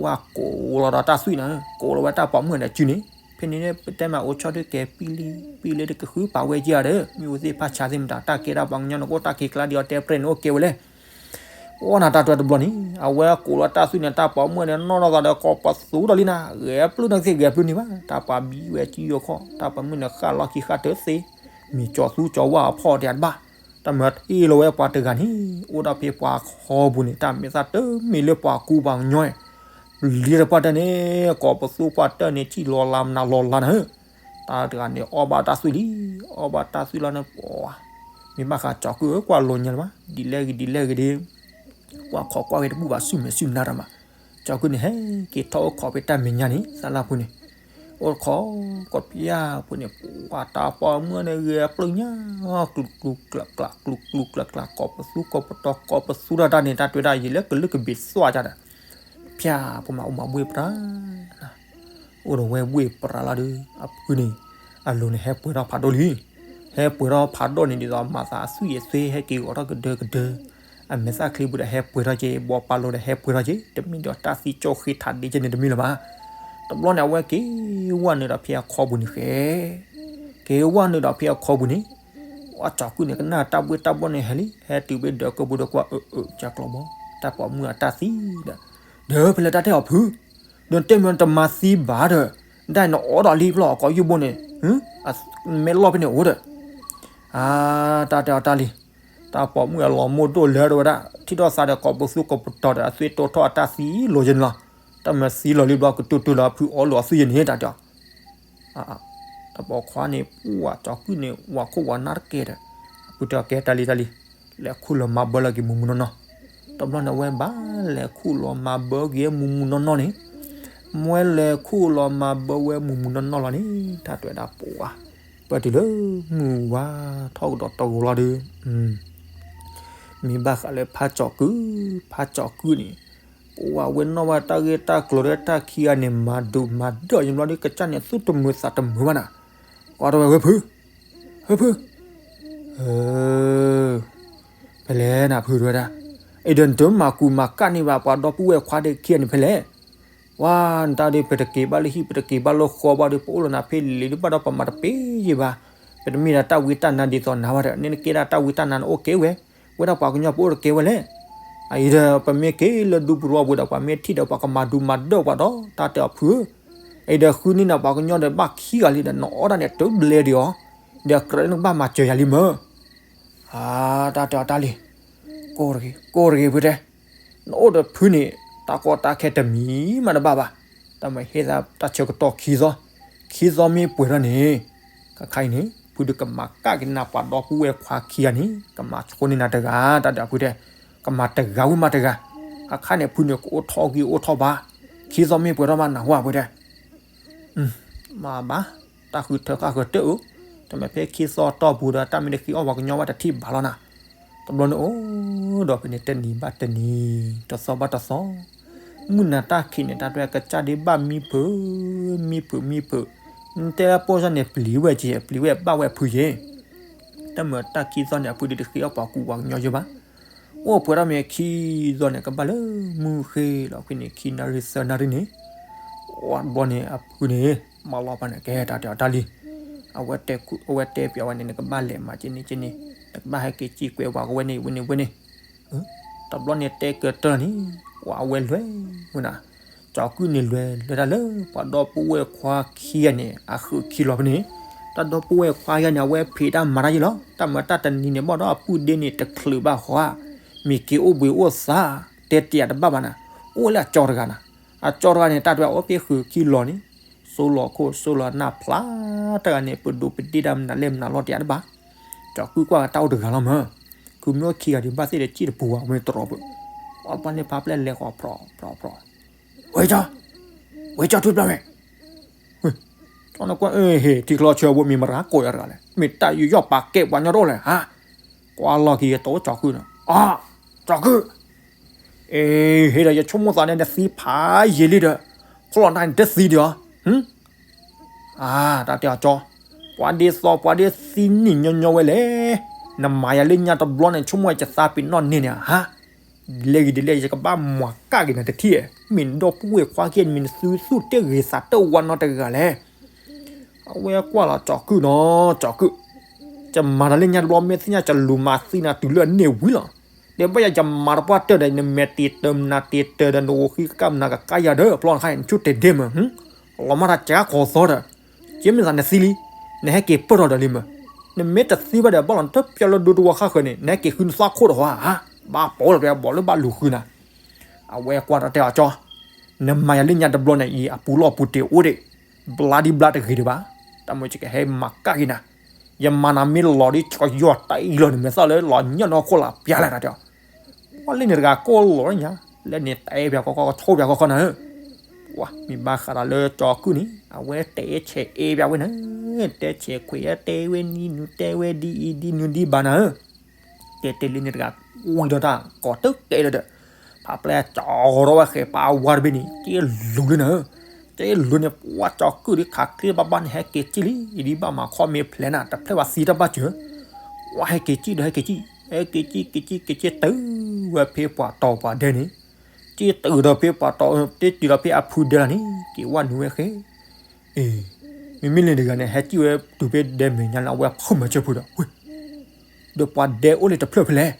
ဝဲကိးလီၤဒီးတၢ်သွံၣ်န့ၣ်, ကိးလီၤဝဲတၢ်ပိာ်မုၣ်န့ၣ်စုန့ၣ်, ဖဲန့ၣ်န့ၣ် ပတဲမးအိၣ်ဆီဒုးကဲပံလံ, ပံလံတကဃုပာ်ဝဲက့ၤဧါဒီး မ့ၢ်ဝဲသ့ၣ်ဖးဆါသ့ၣ်မတၤ တၢ်ကဲဒၣ်ပှၤကညီန့ၣ် ကအိၣ်တၢ်ခံးကျါဒ်အီၤတဲပြဲၢ်န့ၣ်အိၣ်ကဲဝဲလဲၣ်. အိၣ်နၤတၢ်တွဲတဘျီန့ၣ် အဝဲကိးလီၤတၢ်သွံၣ်န့ၣ် တၢ်ပိာ်မုၣ်န့ၣ် နီၢ်နီၢ်သးဒီးကိးပသူဒီးလံနၤ, ဂဲၤပျုၢ်နၤကသ့ၣ်ဂဲၤပျုၢ်န့ၣ်ဘၣ်, တၢ်ပှၤဘံဝဲစုယိၤခီၣ်, တၢ်ပိာ်မုၣ်န့ၣ် ဃၣ်လီၢ်ခံဃၣ်တသ့, မ့ၢ်ကၠီၤသူကၠီၤဝါအဖီၣ်တယၤတဘၣ် တၢ်မၤတ့ၢ်လီၤဝဲပှၤတဂၤန့ၣ် အိၣ်ဒၣ်ဖဲပှၤခီပူၤန့ၣ် တၢ်မဲာ်သၣ်တမ့ၢ်လၢပှၤကူပှၤကညီ, ပျံၤတပှၢ်တၢၢ်န့ၣ် ကိးပသူပှၢ်တၢၢ်န့ၣ် ထံၣ်လီၤလါမနုၤလီၤလါနၤဧၢ, တၢ်တဂၤန့ၣ် အီၣ်ဘၣ်တၢ်သွံၣ်လံ, အီၣ်ဘၣ်တၢ်သွံၣ်လီၤန့ၣ် ပှၤ, မ့ၢ်ဘၣ်ဃးကၠီၤကုၢ်ဧၢ ကွၢ်လိာ်ညါလၢၤမး ဒ်လဲၣ်ဂ့ၤဒ်လဲၣ်ဂ့ၤဒ် ကွၢ်ခီကွၢ်ဂ့ၤတဘူၣ်ဘၣ်ဆူၣ်မဲာ်ဆူၣ်နါတၢ်မး, ကၠီၤကုၢ်န့ၣ် ဟဲက့ၤထီၣ်အိၣ်ခိးဖဲတၢ်မဲာ်ညါန့ၣ် သးလၢ်ဖိန့ၣ်, အိၣ်ခိး ကီၢ်ပယၢ်ဖိန့ၣ် ပှၤတၢ်ပိာ်မုၣ်န့ၣ် ဂဲၤပျုၢ်ညါ, ကျူကျူကျးကျး ကျူကျူကျးကျး ကိးပသူကိးပတီၤ ကိးပသူဒၣ်တၢ်န့ၣ် တၢ်တွဲဒၣ်ယံာ်လၢကလုၢ်ကဘ့ၣ်သွၣ်ကဒီး, ဖၠၣ်ဖိမးအိၣ်မးဘှ့ၣ်ပြၢ် အိၣ်ဒီးဝဲဘှ့ၣ်ပြၢ်လီၤဒီး အဖုန့ၣ် အလိၤန့ၣ် ဟဲပှဲၤထီၣ်ဖးဒိၣ်လံ, ဟဲပှဲၤထီၣ်ဖးဒိၣ်န့ၣ် ဒ်သိးမၤသးအသွံၣ်အသွဲ ဟဲက့ၤဂီၤထီၣ်ကဒၢကဒၢ, အမဲာ်သၣ်ချံပူၤဒီးဟဲပှဲၤထီၣ်က့ၤ, ဘီပာ်လိၤဒီးဟဲပှဲၤထီၣ်က့ၤ, တမ့ၢ်ဒီးတၢ်သံကၠိၣ်ဃ့ထးဒ့ကဲန့ၣ်တမ့ၢ်လၢၤဘၣ်. တဘျီန့ၣ် အဝဲက့ၤဝဲနုာ်ဒီးဖဲအခီပူၤန့ၣ်ဃဲ, က့ၤဝဲနုာ်ဒီးဖဲအခီပူၤန့ၣ်, အကၠီၤကုၢ်န့ၣ် ကနၣ်တၢ်ဘှ့ၣ်တၢ်ဘှီၣ်န့ၣ်ဟဲလံ, ဟဲတုၤဘၣ်ဒီးကၢၢ်ပူၤဒီးကွၢ်အၢအၢ ကၢ်ကျီဘီ, တၢ်ပိာ်မုၣ်အတၢ်သံဒီး, ဒီးဖဲလဲၣ်တၢ်တဲအီၤဖု, ဒီးတဲမ့ၢ်တမၤသံဘၣ်ဒီး, ဒၣ်နအိးထီၣ်လံဖျီၣ်ကိးယုၢ်ဘိန့ၣ်, မ့ၢ်လီၢ်ဖဲန့ၣ်အိၣ်ဒီး, အါ, တၢ်တဲအီၤတၢ်လံ, တၢ်ပိာ်မုၣ်အလီၤမိၢ်ဒိၣ်လဲၤတဝဲဒၣ် ထံၣ်ထီၣ်သးဒီးကိးပသူကိးပတီၤဒီး အသွံၣ်တိၢ်ထီၣ်အတၢ်သံလီၤယဲန့ၣ်လီၤ. တၢ်မၤသံလီၤလံဘျီ ကတူၢ်တူၢ်လီၤအဖုအီလီၤအသွံၣ်ယဲန့ၣ် တၢ်တဲအီၤ တၢ်ပိာ်ခွါန့ၣ် ပှၢ်ကၠီၤကုၢ်န့ၣ် ဝၤခိၣ်ဝၤနၢ်တကဲဒီး, အဖုတဲအီၤကဲတၢ်လံတၢ်လံ, လဲၤခူၣ်လီၤမၤဘၢလီၤက့ၤမူးမူးနီၢ်နီၢ်, တဘျီန့ၣ်အဝဲဘၣ်လဲၤခူၣ်လီၤမၤဘၢက့ၤမူးမူးနီၢ်နီၢ်န့ၣ်, မ့ၢ်လဲၤခူၣ်လီၤမၤဘၢဝဲမူးမူးနီၢ်နီၢ်လီၤန့ၣ် တၢ်တဲဝဲဒၣ်ပှၢ်, ပၢၢ်တုၤလၢမုၢ်ဝါထီၣ်ကဒီးတဂီၤလီၤဒီး မ့ၢ်ဘၣ်ဃးလၢဖးကၠီၤကုၢ်, ဖးကၠီၤကုၢ်န့ၣ်, ပှၢ်ဝဲနီၣ်ဝဲတၢ်ဂ့ၢ်တၢ်ကျိၤဒီးတၢ်ခံဂၤန့ၣ် မၤဒုးမၤဒၢၣ်ယဘျီဒီး ကစၢ်န့ၣ်သူၣ်တမုာ်သးတမုာ်ဘၣ်နၤ, ကွၢ်ထီၣ်ဝဲဝဲဖု, ဝဲဖု, ဖဲလဲၣ်နဖုတဝဲဒၣ်, အံၤဒီးနတမၤကူးမၤကၣ်န့ၢ်ဘၣ်ပှၤဒီပုၢ်ဝဲၢ်ခွါဒီးခံဂၤန့ၣ်ဖဲလဲၣ် ပှၤနတၢ်ဒီး ပတက့ၤဘၣ်လၢဟံၣ် ပတက့ၤဘၣ်လၢဃီဘၣ်ဒီး ပအိၣ်လၢနၤဖဲလံၤလံၤဒုးဘၣ်ဒီး ပမၤတပ့ၢ်ယံၤဘၣ်, ပတမ့ၢ်ဒၣ်တၢ်ဝံတၢ်နါဒ်သိးနၤဘၣ်ဒီး နကဲဒၣ်တၢ်ဝံတၢ်နါန့ၣ်အိၣ်ကဲဝဲ, ဝဲဒၣ်ပှၤကညီပအိၣ်တကဲဝဲလဲၣ်, အအံၤဒီး ပမ့ၢ်က့ၤလၢဒူပူၤဝဲဒီး ပှၤမ့ၢ်ထံၣ်ဒီး ပှၤကမၤဒုးမၤဒၢၣ်ပှၤဒီး တၢ်တဲအီၤဖုဧၢ, အအံၤဒီးဃုန့ၢ်နၤပှၤကညီဒီးဘၣ်ခံဂၤလံဒီး နအီၣ်ဒၣ်န့ၣ် တုၤဘျဲဒံးအီၤ, ဒီးကြၢးလၢနကဘၣ်မၤစၢၤယၤလံမၢ် အါ, တၢ်တဲအီၤတၢ်လံ, ကိၢ်တဂ့ၤ, ကိၢ်တဂ့ၤဖုတဲ, နအိၣ်ဒီးဖုန့ၣ် တၢ်ကီတၢ်ခဲတမံၤမးတဘၣ်ဘၣ်, တၢ်မ့ၢ်ဟ့ၣ်သးတၢ်ဆၢကတီၢ်ခံသီ, ခံသီမ့ၢ်ပှဲၤထီၣ်န့ၣ်, ခါခါအံၤန့ၣ် ဖုဒုးကမၤကၣ်က့ၤနၤပှၤဒီပုၢ်ဝဲၢ်ခွါခံဂၤန့ၣ် ကမၤဆိန့ၢ်နၤတဂၤ, တၢ်တဲအီၤဖုတဲ, ကမၤတဂၤဝံၤမးတဂၤ, ခါခါန့ၣ် ဖုန့ၣ်ကအိၣ်ထီၣ်ဂံၢ်အိၣ်ထီၣ်ဘါ, ခံသီမ့ၢ်ပှဲၤထီၣ်မးနၢ်ဟူဧါဖုတဲ မၤဘၣ်, တၢ်ဃုထၢဃာ်ဃုတၢၢ်ဧၢ, တမ့ၢ်ဖဲခံသီတီၢ်ပူၤဒီး တၢ်မ့ၢ်တဃ့အီၣ်ပှၤကညီဘၣ်တထံၣ်ဘၣ်လီၤနၤ, တဘျီန့ၣ်အိၣ်ဒီးဖဲန့ၣ် တနံၤဘၣ်တနံၤ, တသီဘၣ်တသီ, မုၢ်နၤတၢ်ခံးန့ၣ် တၢ်တဲကစၢ်ဒ့ဘၣ်မံဖုး, မံဖုးမံဖုး, နတဲလၢပိၢ်စၢ်န့ၣ် ပျံၤဝဲက့ၤ ပျံၤဝဲဘၣ်ဝဲဖုယ့ၣ် တၢ်မၤတၢ်ခံသီန့ၣ် အဖုဒုးတဃ့အီၣ်ပှၤကူပှၤကညီယဲၢ်ဘၣ်, အိၣ်ပှဲၤထီၣ်မ့ၢ်ခံသီန့ၣ် ကဘၣ်လၢမုၢ်ဃ့လီၤ ဖဲန့ၣ် ခံနၣ်ရံၣ်သၢနၣ်ရံၣ်န့ၣ်, ဝဲဘျီန့ၣ် အဖုန့ၣ် မၤလီၤပှၤန့ၣ် ကဲတၢ်တဲအီၤတၢ်လံ, အဝဲတဲပျးဝဲန့ၣ် နကဘၣ်လဲၤမၤက့န့ၣ်က့န့ၣ်, နကဘၣ်ဟဲက့ၤစံၣ်ကွဲးဝဲကဝဲန့ၣ် ဝဲန့ၣ်ဝဲန့ၣ်, တဘျီန့ၣ်တဲကတၢၢ်န့ၣ်, ဝဲအဝဲလဲၤဝဲနၤ ကၠီၤကုၢ်န့ၣ်လဲၤလဲၤတၢ်လၢ ပှၤဒီပုၢ်ဝဲၢ်ခွါခံဂၤန့ၣ် အဃုာ်ခံလီၤဖဲန့ၣ်, တၢ်ဒီပုၢ်ဝဲၢ်ခွါယၤန့ၣ် အဝဲဖံးတၢ်မၤတၢ်ယဲၢ်လီၤ, တၢ်မၤတၢ်တနံၤန့ၣ် ဘၣ်ဒီးအပုၢ်ဒ့န့ၣ်တချုးဘၣ်ဃီဧါ, မ့ၢ်က့ၤအိၣ်ဘှံးအိၣ်သါ, တဲတ့ၢ်တဘၣ်ဘၣ်နၤ, အိၣ်လၢအကၠီတဂၤနၤ, အကၠီတဂၤန့ၣ် တၢ်တဝဲအိၣ်ဖဲဃုာ်ခံလီၤန့ၣ်, စိလီၤခိၣ်စိလီၤနၢ်ဖျါတဂၤန့ၣ် ပဒိးပဒ့ၣ်တၢ်မနုၤလဲၣ်မနုၤလီၤတ့ၢ်တဘၣ်, ကၠီၤကုၢ်ကွၢ်တၢ်အိၣ်တဂၤလီၤမး, ခုမ့ၢ်အိၣ်ခံဂၤဒံးဘၣ်သ့ၣ်ဒီး စံၣ်တပူၤဝဲ အဝဲတရီပူၤ, အပှၤန့ၣ်ဖးပျဲၢ်လဲၤဃီၤဖြီဖြီဖြီ, ဝဲကၠီ, ဝဲကၠီထွံၣ်ပျီမဲာ် ကၠီနကွၢ်အဟ့ၣ် ထံချီဆၢဖိမ့ၢ်မရၤကိးယၤတဂၤလဲၣ်, မ့ၢ်တၢ်ယူးယီၣ်ပာ်ကဲပှၤညီတအိၣ်လဲၣ်ဟါ, ကွၢ်လီၤက့ၤယတိၢ်ကၠီၤကုၢ်နီၤ, အါ, ကၠီၤကုၢ်, အ့ ဟ့ၣ်ဒီးယဆိကမိၣ်သးန့ၣ် နသံဖးယံာ်လံဒီး, ခီလီၤနၤန့ၣ်တသံဒံးအီၤ, အါ, တၢ်တဲအီၤကၠီ, ပှၤဒ့သီပှၤဒ့သံနံၣ်ညီညီဝဲလဲၣ်, နမၤယၤလၢညါတဘျီန့ၣ် ဆိကမိၣ်ယသးပ့ၤနီၣ်န့ၢ်န့ၣ်ဟါ ဒ်လဲၣ်ဂ့ၤဒ်လဲၣ် ယကဘၣ်မၤကၣ်က့ၤနၤတထံၣ်, မ့ၢ်နဒီပုၢ်ဝဲၢ်ခွါခံဂၤန့ၣ် မ့ၢ်နသုသူၣ်တ့ၢ်ဂ့ၤသးတ့ၢ်ဝါနီတဂၤလဲၣ်. အဝဲကွၢ်လီၤကၠီၤကုၢ်နီၤ, ကၠီၤကုၢ်, ယမၤတၢ်လၢညါတဘျီ မ့ၢ်သ့ၣ်ညါ ယလူၤမၤသံနၤတုၤလၢအန့ၢ်ဝံၤလီၤ. ဒီးဘၣ်ယၤယမၤတပှၢ်တၢၢ်ဒီး နမဲာ်တ့ၢ်တၢ်မနုၤတ့ၢ်တၢ်ဒီး နအိၣ်ဃံကၣ်မနုၤကကါယၤဒီး ဖျီနခါန့ၣ် နဆိၣ်တဲာ်ဒ့မ့ၢ် လီၤမၢ်တၢ်ကဲခီသီဒီး ကမ့ၢ်သးနသံလံ, နဟဲက့ၤပၢၢ်ထီၣ်ဒီးလံမ့ၢ်, နမ့ၢ်တသံဘၣ်ဒီး ဘၣ်လီၤနတပျၢ်လၢဒိတဝီဃၣ်ဃၢၤန့ၣ် နဟဲက့ၤဃုနသွၣ်ခိၣ်ဒီးဟါ, ဘၣ်ပိာ်လီၤတၢ်ဘီၣ်လၢဘၣ်လူၤဃုနၤ. အဝဲကွၢ်တၢ်တဲအီၤကၠီ, နမၤယၤလၢညါတဘျီန့ၣ်အံၤ အပူၤလီၢ်ပူၤတ့ၢ်အိၣ်ဒံး, ဘျါဒံးဘျါတဂ့ၤဒံးဘၣ်, တၢ်မ့ၢ်ယကဟဲမၤကၣ်က့ၤနၤ, ယမၤနၤမ့ၢ်လီၤဒ်ကယီၤတၢ်အံၤလီၤန့ၣ် မဲာ်သၣ်လၢလီၤညၣ်နီၢ်ခိၣ်လၢပျါလဲၣ်တၢ်တဲအီၤ ပှၤလၢန့ၣ်တဂၤကိးလီၤညါ, လၢန့ၣ်တဲပၠးကီကီကဆိပၠးကီကီနၤဧၢ, ပှၤမ့ၢ်ဘၣ်ဃးဒီးလၢကၠီၤကုၢ်န့ၣ် အဝဲတဲဆဲးအဲပၠးဝဲနၤ, တဲဆဲးခွဲး တဲဝဲဒ်အံၤဒ်နုၤတဲဝဲဒ်အံၤဒ်နုၤဒ်ဘၣ်နၤဧၢ, တဲတဲလၢန့ၣ်တဂၤ ဝံၤဒီးတၢ်ကိးတကဲဒီး ဖးပျဲၢ်ကၠီၤရီဝဲဃဲၤပာ်ဝါတဘ့ၣ်န့ၣ် က့လူၤလၢနၤဧၢ, က့လူၤန့ၣ် ပှၤကၠီၤကုၢ်ဒ်ခးချ့ဘၣ်ဘၣ်န့ၣ် ဟဲက့ၤစံၣ်လံ, ဒ်ဘၣ်မၤခီမ့ၢ်ဖျဲးနၤ တဖျဲၣ်ဘၣ်သံတၢ်ဘၣ်စၢၤ ဝဲဟဲက့ၤစံၣ်ဒီးဟဲက့ၤစံၣ်, ဟဲက့ၤစံၣ်က့ၤစံၣ်က့ၤစံၣ် တုၤဝဲဖဲပှၤတီၤပှၤဒဲန့ၣ်, စံၣ်တုၤဒီးဖဲပှၤတီၤ တ့တုၤဒီးဖဲအဖုဒဲလီၤန့ၣ် က့ၤဝဲနုာ်ဝဲဃဲ, အ့, မ့မ့ၢ်လၢတဂၤန့ၣ် ဟဲစံၣ်ဝဲတုၤဖဲဒဲမဲာ်ညါလၢအဝဲဖိမၤစၢၤဖုဒီး ဝ့ၢ်, ဒီးပှၤဒဲအိၣ်လၢတဖျၢၣ်ဖဲလဲၣ်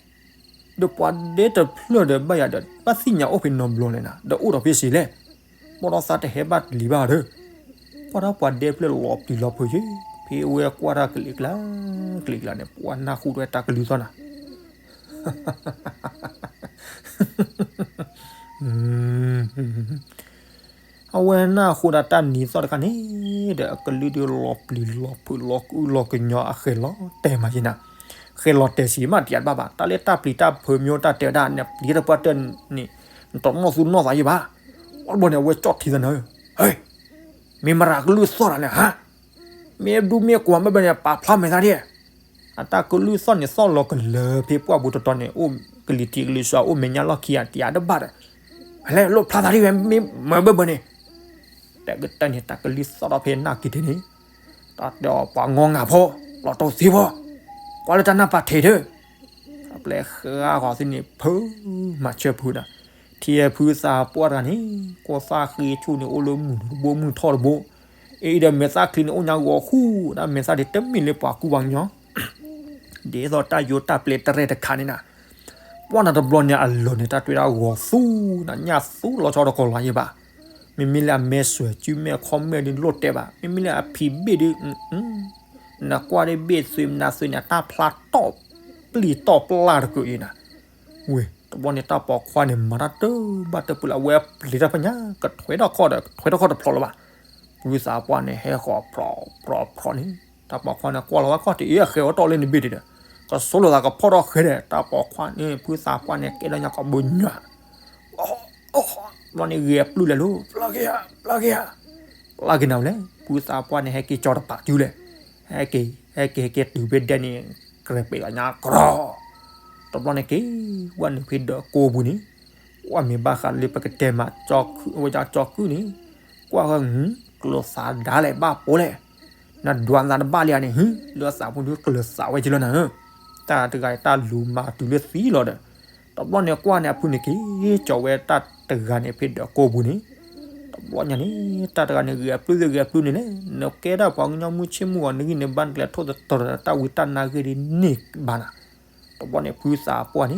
ဒီးပှၤဒဲတဖျၢၣ်ဒီးဘၣ်ယၤဒီး ဘၣ်သ့ၣ်ညါအိၣ်ဖဲနီတဘျီလဲၣ်နၤ, ဒီးအိၣ်ဒီးဖဲစ့လဲၣ်, ဘီၣ်ဒီးသးတဟဲဘၣ်လံၤဘၣ်ဒီး, တ ကွၢ်တၢ်ပှၤဒဲဖျၢၣ်လီၤပျံၤလီၤဖုးယ့ၣ်, ဖဲအဝဲကွၢ်တၢ်ကလံၤကျါ ကလံၤကျါန့ၣ် ပှၤနၢ်ဟူတဝဲတၢ်ကလုၢ်သီၣ်နၤ အဝဲနၢ်ဟူဒီးတၢ်နံၤသီၣ်တခါန့ၣ်ဒီး အကလုၢ်ဒုးလီၤပျံၤလီၤဖုးလီၤကုလီၤကညီ အဃဲၤလီၤတဲာ်မးယ့ၣ်နၤ, ဃဲၤလီၤတဲာ်စံးမးတယးတဘၣ်ဘၣ်, တၢ်လၢတၢ်ပျံၤတၢ်ဖုးမ့ၢ်အိၣ်တၢ်တဲဝဲဒၣ်န့ၣ် ပျံၤတပှၢ်တၢၢ်န့ၣ် နတနီၣ်သူၣ်နီၣ်သးယ့ၣ်ဘၣ်. အဘျီန့ၣ် အဝဲကၠီၣ်ထံသးနၤဧၢ, ဟဲ မ့ၢ်မရၤကလုၢ်သီၣ်တၢ်န့ၣ်ဟါ, မ့ၢ်ဒူမ့ၢ်ကွၢ်မ့ၢ်ဘၣ်န့ၣ် ပာ်ဖျါမဲာ်သၣ်ဒၣ်, အတၢ်ကလုၢ်သီၣ်န့ၣ်သီၣ်လီၤကလၢၤဖဲပှၢ်ပူၤတတီၤန့ၣ် အိၣ်ကလံၤထံးကလံၤဆှး အိၣ်မဲာ်ညါလီၢ်ခံဂၤတယးတဘၣ်ဒီး, ဟဲလဲၣ်လိၣ်ဖျါသးဒ်ဝဲမ့ၢ်မၢဘၢဘၢန့ၣ်, တဲကတၢၢ်န့ၣ် တၢ်ကလုၢ်သီၣ်ထီၣ်ဖဲနၢ်က့ၤတ့ၢ်န့ၣ်, တၢ်တဲအီၤပှၤငီငၤဖီ, လီၤတိၢ်သ့ဖီ, ကွၢ်လၢတၢ်နၢ်ပၢၢ်ထဲးဒီး အပျဲဃါဂီၤသ့ၣ်န့ၣ် ဖုမၤဆၢဖုဒီး, ထံၣ်ဖုသးပှၢ်တဂၤန့ၣ် ကိးသၣ်ဃ့ဆူၣ်န့ၣ် အိၣ်လၢမုၢ်တဘိမုၢ်ထီၣ်တဘိ, အံၤဒီးမဲာ်သၣ်ချံန့ၣ် အိၣ်ညါဂီၤဃူ, ဒ်မဲာ်သၣ်ဒ်တမ့ၢ်လၢပှၤကူပှၤကညီ ဒ်သိးတၢ်ယိတၢ်ပျဲတရဲၣ်တခါန့ၣ်နၤ, ပှၢ်နၤတဘျီန့ၣ်အလီၢ်န့ၣ် တၢ်တွဲဒၣ်ဂီၤသူနၤ ညၣ်သူလီၤဆီတကီၢ်လီၤယ့ၣ်ဘၣ်, မ့မ့ၢ်လၢအမဲာ်စွဲးစုမဲာ်ခီၣ်မဲာ်ဒ်လိၣ်တဲဘၣ်, မ့မ့ၢ်လၢအဖံးဘ့ၣ်ဒ် နကွၢ်ဒ်ဘ့ၣ်သွံးမနၤသွံးန့ၣ် အတၢ်ဖျါတီၣ်ပျံၤတီၣ်ပျၢ်တကုာ်အံၤနၤ, ဝ့ၢ် တဘျီန့ၣ် တၢ်ပိာ်ခွါန့ၣ် မၤတၢ်တဘၣ်တပူၤလၢ အဝဲပျံၤတၢ်ဖဲညါ ကထွဲထီၣ်ခီၣ်ဒီး ကထွဲထီၣ်ခီၣ်တဖျိးလၢၤဘၣ်. ဖုသးပှၢ်န့ၣ် ဟဲဃီၤဖျိးဖျိးဖျိးန့ၣ် တၢ်ပိာ်ခွါန့ၣ် ကွၢ်လီၤဝဲခီၣ်ထံး အ့ အဃဲၤဝဲတီၢ်လၢနဘ့ၣ်ဒံးဒီး ကဆိလိာ်သးကဖီၣ်ထီၣ်ဃဲဒီး တၢ်ပိာ်ခွါန့ၣ် ဖုသးပှၢ်န့ၣ် ကဲထီၣ်ညါကီးဘိညါ ဘျီန့ၣ်ဂဲၤပျုၢ်လဲၤလီၤ ပျၢ်က့ၤဧါ ပျၢ်က့ၤဧါ ပျၢ်က့ၤနၤဝဲလဲၣ်. ဖုသးပှၢ်န့ၣ် ဟဲက့ၤကၠီတပၤစုလဲၣ်. ဟဲက့ၤ ဟဲက့ၤ ဟဲက့ၤတုၤဖဲဒဲန့ၣ် ကြဲးပ့ၤလီၤညါကြီ တဘျီန့ၣ်က့ၤ ဝဲနုာ်ဖဲဒၢးကိးပူၤန့ၣ် ကွၢ်မ့ၢ်ဘၣ်ဃးလၢပကတဲမး ကၠီကုၢ် အဝဲဒၣ်ကၠီကုၢ်န့ၣ် ကွၢ်ဃီ ကျၢၤသးဒါလဲၣ်ဘၣ်ပိာ်လဲၣ်. နဒွးသးတဘၣ်လံဧါန့ၣ် ဟ့ လၢသးပူၤဒုးကျၢၤသးဝဲက့ၤလီၤနၤဧၢ. တၢ်တဂၤအံၤတၢ်လူၤမၤတုၤလၢသံလီၤဒီး တဘျီန့ၣ်ကွၢ်န့ၣ် အဖုန့ၣ်က့ၤ ကၠီဝဲတၢ်တဂၤန့ၣ် ဖဲဒၢးကိးပူၤန့ၣ် တဘျီညါန့ၣ် တၢ်တဂၤန့ၣ် ဂဲၤပျုၢ်သ့ဂဲၤပျုၢ်န့ၣ်လဲၣ် နကဲဒၣ်ပှၤကညီမုၢ်ဆ့ၣ်မုၢ်ဂီၤ နဂံၢ်နဘါနကလဲၤထိၣ်သတြီၤ တၢ်ဝံတၢ်နါဂ့ၢ်ဒ်န့ၣ်ဘၣ်နၤ. တဘျီန့ၣ် ဖုသးပှၢ်န့ၣ် ကွၢ်ဃီ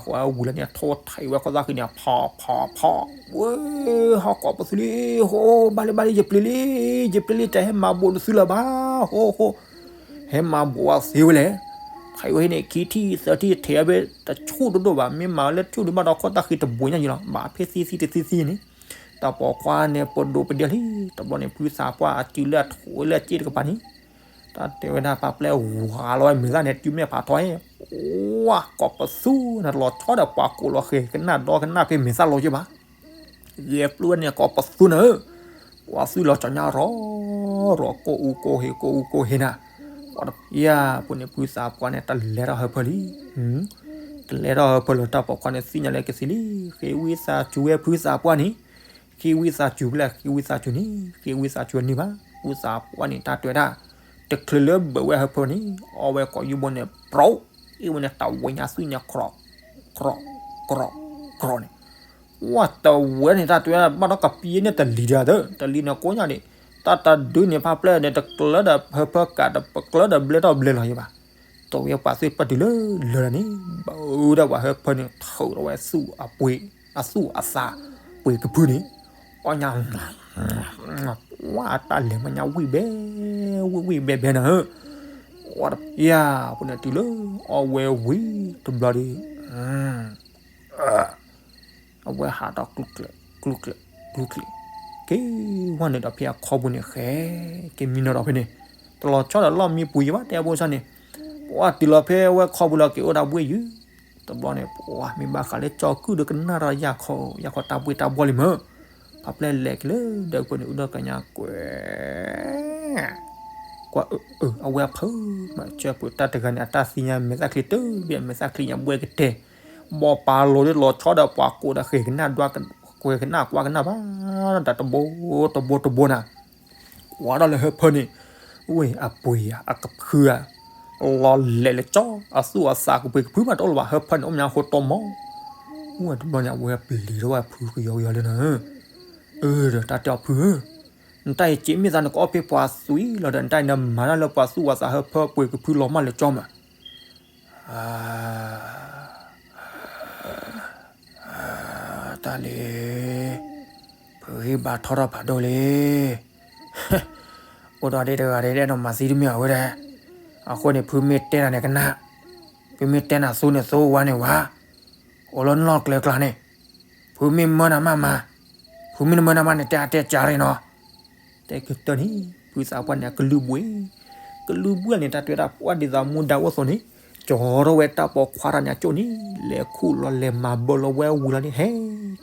ဝံၤလီၤန့ၣ် ထိၣ်ထံးဝဲခီၣ်သၣ်ဃံန့ၣ် ဖီဖီဖီ ဝဲ ဟီၣ်ကိးပသူလံ ဟိ ဘၣ်လံဘၣ်လံ ယပျံၤလံ ယပျံၤလံ တဟဲမၤဘိးနသုလၢၤဘၣ် ဟိဟိ ဟဲမၤဘိးဝဲသ့ဝဲလဲၣ်. ထံၣ်ဝဲဟံးန့ၣ် ခံထံၣ်သၢထံၣ် ထံၣ်ဝဲတဆူၣ်ဒိၣ်ဒိၣ်ဘၣ် မ့ၢ်မၤဝဲလၢထံၣ်ဒုးဘၣ်ဒီးခီၣ်သၣ်ဃံတဘိညါယံၤလီၤ ဘၣ်ဖဲသံသံတသံသံန့ၣ် တၢ်ပိာ်ခွါန့ၣ် ပဒိးပဒဲလံ တဘျီန့ၣ် ဖုသးပှၢ်အစုလၢအထူးလၢအစ့ၣ်တကပၤန့ၣ် တၢ်တဲဝဲဒၣ် ပာ်ပျဲဝၤလီၤဝဲမဲာ်သၣ်န့ၣ် တုၤမဲာ်ဖးထီ ဝါ ကိးပသူနၤ လီၤဆီဒီးပှၤကိးလီၤဃဲၤကနၣ်ဒီကနၣ်ဖဲမဲာ်သၣ်လီၤယံၤဘၣ် ဂဲၤပျုၢ်ဝဲန့ၣ် ကိးပသူနၤဧၢ, ပှၤသွံၣ်လီၤကၠီညါရီၤ ရီၤကိၢ်အူကိၢ်ဟ့ၣ် ကိၢ်အူကိၢ်ဟ့ၣ်နၤ, ပှၤတပျၢ်ပူၤန့ၣ် ဖုသးပှၢ်န့ၣ် တလဲၤထီၣ်ဟၢဖၢလံ, တလဲၤထီၣ်ဟၢဖၢလၢၤ တၢ်ပိာ်ခွါန့ၣ်သ့ၣ်ညါလၢကသံလံ, ဃ့ဝံသးစူၤဝဲဖုသးပှၢ်န့ၣ်, ဃ့ဝံသးစူၤဖဲလဲၣ် ဃ့ဝံသးစူၤန့ၣ် ဃ့ဝံသးစူၤန့ၣ်ဘၣ်, ဖုသးပှၢ်န့ၣ် တၢ်တဲဝဲဒၣ်, တချုးလၢဘၢးဝဲဟၢဖၢန့ၣ် အီဝဲကိးယုၢ်ဘိန့ၣ် ပြီး, အ့ၣ်ဝဲန့ၣ် တဝဲညါသွံၣ်ညါ ကြီး, ကြီး, ကြီး, ကြီးန့ၣ် ဝဲတဝဲန့ၣ် တၢ်တဲဝဲဒၣ် ဘၣ်ဒီးကပံၤန့ၣ်တလံၤဒီး တလံၤန့ၣ် ကိးညါန့ၣ် တၢ်တဒုန့ၣ် ဖးပျဲၢ်န့ၣ် တကျၢၤဒီးဟၢဖၢကး တပကျၢၤဒီးဘျဲၣ်ထီၣ်ဘျဲၣ်လီၤယံၤဘၣ်, တဝဲပှၤသွံၣ်ပှၢ်တုၤလၢလၢာ်န့ၣ် ဘၣ်အၢဒီးပှၤဟၢဖၢန့ၣ် ထုးဒီးဝဲသူၣ်အပှ့ၤ အသူၣ်အသး ပှ့ၤကဖုန့ၣ် အီၣ်ညါ ဝဲတၢ်လဲၤမးညါဝံၣ်ဘဲ ဝံၣ်ဝံၣ်ဘဲဘဲနၤဧၢ, ဝဲတပျၢ်ပူၤန့ၣ်တုၤလၢ အီဝဲဝံၤတဘျီဒီး အဝဲဟးထီၣ်ကျူကျဲး ကျူကျဲး ကျူကျဲး, က့ၤဝဲနုာ်ဒီးဖဲအခီပူၤန့ၣ် ဃဲက့ၤမံနီၤဒီးဖဲန့ၣ်, တလီၤဆီဒီးလီၢ်မံပူၤယံၤဘၣ် တဲအဖိစၢ်န့ၣ်, ပှၤတုၤလီၤဖဲဝဲခီပူၤလီၤ က့ၤအိၣ်ဒၣ်ဘှ့ၣ်ယုၤ, တဘျီန့ၣ် ပှၤမ့ၢ်ဘၣ်ဃးလၢကၠီကုၢ်ဒီးကနၣ်ဒီးယၢ်ခီ ယၢ်ခီတၢ်ဘှ့ၣ်တၢ်ဘှီၣ်လံမၢ်, ဖးပျဲၢ်လဲၤက့ၤလၢဒီးပှၤန့ၣ် အုၣ်ဒီးကညါကွဲး ကွၢ်အၢ အဝဲအဖၢမး ဆၢပှဲၤတၢ်တဂၤန့ၣ် အတၢ်သံညါ မဲာ်သၣ်ချံတဘ့ၣ် မဲာ်သၣ်ချံညါဘှဲကတဲာ်, ဘီပာ်လီၤဒ်လီၤဆီဒီးပှၤကိးဒီးဃဲၤကနၣ်ဒွး ဃဲၤကနၣ်ကွၢ်ကနၣ်ဘၣ်, ဒီးတဘိတဘိတဘိနၤ, ကွၢ်ဒီးလၢဟၢဖၢန့ၣ်, ဝဲအပှ့ၤဧါ အကဖုဧါ, လီၤလဲၤလၢကၠီ အသူၣ်အသးကပှ့ၤကဖုမးတအိၣ်လၢၤဘၣ် ဟၢဖၢန့ၣ် အိၣ်မးညါဃိတမီၤ, ဝဲတဘျီန့ၣ် အဝဲပျံၤထီၣ်ဝဲဖုကယီကယီလၢနၤဧၢ, အၢ ဒီးတၢ်တဲအီၤဖုဧၢ နတၢ်အံၤစ့မ့ၢ်သးနကအီၣ်ဖဲပှၤသွံၣ်လီၤဒီး နတၢ်အံၤနမၤတၢ်လၢပှၤသူၣ်ဝၤသးဟၢဖၢပှ့ၤကဖုလီၤမၢ်လၢကၠီမး, တၢ်လံ, ဖုဂံၢ်ဘါထီထီၣ်ဖးဒိၣ်လံ, အိၣ်ဒီးဒ့တဂၤဒ့ အဲၣ်ဒိးမၤသံတမ့ၢ်အဝဲဒၣ်, အဃိန့ၣ် ဖုမ့ၢ်တဲနၤန့ၣ်ကနၣ်, ဖုမ့ၢ်တဲနၤသိန့ၣ်သိ ဝါန့ၣ်ဝါ, အိၣ်လၢနီၢ်ကျဲကျါန့ၣ်, ဖုမ့ၢ်မၢနၤမးမၤ, ဖုမ့ၢ်တမၢနၤမးန့ၣ် တဲအတဲကၢ်ရ့ၣ်နီၤ. တဲကတၢၢ်န့ၣ် ဖုသးပှၢ်န့ၣ် အကလုၢ်ဘှံး, ကလုၢ်ဘှံးန့ၣ် တၢ်တဲဝဲဒၣ်ပှၢ်ဒ်သိးမူဒါအိၣ်သိးန့ၣ်, ကၠီထီၣ်ဝဲတၢ်ပိာ်ခွါတၢ်န့ၣ်အကၠိၣ်န့ၣ်, လဲၤခူၣ်လီၤလဲၤမၤဘၢလီၤဝဲဝံၤလီၤန့ၣ် ဟဲ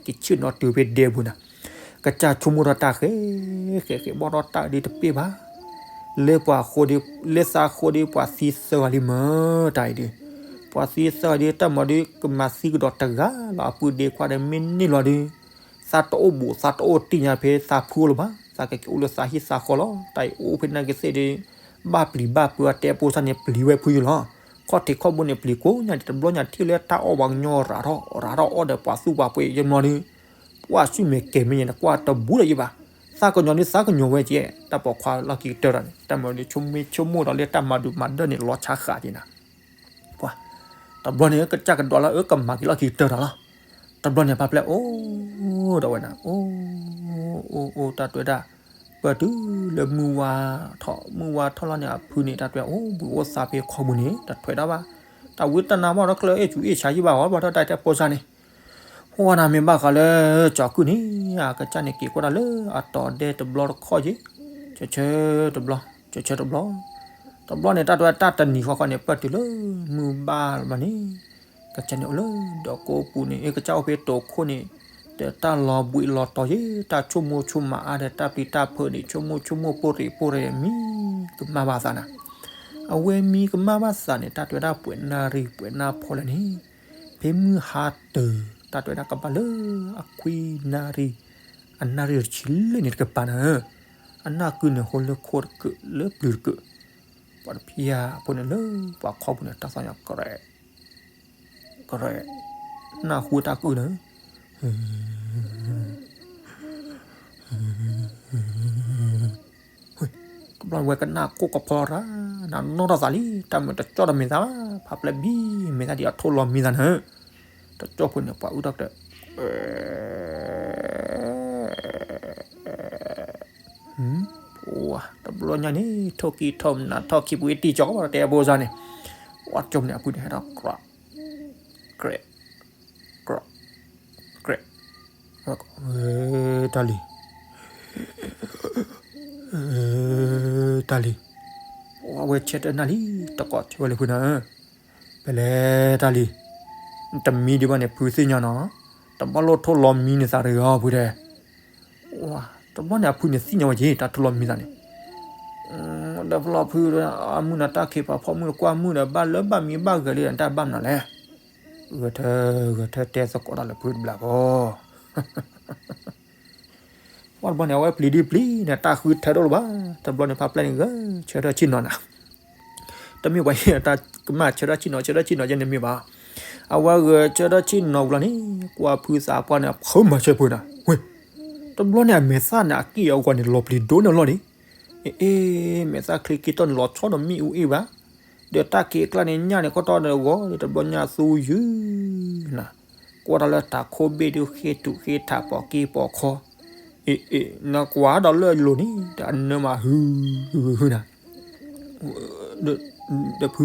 က့ၤဆ့ၣ်နီၤတုၤဖဲဒဲပူၤနၤ, ကစၢ်ဆိကမိၣ်ထီၣ်တၢ်ဃဲ, ဃဲဃဲဘီၣ်ထီၣ်တၢ်ဒ်တပ့ၢ်ဘၣ်, လၢပှၤဃိဒီး, လၢသးဃိဒီးပှၤသံသၢဂၤလံမၢ်တၢ်အံၤဒီး, ပှၤသံသၢဂၤဒီး တၢ်မၤဒီးကမၤသံကဒီးတဂၤလီၤ အပုၢ်ဒ့ခွါဒီးမ့ၢ်န့ၢ်လီၤဒီး သးတအိၣ်ဘူးသးတအိၣ်တံၢ်ညါဖဲသးဖုအိၣ်လၢၤဘၣ်, သးကက့ၤအိၣ်လၢသးဟံၣ်သးဃီလီၤ. တၢ်အံၤအိၣ်ဖဲနာ်က့သ့ၣ်ဒီး ဘၣ်ပျံၤဘၣ်ပၢအတဲပိစၢ်န့ၣ် ပျံၤဝဲဖုယလီၤ. ခီၣ်ထံးခီၣ်ဘိန့ၣ်ပျံၤကိးညါန့ၣ် တဘျီညါထံၣ်လၢတၢ်အီၣ်ပှၤကညီရၤထီၣ်ရၤထီၣ်အီၣ်ဒီးပှၤသူၣ်ပှၤပှ့ၤယမီၤဒီး ပှၢ်ဆူၣ်မဲာ်ကဲၤမဲာ်ညါန့ၣ် ကွၢ်တဘူးဒီးယဘၣ်, သးကညီၤဒ်သးကညီၤဝဲကဲ, တၢ်ပိာ်ခွါလီၢ်ခံကတၢၢ်ဒီးန့ၣ် တၢ်မၤဒီးဆိကမိၣ်ဆိကမိၣ်ဒီးလၢတၢ်မၤဒုးမၤဒၢၣ်န့ၣ် လီၤဆါဃာ်က့ၤနၤ ပှၤ, တဘျီန့ၣ် ကစၢ်ကဒွးလၢအကမၤက့ၤလီၢ်ခံကတၢၢ်တၢ်လီၤ. တဘျီန့ၣ် ပၢ်ပျဲၢ်အိၣ်ဒီးဝဲနၤ အိၣ်, အိၣ်အိၣ်တၢ်တဲဝဲဒၣ်, ပၢၢ်တုၤလၢမုၢ်ဝါထီၣ် မုၢ်ဝါထီၣ်လီၤန့ၣ် အဖုန့ၣ် တၢ်တဲဝဲဒၣ် အိၣ်ဘူးအိၣ်သးဖဲခီပူၤန့ၣ် တထွဲးဒၣ်ဘၣ်, တၢ်ဝံတၢ်နါဘၣ်ဒီး ကျၢၢ်အ့ၣ်စူၤအ့ၣ်ဆါယံၣ်ဘၣ်အီၤ ဘၣ်ဒီးတၢ်တဲပိစၢ်န့ၣ် ဝဲနၤမ့ၢ်ဘၣ်ဃးလၢကၠီၤကုၢ်န့ၣ် အကစၢ်န့ၣ် က့ၤကွၢ်တၢ်လၢအတီၤဒဲတဘျီတခီၣ်က့ၤ, ဆၢဆၢတဘျီ, ဆၢဆၢတဘျီ, တဘျီန့ၣ် တၢ်တဲဝဲတၢ်တနံၤဃီဃီန့ၣ် ပၢၢ်တုၤလၢမုၢ်ဘၣ်လီၤဘၣ်န့ၣ်, ကစၢ်န့ၣ်အိၣ်လၢဒီးကိးပူၤန့ၣ် ကစၢ်အိၣ်ဖဲတိာ်ခိၣ်န့ၣ်, ဒီးတၢ်လီၤဘှံးလီၤတီၤယဲ တၢ်ဆိကမိၣ်ဆိကမးအါဒီးတၢ်ပျံၤတၢ်ဖုးန့ၣ် ဆိကမိၣ်ဆိကမိၣ်ပိၢ်ရ့ၣ်ပိၢ်ရ့ၣ်မံကမၣ်ဘၣ်သးနၤ, အဝဲမံကမၣ်ဘၣ်သးန့ၣ် တၢ်တဲဝဲဒၣ်ပှဲၤနၣ်ရံၣ်ပှဲၤနၣ်ဖီလဲၣ်န့ၣ်, ဖဲမုၢ်ဟါတၢၤ တၢ်တဲဝဲဒၣ်ကဘၣ်လၢအခွံနၣ်ရံၣ်, အနၣ်ရံၣ်တဆံလၢန့ၣ်တကပၤနၤ, အနၢ်ကုန့ၣ်ဟိလၢခိၣ်တကုာ်လၢပျုၤတကုာ်, ပှၤတဖၣ်အဖိန့ၣ်လၢပှၤခီပူၤန့ၣ် တၢ်သီၣ်ညါကရဲး ကရဲး, နၢ်ဟူတၢ်ကုၢ်န့ၣ်, တဘျီဝဲကနၣ်ကိၢ်ကဖီရၤ, နနီၢ်ထီၣ်သးလံ တၢ်မုာ်တကၠီၣ်တမ့ၢ်သးဘၣ် ဖးပျဲၢ်ဘံမ့ၢ်သးဒ်အထိၣ်လီၤမံသးန့ၣ်, တကၠီၣ်ဖိန့ၣ် ပှၤအုၣ်ထီၣ်ကတၢၢ် တဘျီညါန့ၣ် ထိၣ်ကံၢ်ထိၣ်နးထီၣ်ခံပူၤအ့ၣ်တံၢ်ကၠီၤ တဲအဘိစၢ်န့ၣ်, ဝဲကၠီၣ်န့ၣ် အဖုန့ၣ်ဟဲထီၣ် ကြၢး, ကြၢး, ကြၢး, ကြၢး, တၢ်လံၤ, တၢ်လံၤ, ဝဲဆၢထၢၣ်နၢ်လံ တကိးဆၢဝဲလၢဖုနၤဧၢ, ဖဲလဲၣ်တၢ်လံၤ, တမံဒံးဘၣ်န့ၣ် ဖုသ့ၣ်ညါနီၤ, တဘၣ်လိၣ်ထိၣ်လီၤမံန့ၢ်သးတဂ့ၤအီၤဖုတဲ တဘျီန့ၣ် အဖုန့ၣ်သ့ၣ်ညါဝဲက့ၤ တၢ်ထိၣ်လီၤမံသးန့ၣ်, ဒီးဖလီၤဖု အမုၢ်နၤတၢ်ခံးပာ်ဖီမုၢ်တကွၢ်မုၢ်ဒီး ဘၣ်လၢဘၣ်မံဘၣ်ဂဲၤလံဒီး တၢ်ဘၣ်မနုၤလဲၣ်, ဂဲၤထၢ ဂဲၤထၢတဲသကိးတၢ်လၢဖုတဘျီဘၣ် ပှၤတဘျီန့ၣ် အဝဲပျံၤဒ်ပျံၤန့ၣ် တၢ်ဃုထၢဒိၣ်လၢၤဘၣ်, တဘျီန့ၣ် ဖးပျဲၢ်န့ၣ် ဂဲၤဆၢထၢၣ်ဆ့ၣ်နီၤနၤ, တမ့ၢ်ပှၤဟ့ၣ်တၢ်ကမၣ်ဆၢထၢၣ်ဆ့ၣ်နီၤ ဆၢထၢၣ်ဆ့ၣ်နီၤယဲန့ၣ်မ့ၢ်ဘၣ်, အဝဲဂဲၤဆၢထၢၣ်ဆ့ၣ်နီၤဝံၤလီၤန့ၣ် ကွၢ်ဖုသးပှၢ်န့ၣ် ဖုမၤဆၢဖုနၤ, ဝဲ, တဘျီန့ၣ် အမဲာ်သၣ်န့ၣ် အက့ၢ်အဂီၤန့ၣ် လီၤပျံၤဒိၣ်န့ၣ်လီၤန့ၣ်, အ့ အ့ မဲာ်သၣ်ချ့က့ၤတီၢ်န့ၣ် လီၤဆီဒီးမ့ၣ်အူအ့ၣ်ဘၣ်, ဒီးတၢ်က့ၤအကျါန့ၣ် ညၣ်န့ၣ် ကီၢ်တီၢ်ဒီးဂီၤဒီး တဘျီညၣ်သူယုၢ်နၤ, ကွၢ်တၢ်လၢတၢ်ခိၣ်ဘ့ၣ်ဒုးဃ့တုၤဃ့ထးပိာ်က့ၤပိာ်ခီ, အ့ အ့ နကွၢ်ဒီးလၢအလိၤန့ၣ် ဒီးအနၢမးဟု ဟု ဟု ဟုနၤ, ဒီးဖု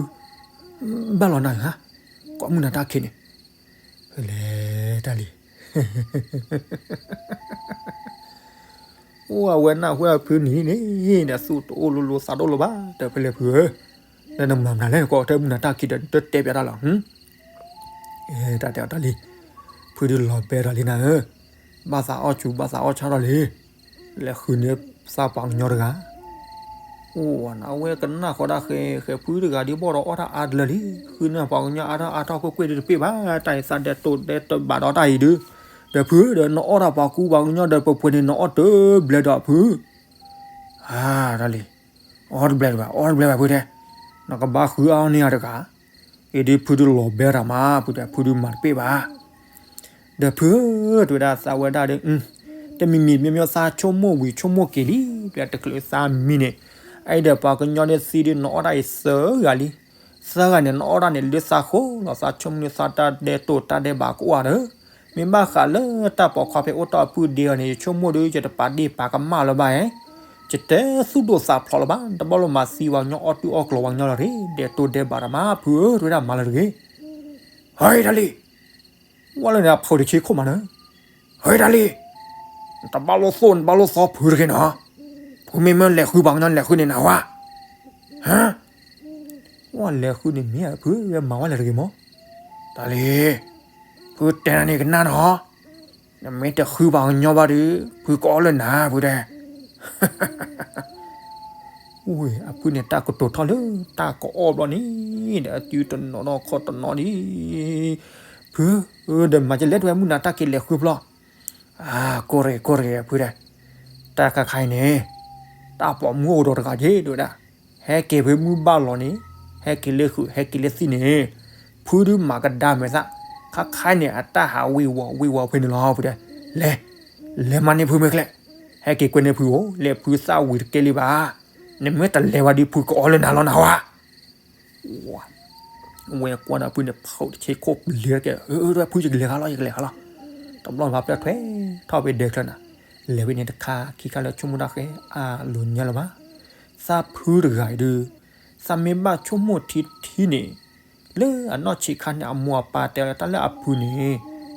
ဘၣ်လီၤနၤဧါ, ကွၢ်မုၢ်နၤတၢ်ခံးန့ၣ်, ဖဲလဲၣ်တၢ်လံၤ အိၣ်အဝဲနၢ်ဟူအဖုန့ၣ်န့ၣ် နသူၣ်တအိၣ်လိၤလိၤသးတအိၣ်လိၤဘၣ် ဒီးဖဲလဲၣ်ဖုဧၢ, လၢနမၤမနုၤလဲၣ် ကွၢ်တၢ်မုၢ်နၤတၢ်ခံးဒီး တတဲပျးတၢ်လီၤ, တၢ်တဲအီၤတၢ်လံၤ, ဖုဒုးလီၤဘဲထီၣ်လံနၤဧၢ, ဘၣ်သးအီၣ်ဆူၣ်ဘၣ်သးအီၣ်ဆၣ်ထီၣ်လံ, လဲၤဃုန့ၢ်သးပှၤကညီတဂၤ အိၣ်နၤ အဝဲကနၣ်ဃီဒၣ်ဃဲ ဃဲဖုတဂၤဒ်ဘီၣ်ဒီးအီၣ်တၢ်အါတလၢလံ, ဃုန့ၢ်ပှၤကညီအါထီၣ်အါထီၣ်ကွ့ၢ်ကွ့ၢ်ဒ်တပ့ၢ်ဘၣ်, တၢ်အံၤသးဒဲးတိာ်ဒဲးတဘးဒီးတၢ်အံၤဒုး, ဒီးဖုဧၢ ဒီးနအီၣ်တၢ်ပှၤကူပှၤကညီဒီးပှဲၤပှဲၤန့ၣ် နအီၣ်တဘျဲဒီးဖု, အါ တၢ်လံၤ, အီၣ်တဘျဲတဘၣ် အီၣ်တဘျဲဘၣ်ဖုတဲ, နကဘၣ်ဃုအါအီၣ်န့ၢ်အီၤတဂၤ, အံၤဒ်ဖုဒုးလီၤဘဲတၢ်မး ဖုတဲ ဖုဒုးမၤတပ့ၢ်ဘၣ် ဒီးဖုဧၢ တဲဝဲဒၣ်သးဝဲဒၣ်ဒီး, တမံၤမံၤမ့မ့ၢ်သးဆိကမိၣ်ဝံၤဆိကမိၣ်က့ၤလံ, ပျဲတချုးသးမံန့ၣ်, အအံၤဒီးပှၤကညီန့ၣ်သံဒီး နအီၣ်တၢ်အံၤသၢဂၤလံ, သၢဂၤန့ၣ် နအီၣ်တၢ်န့ၣ်လၢသးဃိလီၤ, သးဆိကမိၣ်န့ၣ်သးတၢ်ဒဲးတိာ်တၢ်ဒဲးဘးကအိၣ်ဒီး, မ့ၢ်ဘၣ်ဃးလၢတၢ်ပိာ်ခွါဖဲအိၣ်တီၢ်အပုၢ်ဒ့အီၤန့ၣ် ယဆိကမိၣ်ဒီး ယတပာ်ဒ့ၣ်ပာ်ကမၣ်လၢၤဘၣ်ဧါ ယတဲသူၣ်ဒိၣ်သးဖျိးလၢၤဘၣ်, တဘၣ်လၢမၤသံပှၤကညီအီၣ်တူၢ်အီၣ်ကျီၤပှၤကညီလၢၤတဂ့ၤ, ဒဲးတိၢ်ဒဲးဘးတၢ်မး ဖုဧၢ, တဝဲဒၣ်မၤလၢၤတဂ့ၤ. ဟဲတၢ်လံ, ဝဲလၢန့ၣ်အဖုတဆ့ခိၣ်မးနၤ, ဟဲတၢ်လံ, တဘၣ်လိၣ်သိၣ် တဘၣ်လိၣ်သီဖုတဂ့ၤနီၤ, ဖုမ့ၢ်မ့ၢ်လဲၤဃုပှၤကညီလဲၤဃုန့ၣ်နၤဝဲ, ဟါ ဝဲလဲၤဃုန့ၣ်မ့ၢ်ဧါဖု, ဝဲမၤဝဲလၢၤတဂ့ၤမး, တၢ်လံ, ဖုတဲနၤန့ၣ်ကနၣ်နီၤ, နမ့ၢ်တဃုပှၤကညီဘၣ်ဒီး ဖုကအီၣ်လၢနၤ ဖုတဲ ဝဲအဖုန့ၣ် တၢ်ကတိၤထီၣ်လၢတၢ်ကအီၣ်ဘျီန့ၣ်ဒီး အတုတနီၤနီၤခီၣ်တနီၤဒံး, ဖုဧၢ, ဒီးမၤကလဲၣ်တဝဲမုၢ်နၤတၢ်က့ၤလဲၤဃုဖျီ, အါ ကိၢ်ရ့ၣ်ကိၢ်ရ့ၣ် ဖုတဲ, တၢ်ခါခါအံၤန့ၣ် တၢ်ပိာ်မုၣ်အိၣ်ဒီးတဂၤက့ၤ တဝဲဒၣ်, ဟဲက့ၤဖဲမုၢ်ဘၣ်လီၤန့ၣ်, ဟဲက့ၤလၢဃုာ် ဟဲက့ၤလၢသံၣ်န့ၣ်, ဖုဒုးမၤကဒါမဲာ်သၣ်, ခါခါအံၤန့ၣ် အတၢ်ဟးဝ့ၤဝီၤဝ့ၤဝီၤဖဲန့ၣ်လီၤ ဖုတဲ, လဲၤ လဲၤမၤန့ၢ်ဖုမ့ၢ်ကျဲ, ဟဲက့ၤကွဲန့ၢ်ဖုဧိၤ, လဲၤဖုသၣ်ဝံၤတကဲလံဘၣ်, နမ့ၢ်တလဲၤဘၣ်ဒီး ဖုကအီၣ်လၢနၤလီၤနၤဝဲ, ဝဲကွၢ်ဒီးဖုန့ၣ် ဖုတဆ့ခိၣ်ပျံၤတက့ၢ်, အၢ ဖုယကလဲၤခါလီၤ ယကလဲၤခါလီၤ, တဘျီဘၣ်ပျဲၢ်ထွဲထီၣ်ဖဲဒဲချၢနၤ, လဲၤဖဲန့ၣ်တခါခံခါလၢဆိကမိၣ်တၢ်ဃဲ အါလိၤညါလၢၤဘၣ်, သးဖုတဂၤအံၤဒုး, သးမ့ၢ်ဘၣ်ဆိကမိၣ်ထံထံန့ၣ်, လၢအနီၢ်ဆံးခါန့ၣ် အမိၢ်အပၢ်တဲလီၤတၢ်လၢအဖုန့ၣ်,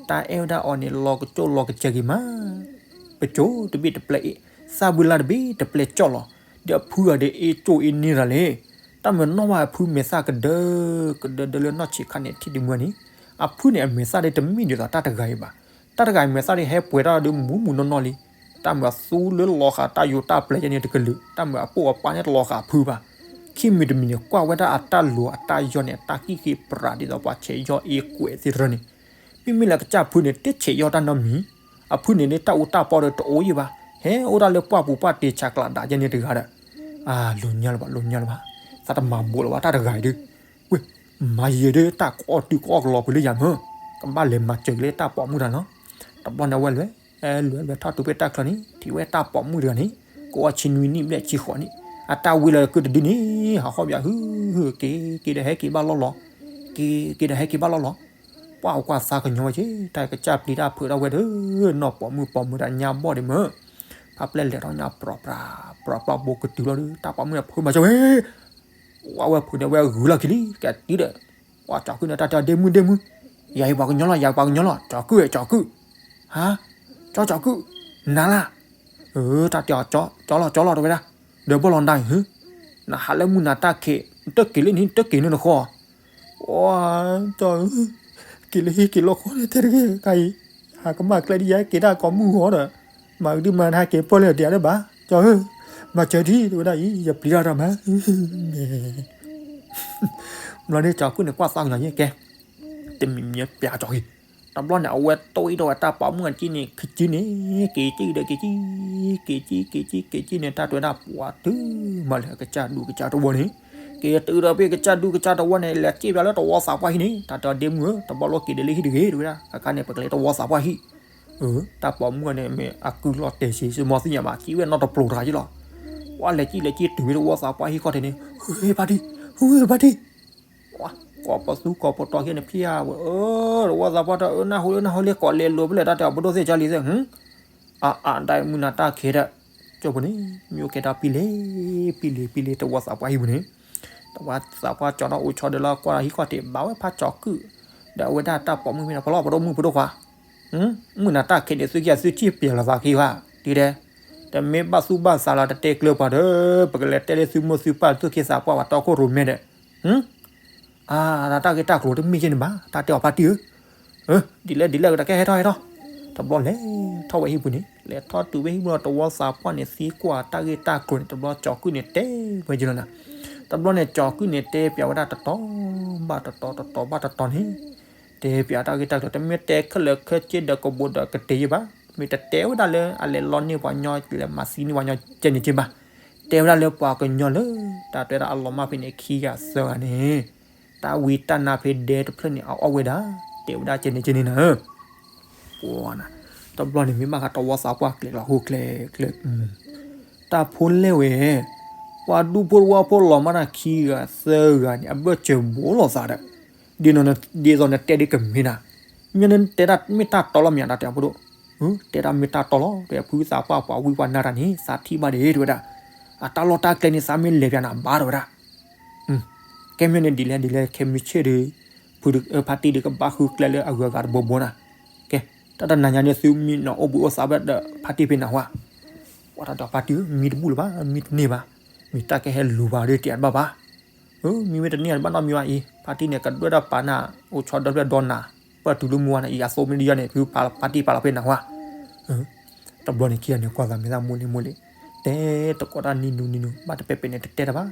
တၢ်အဲၣ်ဝဲဒၣ်အီၤန့ၣ် လီၤကစိၣ်လီၤကစၢၤက့ၤမး, ပစိၤတဘ့ၣ်တပျဲအ့ၣ်, သၣ်ဘှံးလၢ်တဘ့ၣ်တပျဲကၠီၣ်လီၤ, ဒီးအဖုအီၤဒီးအ့ၣ်ကၠိၣ်အ့ၣ်န့ၢ်တၢ်လဲၣ်, တၢ်မၤနီၣ်ဘၣ်အဖုမဲာ်သၣ်ကဒၢ, ကဒၢဒၢလၢနီၢ်ဆံးခါန့ၣ် ထံၣ်တမုၢ်န့ၣ်, အဖုန့ၣ်အမဲာ်သၣ်ဒီးတမံၣ်ဒ်သိးတၢ်တဂၤအံၤဘၣ်, တၢ်တဂၤအံၤမဲာ်သၣ်ဒီးဟဲပှဲၤထီၣ်ဒီးမူးမူးနီၢ်နီၢ်လံ, တၢ်မၤသူလၢလီၤဃာ်တၢ်ယိးတၢ်ပျဲကဲန့ၣ်တကလုာ်, တၢ်မၤအပိၢ်အပၢ်န့ၣ်တလီၤဃာ်အဖုဘၣ်, ခံမံၤတမံၤန့ၣ် ကွၢ်ဝဲဒၣ်အတၢ်လိၤအတၢ်ယီၢ်န့ၣ် အတၢ်ကံၣ်ဃ့ပြးဒ်သိးပှၤဆဲးယီၢ်အ့ၣ်ကွဲးသ့ၣ်တဖၣ်န့ၣ်, မ့မ့ၢ်လၢကစၢ်ဖုန့ၣ် တဆဲးယီၢ်တၢ်နီတမံၤ, အဖုန့ၣ်ဒ်တၢ်အူတၢ်ပီဒီးတအိၣ်ယံၤဘၣ်, ဟဲအိၣ်ဒၣ်လၢပှၢ်ပူၤပှၢ်တ့ၢ်ဆးကျးဒၣ်ယဲန့ၣ်တဂၤဒီး, အါ လိၤညါလၢၤဘၣ် လိၤညါလၢၤဘၣ်, သးတမၤဘူးလၢၤဘၣ်တၢ်တဂၤအံၤဒုး, ဝ့ၢ်, မၤယံာ်ဒုး တၢ်ကအီၣ်တုၤကအီၣ်ကလီၤပှၤလၢယၤမ့ၢ်, ကဘၣ်လဲၤမၤစၢၤက့ၤလၢတၢ်ပိာ်မုၣ်တၢ်နီၤ, တဘျီန့ၣ်အဝဲလဲၤ, လဲၤလဲၤထီၣ်တုၤဖဲတၢ်ချၢန့ၣ် ထံၣ်ဝဲတၢ်ပိာ်မုၣ်တဂၤန့ၣ် ကအီၣ်ဆံနွံနံၣ်ဘျဲၣ်ဆံဃိးနံၣ်, အတၢ်ဝံၤလၢကုၢ်တဒုန့ၣ် ဟးဟီၣ်ဘၣ်ဟု, က့ၤ, က့ၤဒီးဟဲက့ၤဘၣ်လီၢ်လီၤ, က့ၤ, က့ၤဒီးဟဲက့ၤဘၣ်လီၢ်လီၤ, ပှၢ်ကွၢ်သးကညီၤဝဲက့ၤ တၢ်ကစၢ်ပျံၤတၢ်ဖုးထီၣ်ဝဲဒီး, နီၢ်ပိာ်မုၣ်ပိာ်မုၣ်တၢ်ညါဘီၣ်ဒံးမ့ၢ်, ဖးပျဲၢ်လဲၤထီၣ်ညါပြးပြး, ပြးပြးဘိကတုၤလီၤဒီး တၢ်ပိာ်မုၣ်န့ၣ်ဖုးမၤစၢၤဝဲ ဝဲဖုးန့ၣ်ဝဲဂုာ်လီၢ်ခံလံ ကတုၤဒီး, ပှၤကၠီၤကုၢ်န့ၣ် တၢ်တဲအီၤဒ့မုၣ်ဒ့မုၣ်, ယၤအံၤပှၤကညီလီၤ ယၤပှၤကညီလီၤ ကၠီၤကုၢ် ကၠီၤကုၢ်, ဟါ, ကၠီကၠီၤကုၢ်, နၤလၢ်, တၢ်တဲအီၤ ကၠီလီၤ ကၠီလီၤ တဲဝဲဒၣ်, ဒီးဘီၣ်လီၤနၤအံၤ, နဟးလၢမုၢ်နၤတၢ်ခံး, နတက့ၤလၢနဟံၣ် နတက့ၤလၢနဃီ, ကၠီဧၢ, က့ၤလၢဟံၣ်က့ၤလၢဃီန့ၣ် တဲတဂ့ၤ ခါအံၤ, ဟးကမၣ်ကျဲဒ်ယဲ က့ၤတၢ်ကိးမုၢ်ဂီၤဒီး, မၤကဒုမၤနဟဲက့ၤပၢၢ်လၢဒံးလၢၤဘၣ်, ကၠီဧၢ, မၤစၢၤဒံး တဲဝဲဒၣ်အံၤ ယပျံၤတၢ်တၢ်မၤ ဘျီန့ၣ် ကၠီၤကုၢ်န့ၣ် ကွၢ်သးကညီၤယဲကဲ, တမံၤမံၤပျးကၠီၤဂ့ၤ, တဘျီန့ၣ် အဝဲတိၢ်အံၣ်ထီၣ်ဝဲတၢ်ပိာ်မုၣ်အကံၣ်န့ၣ် ခံကံၣ်န့ၣ်, က့ၤကံၣ်ဒီးက့ၤကံၣ်, က့ၤကံၣ် က့ၤကံၣ် က့ၤကံၣ်န့ၣ် တၢ်တဲဝဲဒၣ်ပှၤတုၤမၤလၢကစၢ်ဒူကစၢ်တဝီန့ၣ်, က့ၤတုၤဒီးဖဲကစၢ်ဒူကစၢ်တဝီန့ၣ် လဲၤက့ၤပျးလၢတဝီသးပှၢ်ဟံၣ်န့ၣ် တၢ်တဲအီၤဒ့မုၣ်ဧၢ, တဘျီလီၤက့ၤဒီးလၢဟံၣ်တဂ့ၤ တဲဝဲဒၣ်, ခါခါန့ၣ် ပကလဲၤတဝီသးပှၢ်ဟံၣ် တၢ်ပိာ်မုၣ်န့ၣ် မ့ၢ်အကုၢ်လီၤတဲာ်ဆံး စ့မီၤသ့ၣ်ညါဘၣ်က့ၤဝဲနီတပျိၤတဂၤက့ၤလီၤ, ပှၤလဲၤကံၣ်လဲၤက့ၤတုၤဝဲတဝီသးပှၢ်ဟံၣ်ခီၣ်ထံးန့ၣ်, ဟ့ၣ်ဖါတံၢ်, ဟ့ၣ်ဖါတံၢ်, ကိးပသူကိးပတီၤက့ၤန့ၣ် ဖံးဝဲ, တဝီသးပှၢ်တၢ်အၢ နၢ်ဟူလၢနၢ်ဟူလၢ ကိးလဲၤလိာ်ဖဲလဲၣ် တၢ်တဲအီၤပဒိၣ်သ့ၣ်ကၢ်လံသ့ၣ်, အအဒၣ်မုၢ်နၤတၢ်ခံးဒီး, ကၠိပူၤန့ၣ် မ့ၢ်အိၣ်ကဲတၢ်ပံလ့ၤ, ပံလ့ၤ ပံလ့ၤ တဝီသးပှၢ်ဟံၣ်ပူၤန့ၣ်, တဝီသးပှၢ်ကၠီထီၣ်အိၣ်ဆီဒီးလၢကွၢ်ဒီးဟံၣ်ခီၣ်ထံး ဘၣ်ဝဲဖးကၠီၤကုၢ်, ဒီးအဝဲဒၣ်တၢ်ပိာ်မုၣ်ဖဲန့ၣ် ဖီလီၤပဒိၣ်မုၣ်ပဒိၣ်ခွါ, မုၢ်နၤတၢ်ခံးန့ၣ် သုခံဂၤသုထံၣ်ပျဲၤလီၤသးခံဘၣ်, ဒ်လဲၣ်, တမ့ၢ်ဘၣ်သူၣ်ဘၣ်သးလီၤတတဲကျၢၤပှၤဒီး, ပကလဲၤတဲလၢသုမိၢ်သုပၢ်သုးခ့သးပှၢ်ပှၤတီခိၣ်ရိၣ်မဲဒီး, အါ တၢ်ဂ့ၢ်တၢ်ကျိၤတမ့ၢ်ကဲန့ၣ်ဘၣ် တၢ်တဲအီၤဖါတံၢ်ဧၢ, ဒ်လဲၣ်ဒ်လဲၣ် တၢ်ကဲဟဲထီၣ်ဟဲထီၣ်, တဘျီလဲၤထီၣ်ဝဲဟံၣ်ပူၤန့ၣ် လဲၤထီၣ်တုၤဝဲဟံၣ်ပူၤလီၤ တဝီသးပှၢ်န့ၣ်သံကွၢ်တၢ်ဂ့ၢ်တၢ်ကျိၤန့ၣ် တဘျီကၠီၤကုၢ်န့ၣ်တဲဝဲက့ၤလီၤနၤ, တဘျီန့ၣ် ကၠီၤကုၢ်န့ၣ်တဲပျးဝဲဒၣ်တတီၤဘၣ်တတီၤ တတီၤဘၣ်တတီၤန့ၣ်, တဲပျးတၢ်ဂ့ၢ်တၢ်ကျိၤ တမ့ၢ်တဲခဲလၢာ်ခဲဆ့ဒီးကဘိးဒီးကတဲာ်ယဲဘၣ်, မ့ၢ်တတဲဝဲဒၣ်လၢအလဲၤလီန့ၢ်ပှၤကညီ လဲၤမၤသံန့ၢ်ပှၤကညီကဲန့ၣ်ကဲဘၣ်, တဲဝဲဒၣ်လၢပှၤကညီလၢ တၢ်တဲဒၣ်အလီၤမၢ်ဖဲန့ၣ် ခံဂၤသၢဂၤန့ၣ် တၢ်ဝံတၢ်နါဖဲဒဲတဖျၢၣ်န့ၣ် အအီၣ်ဝဲဒၣ်, တဲဝဲဒၣ်ကဲန့ၣ်ကဲန့ၣ်နၤဧၢ, တဘျီန့ၣ် မ့ၢ်ဘၣ်ဃးတဝီသးပှၢ်ကျဲကျီဟိကျဲကျဲ, တၢ်ဖိလဲၣ်ဝဲ, ပှၤဒူဖိတဝီဖိလီၤမၢ်တၢ်ခံဂၤသၢဂၤန့ၣ် အဘၢၣ်စၢၤဘိလိာ်သးဒီး, ဒ်သိးနတဲဒ်ကမ့ၢ်နၤ, မ့ၢ်နတဲဒၣ်မ့ၢ်တၢ်တီလီၤမ့ၢ်ဧါ တၢ်တဲအဖိဒိၣ်, တဲဒၣ်မ့ၢ်တၢ်တီလီၤ တဲဖုသးပှၢ်ပှၤဝံပှၤနါတၢ်န့ၣ် သးထံၣ်ဘၣ်ဒံး တဲဝဲဒၣ်, အတၢ်လီၢ်တၢ်ကျဲန့ၣ် သးမ့ၢ်လဲၤပၠးနၤဘၣ် တဲဝဲဒၣ်. ကဲမ့ၢ်န့ၣ်ဒ်လဲၣ်ဒ်လဲၣ် ခဲမုၢ်ဆ့ၣ်ဒီး ဖုဖါတံၢ်ဒီးကဘၣ်ဃုကျဲလၢအဂုၤအဂၤတဘိဘိနၤ. ကဲ တၢ်တနၤညါန့ၣ် သုမံနီၤအိၣ်ဘှံးအိၣ်သါဘၣ်ဒီး ဖါတံၢ်ဖဲနၤဝဲ. ပှၤတၢ်ဒီးဖါတံၢ်ဧၢ မံတဘူၣ်လၢၤဘၣ် မံတန့ၢ်ဘၣ်. မံတၢ်ကဟဲလူၤဘၣ်ဒီးတဲအတဘၣ်ဘၣ်. မံမ့ၢ်တန့ၢ်ဘၣ်နီတမံၤဘၣ်အံၤ ဖါတံၢ်န့ၣ် ကဒွဲၣ်တၢ်ပာ်နၤ အိၣ်ဆီဒီဖျၢၣ်ဒီနၤ ပၢၢ်တုၤလၢမုၢ်ဝါနၤအံၤ အသိမ့ၢ်တယီၢ်န့ၣ် ဖုဖါတံၢ်ပာ်လီၤဖဲနၤဝဲ. တဘျီန့ၣ်ခံဂၤန့ၣ် ကွၢ်သးမဲာ်သၣ်မိၢ်လံမိၢ်လံ, တဲတကိးတၢ်နံၤနူနံၤနူ ဘၣ်တပဲာ်ပဲာ်န့ၣ် တတဲတၢ်ဘၣ်,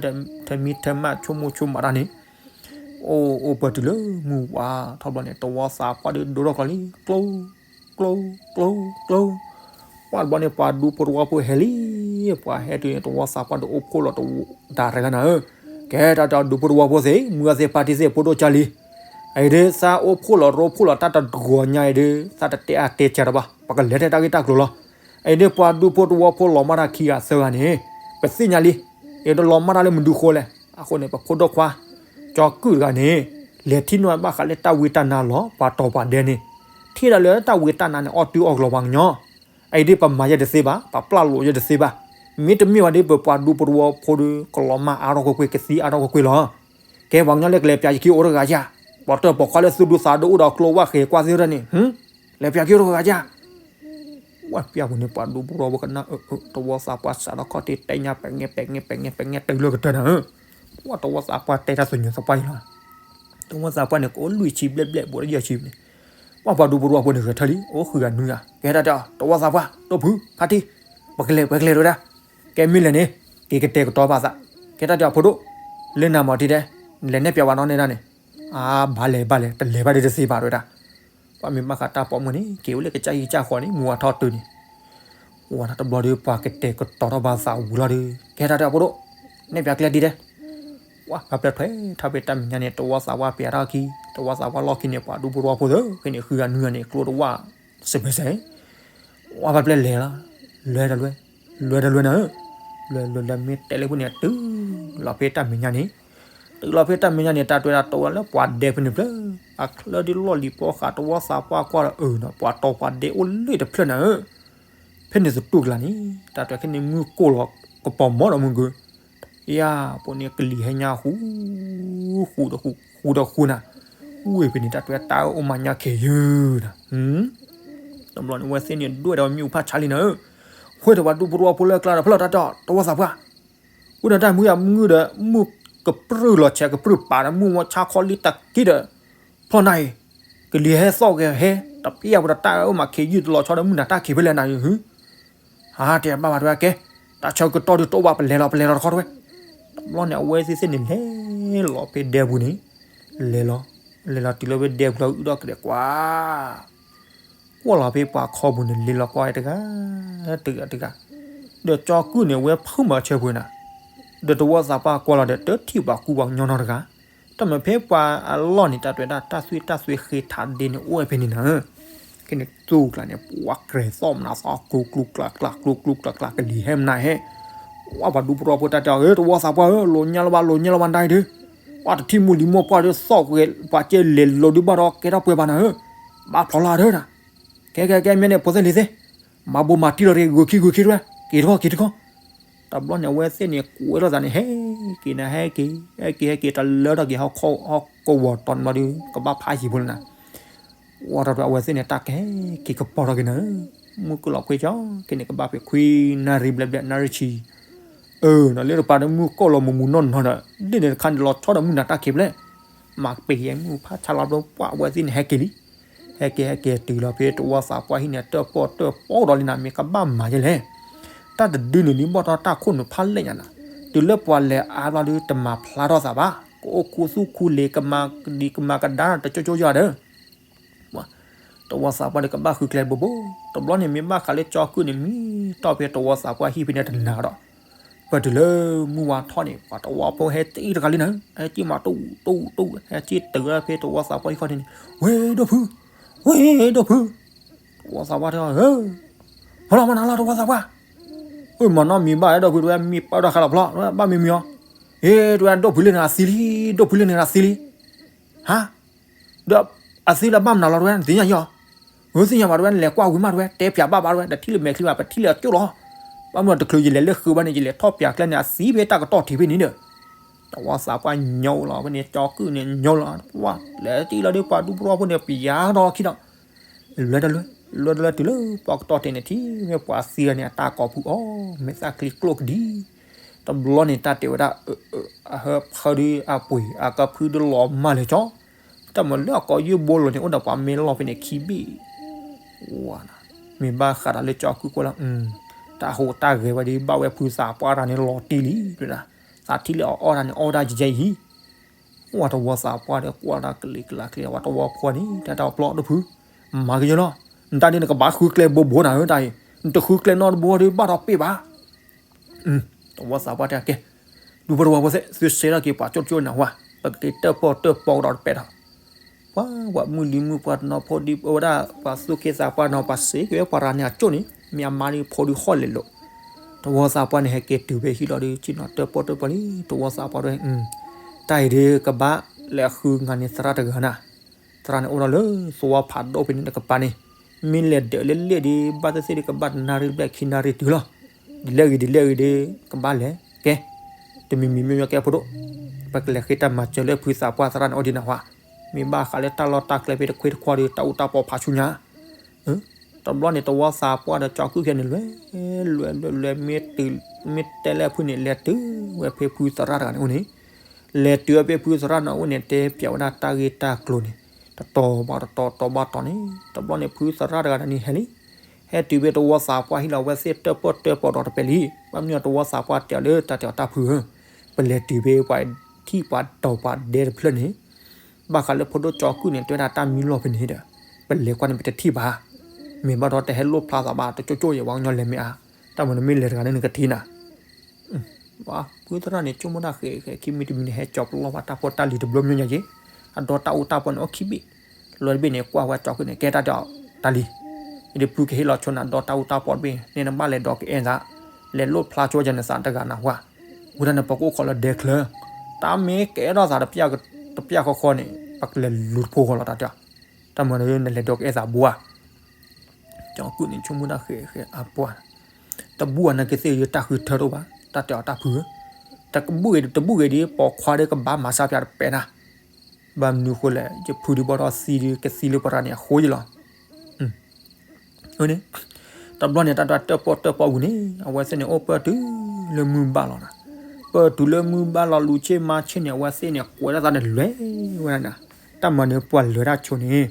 ဒီးထၢမံထၢမးဆိကမိၣ်ဆိကမးတၢ်န့ၣ်, အိၣ်အိၣ်ပၢၢ်တုၤလၢမုၢ်ဝါထီၣ်ဘျီန့ၣ် တဝီသးပှၢ်ဒီးဒိထီၣ်ကျီလံ, ကျိ ကျိ ကျိ ကျိ, ပှၢ်တဘျီန့ၣ် ပှၤဒူဖိတဝီဖိဟဲလံ, ပှၤဟဲတုၤန့ၣ် တဝီသးပှၢ်ဒီးအိၣ်ဖှိၣ်လီၤတဝီတၢ်ရဲၣ်ဂၤနၤဧၢ, ကဲတၢ်တၢ်ဒူဖိတဝီဖိသ့ၣ် မုၢ်ဂၤသ့ၣ်ဖါတံၢ်သ့ၣ် ဖိဒိၣ်ကၢ်လံ အံၤဒ်သးအိၣ်ဖှိၣ်လီၤရိဖှိၣ်လီၤတၢ်တဂီၤညါအံၤဒီး သးတတဲအါတဲစှၤတဘၣ် ပကလဲၤထဲတၢ်ဂ့ၢ်တၢ်ကျိၤလီၤ. အံၤဒ်ပှၤဒူဖိတဝီဖိလီၤမၢ်တၢ်ခံဂၤ သၢဂၤန့ၣ် ပသ့ၣ်ညါလံ, အံၤဒ်လီၤမၢ်တၢ်လၢမနုၤဃိလဲၣ်. အဃိန့ၣ် ပဖိဒိၣ်ခွါ ကၠီကုၢ်တဂၤန့ၣ် လဲၤထံၣ်နီၣ်ဘၣ်ဃးလၢတၢ်ဝံတၢ်နါလီၤ ပှၤတီၤပှၤဒဲန့ၣ်, ထံၣ်ဒၣ်လၢတၢ်ဝံတၢ်နါန့ၣ် အီၣ်တုၤအီၣ်ကလီၤပှၤကညီ အံၤဒ်ပမၤယဲတသ့ဘၣ် ပပျၢ်လိာ်ယဲတသ့ဘၣ်, မ့တမ့ၢ်ဘၣ်ဒီး ပပှၤဒူဖိတဝီဖိဒီး ကလီၤမၢ်အါထီၣ်ကွ့ၢ်ကွ့ၢ် ကသံအါထီၣ်ကွ့ၢ်ကွ့ၢ်လီၤ. ကဲပှၤကညီလၢကလဲၤပၠးယခံအိၣ်တဂၤဧါ, ပိာ်တၢၢ်ပိာ်ခွါလၢသူၣ်ဒူသးဒူအိၣ်ဒီးကျိဝၣ်ဃဲၤကွၢ်သ့ၣ်တဖၣ်န့ၣ်, လဲၤပၠးက့ၤအိၣ်တဂၤဧါ. ဝဲပျၢ်ပူၤန့ၣ် ပှၤဒူဖိတဝီဖိကနၣ်အၢ တဝီသးပှၢ်စးထီၣ်ခီၣ်ထံးတဲညါ ပဲာ်ငဲပဲာ်ငဲပဲာ်ငဲပဲာ်ငဲတုၤလၢကတၢၢ်နၤဧၢ, ဝဲတဝီသးပှၢ်တဲတၢ်သညူးသပှၢ်အံၤလီၤ. တဝီသးပှၢ်န့ၣ် ကအိၣ်လွံၢ်ဆံဘျဲၣ်ဘျဲၣ် ဘူးဒီးယဲၢ်ဆံန့ၣ်, ပှၤပှၤဒူဖိတဝီဖိန့ၣ်ဂဲၤထၢၣ်လံ အိၣ်ဃုဂၤနွံဂၤ, ကဲတၢ်တဲအီၤ တဝီသးပှၢ် ဒိၣ်ဖု ဖါတံၢ် ပကလဲၤပကလဲၤတဲဝဲဒၣ်, ကဲမ့ၢ်လဲၣ်န့ၣ် က့ၤကတဲာ်ကတီၤဘၣ်သး, ကဲတၢ်တဲအီၤဖိဒိၣ် လၢနၤမၤတံၢ်ဒဲး လဲၤနဲၣ်ပၠးဝဲနီၢ်နဲဒၣ်န့ၣ်, အါ ဘၣ်လဲၤဘၣ်လဲၤ တလဲၤဘၣ်ဒီးတသ့ဘၣ်တဲဝဲဒၣ်, ပှၤမ့ၢ်ဘၣ်ဃးတၢ်ပိာ်မုၣ်န့ၣ် က့ၤအိၣ်လၢကစၢ်ဟံၣ်ကစၢ်ဃီန့ၣ် မုၢ်ဝါထီၣ်တုၤန့ၣ် ဝဲဒၣ်တဘျီဒီး ပှၤကတဲာ်ကတီၤထီၣ်ဘၣ်သးဝံၤလီၤဒီး ကဲတၢ်တဲအီၤဖိဒိၣ် နဲၣ်ပၠးကျဲဒ်ဒဲး, ဝဲပှၤပျဲထွဲထီၣ်ဖဲတၢ်မဲာ်ညါန့ၣ် တဝီသးပှၢ်ပျဲထီၣ်ခံ, တဝီသးပှၢ်လီၢ်ခံန့ၣ် ပှၤဒူဖိတဝီဖိသ့ၣ် ဖဲန့ၣ်ဃုဂၤနွံဂၤန့ၣ် ကျိတဝၣ် စဲးဖဲစဲး ဝဲပှၤပျဲလဲၤလီၤ, လဲၤတလွဲ, လဲၤတလွဲနၤဧၢ, လဲၤလဲၤလဲၤမ့ၢ်တဲလၢဖိန့ၣ် တုၤလီၤဖဲတၢ်မဲာ်ညါန့ၣ်, တုၤလီၤဖဲတၢ်မဲာ်ညါန့ၣ် တၢ်တဲဝဲဒၣ်တဝီလၢပှၤဒဲဖဲန့ၣ်ဖျၢၣ်, အချၢဒ်လီၢ်လံၤပီဃးတဝီသးပှၢ်ကွၢ်ဒီးအၢနီၤ ပှၤတီၤပှၤဒဲအိၣ်လၢတဖျၢၣ်နၤဧၢ, ဖဲန့ၣ်သတူၢ်ကလာ်န့ၣ် တၢ်တဲခဲန့ၣ်မုၢ်ကိၢ်လီၤကပီၤမီဒီးမုၢ်ဂုၤ ယၤ ပှၤန့ၣ်ကလံၤဟဲညါဃူ, ဃူဒီးဃူ, ဃူဒီးဃူနၤ, ဝ့ၢ်ဖဲန့ၣ် တၢ်တဲတၢ်အိၣ်မၤညါခဲယုၢ်နၤ, တဘျီန့ၣ် အဝဲသ့ၣ်န့ၣ် ဒွဲၣ်ဒီးမ့ၣ်အူဖးဆါလံနၤဧၢ, ဃ့ထီၣ်ပှၤဒူဖိတဝီဖိလၢအကျါဒီး ဖဲလီၤတၢ်တဲအီၤ တဝီသးပှၢ်, အိၣ်ဒီးတၢ်မုၢ်ယၤမုၢ်ဒီး မုၢ်ကပြုၢ်လီၤဆဲးကပြုၢ်ပာ်ဒီး မုၢ်ဝါဆါခီလံတၢ်က့ဒီး ဖျီနၤအံၤ, ကလံၤဟဲသီၣ်က့ၤဟဲ, တပျၢ်ပတၢ်အိၣ်မၤခဲယုၢ်တလီၤဆီဒီးမုၢ်နၤတၢ်ခံးဖဲလဲၣ်နၤဟု, ဟါ တဲဘၣ်ဘၣ်တဲဝဲကဲ, တၢ်ဆၢကတီၢ်ဒုးတအိၣ်ဘၣ် ပလဲၤလီၤ ပလဲၤလီၤတခီတဲဝဲ, တဘျီန့ၣ် အဝဲသ့ၣ်သ့ၣ်န့ၣ် လဲၤလီၤဖဲဒဲပူၤန့ၣ်, လဲၤလီၤ, လဲၤလီၤတုၤလီၤဖဲဒဲပူၤလီၤ အုၣ်ဒီၣ်ကဒဲးကွၢ် ကွၢ်လီၤဖဲပှၤခီပူၤန့ၣ် လဲၤလီၤကွၢ်ဝဲတဂၤ, တဂၤတဂၤ, ဒီးကၠီကုၢ်န့ၣ် အဝဲဖုမၤဆၢပှဲၤနၤ, ဒီးတဝီသးပှၢ်ကွၢ်လီၤဒီး တထံၣ်ပှၤကူပှၤကညီနီတဂၤ, တၢ်မၤဖဲပှၤအလီၢ်န့ၣ် တၢ်တဲဒၣ်တၢ်သွံၣ်တၢ်သွဲဃ့ထးဒ့န့ၣ် အိၣ်ဝဲဖဲန့ၣ်နၤဧၢ, ခဲန့ၣ်သူၣ်ကျါန့ၣ် ပှၤကြဲၤသီၣ်မနၤသီ ကျူကျူကျါကျါ ကျူကျူကျါကျါ ကလံၤဟဲမနၤဟဲ ဝဲပှၤဒူဖိတဝီဖိတၢ်တဲအီၤ တဝီသးပှၢ်ဧၢ လိာ်ညါလၢၤဘၣ် လိာ်ညါလၢၤဘၣ်နတၢ်အံၤဒုး, ပှၤတထံၣ်မိၢ်လံၤမိၢ်ပှၢ်ဒီးသီၣ်ကွံာ် ပှၤကဲလဲၤလိၤဒုးဘၣ်ဒီးကဲထီၣ်ပှဲၤဘၣ်နၤဧၢ, ဘၣ်ဖျိးလၢ်ဒၢနၤ, ကဲကဲကဲမ့ၢ်န့ၣ် ဖိသ့ၣ်လံၤသ့ၣ်, မၤဘိမၤတံၢ်လီၤတဂ့ၤ ဂုာ်ခံဂုာ်ခံတဝဲ, က့ၤတခီက့ၤတခီ, တဘျီန့ၣ် အဝဲသ့ၣ်န့ၣ် ကွဲထီၣ်သးန့ၣ် ဟဲက့ၤနၤ ဟဲက့ၤ ဟဲက့ၤ ဟဲက့ၤ တလၢထီၣ်က့ၤ ဟီၣ်ကဝီၤတီၤန့ၣ်ဘျီဒီး ကဘၣ်ဖးယံၤဖိလၢနၤ ဝဲထီၣ်ဒီးအဝဲသ့ၣ်န့ၣ် တၢ်ကဟဲက့ၤကပီၤထီၣ်က့ၤနၤဧၢ, မုၢ်ကလီၤခွ့ကၠီ ခဲန့ၣ် ကဘၣ်ဖဲခွံနၣ်ရံၣ်ဘျဲၣ်ဘျဲၣ် နၣ်ရံၣ်ဆံ, အၢ နလၢတပၤဒီးမုၢ်ကီၢ်လီၤမုၢ်မုၢ်နီၢ်နီၢ်ဒီး ဒ်န့ၣ်တခါန့ၣ် လီၤဆီဒီးမုၢ်နၤတၢ်ခံးဖျဲၣ်, မၤကပ့ၤယဲမုၢ်ဖးဆါလီၤဘျီ ပှၤအဝဲသ့ၣ်န့ၣ် ဟဲက့ၤလံ, ဟဲက့ၤဟဲက့ၤတုၤလီၤဖဲတဝီသးပှၢ်ဟံၣ်န့ၣ် တၢၣ်ပီၣ်တၢၣ်ပီဒီးလံနၤ မ့ၢ်ကဘၣ်မၤယဲလဲၣ်, တၢ်တဒုန့ၣ် လံဘီၣ်ထီၣ်တၢ်ခိၣ်နူာ်ဖးလဲၢ်ညါနၤ, တုၤလၢပှၤလဲၤအါဘျီဒီး တမၤဖျါထီၣ်သးဘၣ်, ကအိၣ်ခူသူၣ်ခူလ့ၤ ကမၤကဒံကမၤကဒါတကၠိကၠိယၤဒီး တဝီသးပှၢ်ဒီးကဘၣ်ဃုကျဲဘိဘိ, တဘျီန့ၣ်မ့ၢ်ဘၣ်ဃးလၢကၠီကုၢ်န့ၣ် မံတီၢ်ဖဲတဝီသးပှၢ်ဟံၣ်ဖဲန့ၣ်တနၤဒီး, ပတုၤလၢမုၢ်ဝါထီၣ်န့ၣ် ပှၤတဝီဖိဟဲတံၢ်တဂၤလံနၤ, ဟဲက့ၤမးတူၢ်တူၢ်တူၢ် ဟဲက့ၤတုၤဖဲတဝီသးပှၢ်ဟံၣ်ခီန့ၣ်, ဝဲဒိၣ်ဖု, ဝဲဒိၣ်ဖု, တဝီသးပှၢ်တဲအီၤ, ဖီလီၤမနၤလီၤတဝီသးပှၢ်, အိၣ်မနီၢ်မံၤဘၣ်ဒိၣ်ဖု တဝဲမံပာ်ဒိၣ်ဃာ်လီၤဖျီ တဝဲဘၣ်မံမံၤအီၤ, အ့ တဝဲဒိၣ်ဖုလၢန့ၣ်အသံလံ, ဒိၣ်ဖုလၢန့ၣ်အသံလံ, ဟါ ဒီးအသံလၢဘၣ်မနုၤလီၤတဝဲ နသ့ၣ်ညါယီၤ, ဧၢ သ့ၣ်ညါဘၣ်တဝဲ နလဲၤကွၢ်ဝံၤမးတဝဲ တဲပၠးဘၣ်ဘၣ်တဝဲ တထံၣ်လၢမဲာ်ချံဘၣ် ပထံၣ်လၢအကၠိၣ်လီၤ, ဘၣ်မနုၤတချုးယလဲၤလၢဃုာ်ဘၣ်န့ၣ် ယလဲၤထီၣ်ပၠးကျဲန့ၣ် အသံဖဲတၢ်ကတီၢ်ထံးဖဲန့ၣ်ဒီး တဝီသးပှၢ်ညိလီၤဖဲန့ၣ် ကၠီကုၢ်န့ၣ်ညိလီၤ ဝါ လဲၤတံၢ်လီၤဒီးပှၤဒူပရၢဖိန့ၣ် ပယါထီၣ်ခံဒီး လဲၤတလဲၤ လဲၤတလဲၤတုၤလၢပှၤကတီၢ်ထံးန့ၣ် ထံၣ်ဝဲပှၤသံဂၤန့ၣ် အတၢ်ကိးပူၤအီၤ မဲာ်သၣ်ချံကျိၣ်ကဒံ တဘျီန့ၣ် တၢ်တဲဝဲဒၣ် အဟၢဖၢဒုးအပှ့ၤ အကဖုဒုးလီၤမၢ်လဲၤကၠီ တၢ်မၤလၢအကိးယုၢ်ဘိလိၤန့ၣ် အိၣ်ဒီးပှၤမ့ၢ်လီၢ်ဖဲန့ၣ်ခံဘ့ၣ် ဝါ မ့ၢ်ဘၣ်ဃးဒီးလၢကၠီကုၢ်ကွၢ်လီၤ တၢ်ဟူးတၢ်ဂဲၤဝဲဒီး ဘၣ်ဝဲဖုသးပှၢ်တဂၤန့ၣ်လီၤတံၢ်လံ တဲဒၣ် သးထံၣ်လၢအအီၣ်တၢ်န့ၣ် အီၣ်ဝဲဒၣ်ယဲယဲအံၤ ဝဲတဝီသးပှၢ်ဒီးကွၢ်တၢ်ကလံၤကလးချ့ ဝဲတဝီဖိန့ၣ် တၢ်တၢ်ပျီတဖု မၤကညီလီၤ နတၢ်ဒ်နကဘၣ်ဃုကျဲဘိဘိနၤဧၢတၢ်အံၤ နတဃုကျဲနီတဘိဒီးဘၣ်ဒီးပ့ၢ်ဘၣ် တဝီသးပှၢ်တဲကဲ ဒူဖိတဝီဖိသ့ၣ် သုစဲထီၣ်က့ၤပှၤကၠိတကၠိန့ၣ်ဝဲ ပကက့ၤတၢၣ်ပီၣ်တၢၣ်ပီကဒီးတပဲာ်ဒီး ပှၤ ပှၤမုၢ်လံမုၢ်ပှၤတနီၤဖိဒံးဝဲဒၣ် ပှၤသူၣ်က့သးပှၢ်နီၤ ပှၤစံးက့ၤဝဲပှၤရၤန့ၣ်အကၠိန့ၣ် မ့ၢ်အမါဒ်ဖိဒံးဃီၣ်လဲၤလိာ် တဝီသးပှၢ်န့ၣ် ဟဲက့ၤတုၤဖဲဟံၣ်လီၤဒီး က့ၤနီၤတၢၣ်ပီၣ်တၢၣ်ပီလံ တဝီသးပှၢ်တဲ တၢ်အံၤဒ်ကဘၣ်လဲၤဃုငါန့ၣ်သရၣ်တဂၤနၤ သရၣ်န့ၣ်အိၣ်ဒီးလၢသဝီဖးဒိၣ်ဖဲန့ၣ်တကပၤန့ၣ် မ့ၢ်လဲၤဒၢးလၢလ့ၣ်ဒီး ဘၣ်သ့ၣ်သ့ၣ်ဒီးကဘၣ်တနၣ်ရံၣ်ဘျဲၣ်ခံနၣ်ရံၣ်တုၤလီၤ ဒ်လဲၣ်ဂ့ၤဒ်လဲၣ်ဂ့ၤဒီး ကဘၣ်လဲၤ ကဲ တမံၤမံၤမ့ၢ်မ့ၢ်ကဲဖိဒိၣ် ပကလဲၤဃ့တၢ်မၤစၢၤလၢဖုသးပှၢ်သရၣ်န့ၣ်အိၣ်ဒံးနၤဝဲ မ့ၢ်ဘၣ်ဃးလၢတၢ်လီၢ်တၢ်ကျဲဖဲတခွ့တခွီဒီး တၢ်အူတၢ်ပီဖးဆူညါ တဘျီန့ၣ် တဝီသးပှၢ်ဒီးကၠီကုၢ်ခဲန့ၣ် လဲၤ လဲၤ လဲၤ လဲၤ မ့ၢ်တဲလၢအဖုန့ၣ် လဲၤတုၤဝဲဖဲဖုသရၣ်တဂၤန့ၣ်အိၣ်န့ၣ် လဲၤတုၤဝဲဖဲဖုသရၣ်န့ၣ်အိၣ်န့ၣ် တဲပၠးဝဲဒၣ်တၢ်ဂ့ၢ်တၢ်ကျိၤန့ၣ် တတီၤဘၣ်တတီၤတီၤဘၣ်တီၤန့ၣ် တဘျီန့ၣ် ဖုသရၣ်တဂၤန့ၣ်ဟဲလံ ဟဲတုၤဖဲတဝီသးပှၢ်ဟံၣ်လီၤ အဝဲသ့ၣ်တၢၣ်ပီၣ်တၢၣ်ပီဒီးတပဲာ်လံ ဘၣ်မနုၤတဝီသးပှၢ်တဲအီၤလၢတၢ်တဲအီၤတၢ်ဖုဧၢ ပလဲၤတုၤဖဲပှၤထံၣ်ပှၤတီၤပှၤဒဲတဖျၢၣ်န့ၣ် ဘၣ်ဃးလၢဖိဒိၣ်ကၠီကုၢ်န့ၣ် တဲဝဲဒၣ်တၢ်မံလီၢ်ဖဲန့ၣ်ဒီး ပလဲၤကွၢ်န့ၣ် ပတထံၣ်ဘၣ်. မ့ၢ်ဘၣ်ဒီးတဟဲလိၣ်ဖျါသးဘၣ် တကၠိကၠိယဲ ပှၤကညီလဲၤမ့ၢ်အါ, တၢ်မၤနမ့ၢ်လဲၤတဂၤန့ၣ် နကထံၣ်နၤ. ဖုသရၣ်န့ၣ် ဆိကမိၣ်တၢ်ဃဲးဃဲး ခံမံၤတမံၤန့ၣ် ဟဲကၠီၤပလီၢ်ဘၣ်တၢ်ဖိတၢ်လံၤတဘျီမညါယဲ, အဒီတၢ်အူတၢ်ပီန့ၣ် အိၣ်ခံဘ့ၣ်, လီၤတဘ့ၣ်န့ၣ် ကွၢ်ဝဲကၠီကုၢ်န့ၣ် ကဲတၢ်ဒီးတၢ်လံ, ယဒုးဖုကဟ့ၣ်လီၤဆိနၤဒီတၢ်အူတၢ်ပီတဘ့ၣ်, န့ၣ်နဘၣ်လဲၤဒီးကအဲၣ်သး, လဲၤလိၣ်ဖျါဆိယဲနသးတဂၤနၢ်ဟူဧါ, ဝံၤတၢ်န့ၣ် ပကအိၣ်ခိးလၢဒဲချၢ, တၢ်မ့ၢ်ကအဲၣ်ဒိးသးတပျၢ်ဃီဃီန့ၣ် ပကလဲၤလူၤတဖိဃီလီၤတၢ်တၢ်, တၢ်မၤနနလဲၤဒီးကအဲၣ်သးဘိဧါ. ကၠီကုၢ်န့ၣ် ဆိကမိၣ်တၢ်ဃဲးဃဲးအါပှၢ်, တဘူၣ်အနကသ့ၣ်ယတၢ်ဃုထၢတအိၣ်ဘၣ်, တၢ်တဲအီၤတၢ်ဖုဧၢ, တဘူၣ်ဂ့ၤတဘူၣ်ဂ့ၤဒီး ပိာ်ခွါဒီးကဘၣ်မၤစၢ်ပၠးတပဲာ်နၤ, ဘၣ်မနုၤဃိလဲၣ်, ယဖုဒုးဘၣ်ဒီးသံဒုး ကသံလၢပရၤန့ၣ်အဃိယလီၤ. န့ၣ်, တဘျီန့ၣ် တၢ်တၢ်တၢၣ်ပီၣ်တၢၣ်ပီၣ်ဝံၤန့ၣ် အဝဲသ့ၣ်န့ၣ် အိၣ်ပၢၢ်တုၤလၢမုၢ်ဘၣ်လီၤနၤ, ပၢၢ်တုၤလၢမုၢ်ဘၣ်လီၤလူၤဆ့မါဆ့န့ၣ် အဝဲသ့ၣ်န့ၣ် ကွဲးဒၣ်သးန့ၣ်လဲၤဝဲဒၣ်နၤ, တၢ်မၤနၢၤပှၤလဲၤတၢ်ဆိန့ၣ်,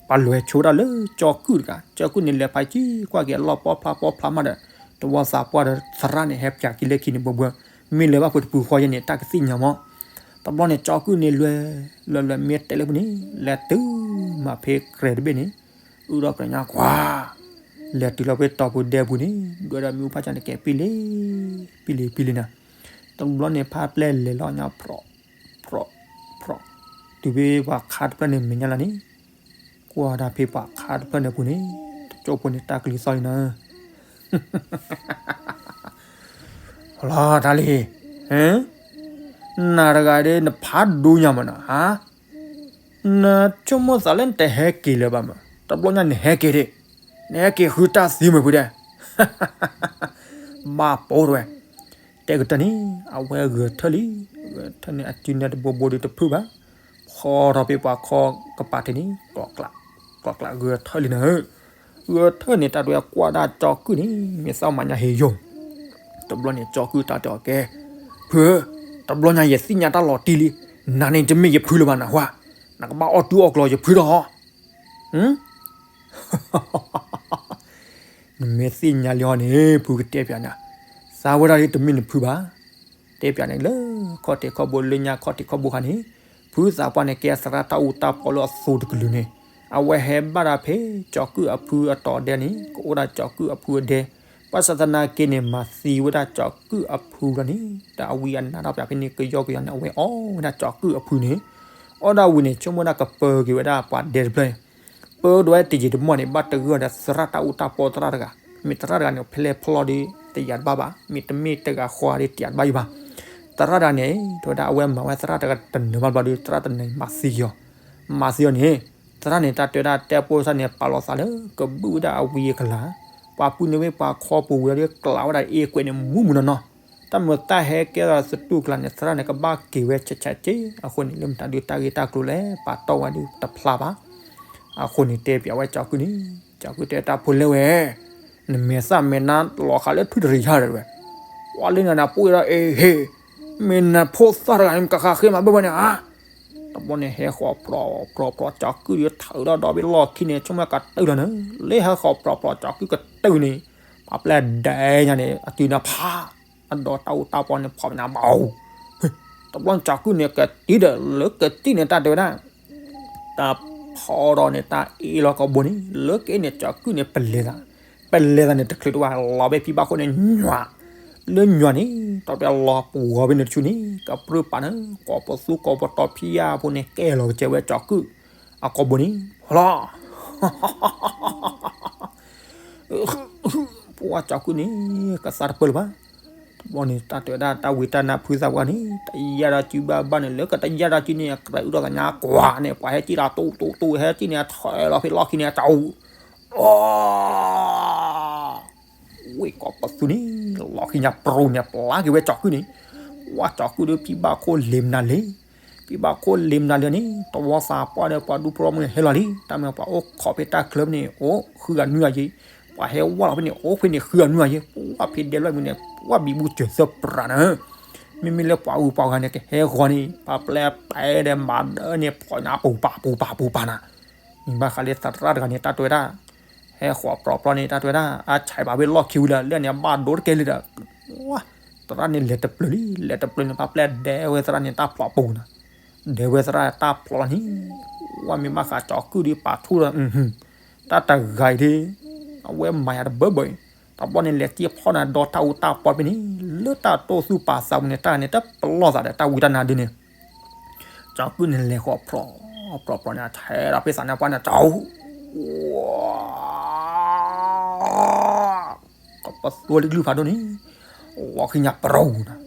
ပှၤလဲၤဆိဒၣ်လၢကၠီကုၢ်တဂၤ, ကၠီကုၢ်န့ၣ် လဲၤဖးကံကွၢ်က့ၤအလီၢ်ပီဖျါပီဖျါမးဒီး, တဝီသးပှၢ်ဒီးသရၣ်န့ၣ် ဟဲပၠးက့ၤလၢခံန့ၣ်ဘှဲဘှဲ, မ့ၢ်လဲၤဘၣ်ဖုတပူၤဃီယဲန့ၣ် တၢ်ကသ့ၣ်ညါမး, တဘျီန့ၣ် ကၠီကုၢ်န့ၣ်လဲၤ, လဲၤလဲၤမ့ၢ်တဲလၢပူၤန့ၣ် လဲၤတုၤမၤဖဲကြဲးတဘ့ၣ်န့ၣ်, အုၣ်ထီၣ်ကြၢးညါကွၢ်, လဲၤတုၤလီၤဖဲတီၤပူၤဒဲပူၤန့ၣ် ဒွဲၣ်ဒီးမ့ၣ်အူဖးကၠၢန့ၣ်ကဲပံလံ, ပံလံပံလံနၤ, တဘျီန့ၣ် ဖါပျဲၢ်လဲၤလီၤညါဖြီး, ဖြီး, ဖြီး, တုၤဖဲပှၤခါတဖျၢၣ်န့ၣ်မဲာ်ညါလီၤန့ၣ်, ကွၢ်ဒၣ်ဖဲပှၤခါတဖျၢၣ်န့ၣ်ပူၤန့ၣ်, တကၠိဖိန့ၣ် တၢ်ကလံၤသီၣ်လံနၤ လီၤတၢ်လံ, နၤတဂၤဒီး နဖးဒိၣ်ညါမးနၤဧါ, နဆိကမိၣ်သးလၢနတဟဲက့ၤလၢၤဘၣ်မး, တဘျီညါနဟဲက့ၤဒၣ်, နဟဲက့ၤဃုတၢ်သံမးဖုဒဲး, ဘၣ်ပိာ်တဝဲ, တဲကတၢၢ်န့ၣ် အဝဲဂဲၤထၢၣ်လံ, ဂဲၤထၢၣ်န့ၣ်အစုနဲတဘိဘိဒီးတဖုဘၣ်, ဖီထီၣ်ဖဲပှၤခီကပၤထံးန့ၣ်, ကျးကျးဂဲၤထၢၣ်လံနၤ ဂဲၤထၢၣ်န့ၣ် တၢ်ဒွဲၣ်ကွၢ်ဒၣ်ကၠီကုၢ်န့ၣ် မ့ၢ်သးမၤညါဟ့ယိာ်, တဘျီန့ၣ် ကၠီကုၢ်တၢ်တဲအီၤကဲ, ဖု, တဘျီညါယသ့ၣ်ညါတၢ်လီၤတံၢ်လံ, နၤန့ၣ်တမ့ၢ်ယဖုလၢၤဘၣ်နၢ်ဟူဧါ, နကဘၣ်အီၣ်တူၢ်အီၣ်ကျီၤယဖုဒီး, နမ့ၢ်သ့ၣ်ညါလံဟီန့ၣ် ဖုကတဲပၠးနၤ, သးဝဲဒၣ်ဒ်တမ့ၢ်နဖုဘၣ်, တဲပၠးန့ၣ်လၢ ခီၣ်ထံးခီၣ်ဘိလၢညါခီၣ်ထံးခီၣ်ဘိခါန့ၣ်, ဖုသးပှၢ်န့ၣ် ကဲသရၣ်တၢ်အူတၢ်ပီလၢအသိတကလုာ်န့ၣ်, အဝဲဟဲဘၣ်ဒၣ်ဖဲကၠီကုၢ်အဖုအတီၤဒဲန့ၣ် ကအိၣ်ဒၣ်ကၠီကုၢ်အဖုအဒဲ, ဘၣ်ဆၣ်သနာ်က့န့ၣ် မၤသံဝဲဒၣ်ကၠီကုၢ်အဖုလီၤန့ၣ်, ဒီးအဝံအနါထီၣ်ပၠးဖဲန့ၣ် ကယီကယီန့ၣ် အဝဲအီၣ်ဝဲဒၣ်ကၠီကုၢ်အဖုန့ၣ်, အီၣ်ဒၣ်ဝံၤန့ၣ် ဆိကမိၣ်ဒၣ်ကပၢက့ၤဝဲဒၣ်ပှၤဒဲတဖျၢၣ်န့ၣ်, ပၢဒိးဝဲတယံာ်တမီၢ်န့ၣ် ဘၣ်တဂၢၢ်ဒီးသရၣ်တၢ်အူတၢ်ပီသရၣ်တဂၤ, မ့ၢ်သရၣ်တဂၤန့ၣ် ဖဲလဲၣ်ဖျီဒီး တယာ်တဘၣ်ဘၣ်, မ့တမ့ၢ်တဂၤဃီဒီးတယာ်တဘၣ်ယံၤဘၣ်. သရၣ်တဂၤန့ၣ် တဲဝဲဒၣ်အဝဲမၤဝဲသရၣ်တဂၤတနၢၤဘၣ်ဘျီဒီး သရၣ်တနၢၤမၤသံက့ၤအီၤ, မၤသံအီၤန့ၣ်, သရၣ်န့ၣ် တၢ်တဲဝဲဒၣ်တဲပိၢ်သၣ်န့ၣ် ပာ်လီၤသးလၢ ကဘုၣ်ဝဲဒၣ်အဝံအကလၤ, ပှၤပုၢ်န့ၣ်ဝဲပှၤခီပူၤဝံၤလီၤဒီး ကျးဝဲဒၣ်အ့ၣ်ကွဲးန့ၣ် မူးမူးနီၢ်နီၢ်, တၢ်မုာ်တၢ်ဟဲကဲထီၣ်သတူၢ်ကျါန့ၣ် သရၣ်န့ၣ် ကဘၣ်က့ၤဝဲဆဲးဆဲးက့, အဃိန့ၣ် လၢမတၤဒုးတၢ်ဂ့ၢ်တၢ်ကျိၤလဲၣ် ပာ်တီၢ်ဝဲဒၣ်တဖျါဘၣ်. အဃိန့ၣ်တဲပၠးဝဲကၠီၤကုၣ်န့ၣ်, ကၠီၤကုၣ်တဲတၢ်ဖိလဲဝဲ, နမဲာ်သၣ်မဲာ်နါလီၤဃာ်လၢထွံၣ်တရံးယါတဝဲ, ပှၤလၢနၤနၤပိၢ်ဒီးအ့ဟ့ၣ်, မ့ၢ်နဖိသၣ်တဂၤန့ၣ် မ့ၢ်ကဃးဃ့မၤဘၢၣ်ဘၢၣ်န့ၣ်ဧါ. တဘျီန့ၣ် ဟဲဃီၤဖြီဖြီဖြီ ကၠီၤကုၣ်ဒီးထးဒီးဒီဘ့ၣ်လီၢ်ခံန့ၣ် ဆိကမိၣ်ကတုၤလီၤန့ၣ်, လၢဟဲဃီၤဖြီဖြီကၠီၤကုၣ်ကတုၤန့ၣ်, ပှၤပျဲၢ်ဒဲးညါန့ၣ် အတုၤနၤဖး အဒီးတၢ်အူတၢ်ပီန့ၣ် ဖီၣ်မနၤဘၣ်အိၣ်. တဘျီန့ၣ် ကၠီၤကုၣ်န့ၣ် ကတံၤဒီး လၢကတံၤန့ၣ် တၢ်တဲဝဲဒၣ် တၢ်ဖီဒီးန့ၣ် တၢ်အ့ၣ်လီၤကိာ်ဘိန့ၣ် လၢကအ့ၣ်န့ၣ် ကၠီၤကုၣ်န့ၣ် ပလဲၤသး, ပလဲၤသးန့ၣ် တချုးတဝၢ် လီၤဘဲဖံဘၣ်ခိၣ်န့ၣ် ညွး, လၢညွးန့ၣ် တၢ်တဲလီၤပှီၤဘဲန့ၣ်တဆူန့ၣ် ကပြုၢ်ပာ်န့ၣ် ကိးပသူကိးပတီၤဖံယါဖိန့ၣ် ကဲလီၤကစဲးဝဲကၠီၤကုၣ် အကိာ်ဘိန့ၣ် ဖီလီၤ ပှၤကၠီၤကုၣ်န့ၣ် ကသါတပၢၢ်လၢၤဘၣ်. တဘျီန့ၣ် တၢ်တဲဝဲဒၣ် တၢ်ဝံတၢ်နါဖုသးပှၢ်န့ၣ် တယၢ်ဒီးစုဘၣ်ဘၣ်န့ၣ် လၢကတယၢ်ဒီးစုန့ၣ် အကြၢးအုၣ်ထီၣ်သးညါကွၢ်န့ၣ် ပှၤဟဲစံၣ်လီၤတူတူတူ ဟဲစံၣ်န့ၣ် အထၢလီၤဖဲလီၢ်ခံန့ၣ် အတၢ်အိၣ် ဝ့ၢ်ကိးပသူန့ၣ် လီၤဃံညါပရိၤန့ၣ် ပျါက့ၤဝဲကၠီၤကုၣ်န့ၣ်, ဝဲကၠီၤကုၣ်ဒီးဖံဘၣ်ခိၣ်လ့ၤမနုၤလံ, ဖံဘၣ်ခိၣ်လ့ၤမနုၤလံန့ၣ် တဝီသးပှၢ်ဒီးပှၤဒူဖိမုၣ်န့ၣ်ဟဲလီၤလံ, တၢ်မ့ၢ်ပှၤအိၣ်ခိးဖဲတၢ်ချၢဖဲန့ၣ် အိၣ်ဃုဂၤနွံဂၤယံၤ, ပှၤဟဲဝဲလီၤဖဲန့ၣ် အိၣ်ဖဲန့ၣ်ဃုဂၤနွံဂၤယံၤ, ပှၤဖံးဒဲးလွဲၢ်မုၢ်န့ၣ် ပှၤဘံဘူစၢၤသၢပြးန့ၣ်, မ့မ့ၢ်လၢပှၤအုၣ်ပှၤဂၤန့ၣ် ကဟဲဃီၤန့ၣ် ပှၤပျဲၢ်ပဲဒဲးမၤဒၢန့ၣ် ဖီၣ်ညါပူၤပာ်ပူၤပာ်ပူၤပာ်နၤ မ့ၢ်ဘၣ်ဃးလၢသရၣ်တဂၤန့ၣ် တၢ်တဲဝဲဒၣ်, ဟဲဃီၤပြီပြီန့ၣ် တၢ်တဲဝဲဒၣ် အဆဲးဘၣ်ဝဲလီၢ်ခံဝံၤလၢ လၢန့ၣ်အဘၣ်ဒိတကဲလံဒီး, ဝါ, သရၣ်န့ၣ်လဲၤတပျၢၤလံ, လဲၤတပျၢၤန့ၣ် ပှၤပျဲၢ်ဒဲးဝဲသရၣ်န့ၣ်တၢ်ဖျိးပူၤနၤ, ဒဲးဝဲသရၣ်တၢ်ဖျိးလီၤန့ၣ်, ဝါ မ့ၢ်ဘၣ်ဃးကၠီၤကုၣ်ဒီးပာ်ထူၣ်ဒီး, တၢ်တဂၤအံၤဒ်, အဝဲမၤယၤတဘၢဘၢအံၤ, တဘျီန့ၣ်လဲၤတံၢ်ဖီၣ်နၤဒီတၢ်အူတၢ်ပီဖဲန့ၣ်, လၢတၢ်တိၢ်သူၣ်ပာ်သးပူၤန့ၣ် တၢ်န့ၣ်တပလီၢ်သးဒီးတၢ်ဝံတၢ်နါဒ်န့ၣ် ကၠီၤကုၣ်န့ၣ်လဲၤဃီၤဖြီ, ဖြီဖြီန့ၣ် ဆဲးဒီးဖဲသးန့ၣ်ပှၢ်န့ၣ် ကၠီၤ, ဝါ, ကပသူလံကလုၢ်ဖးဒိၣ်န့ၣ်, လီၤဃံညါပရိၤနၤ,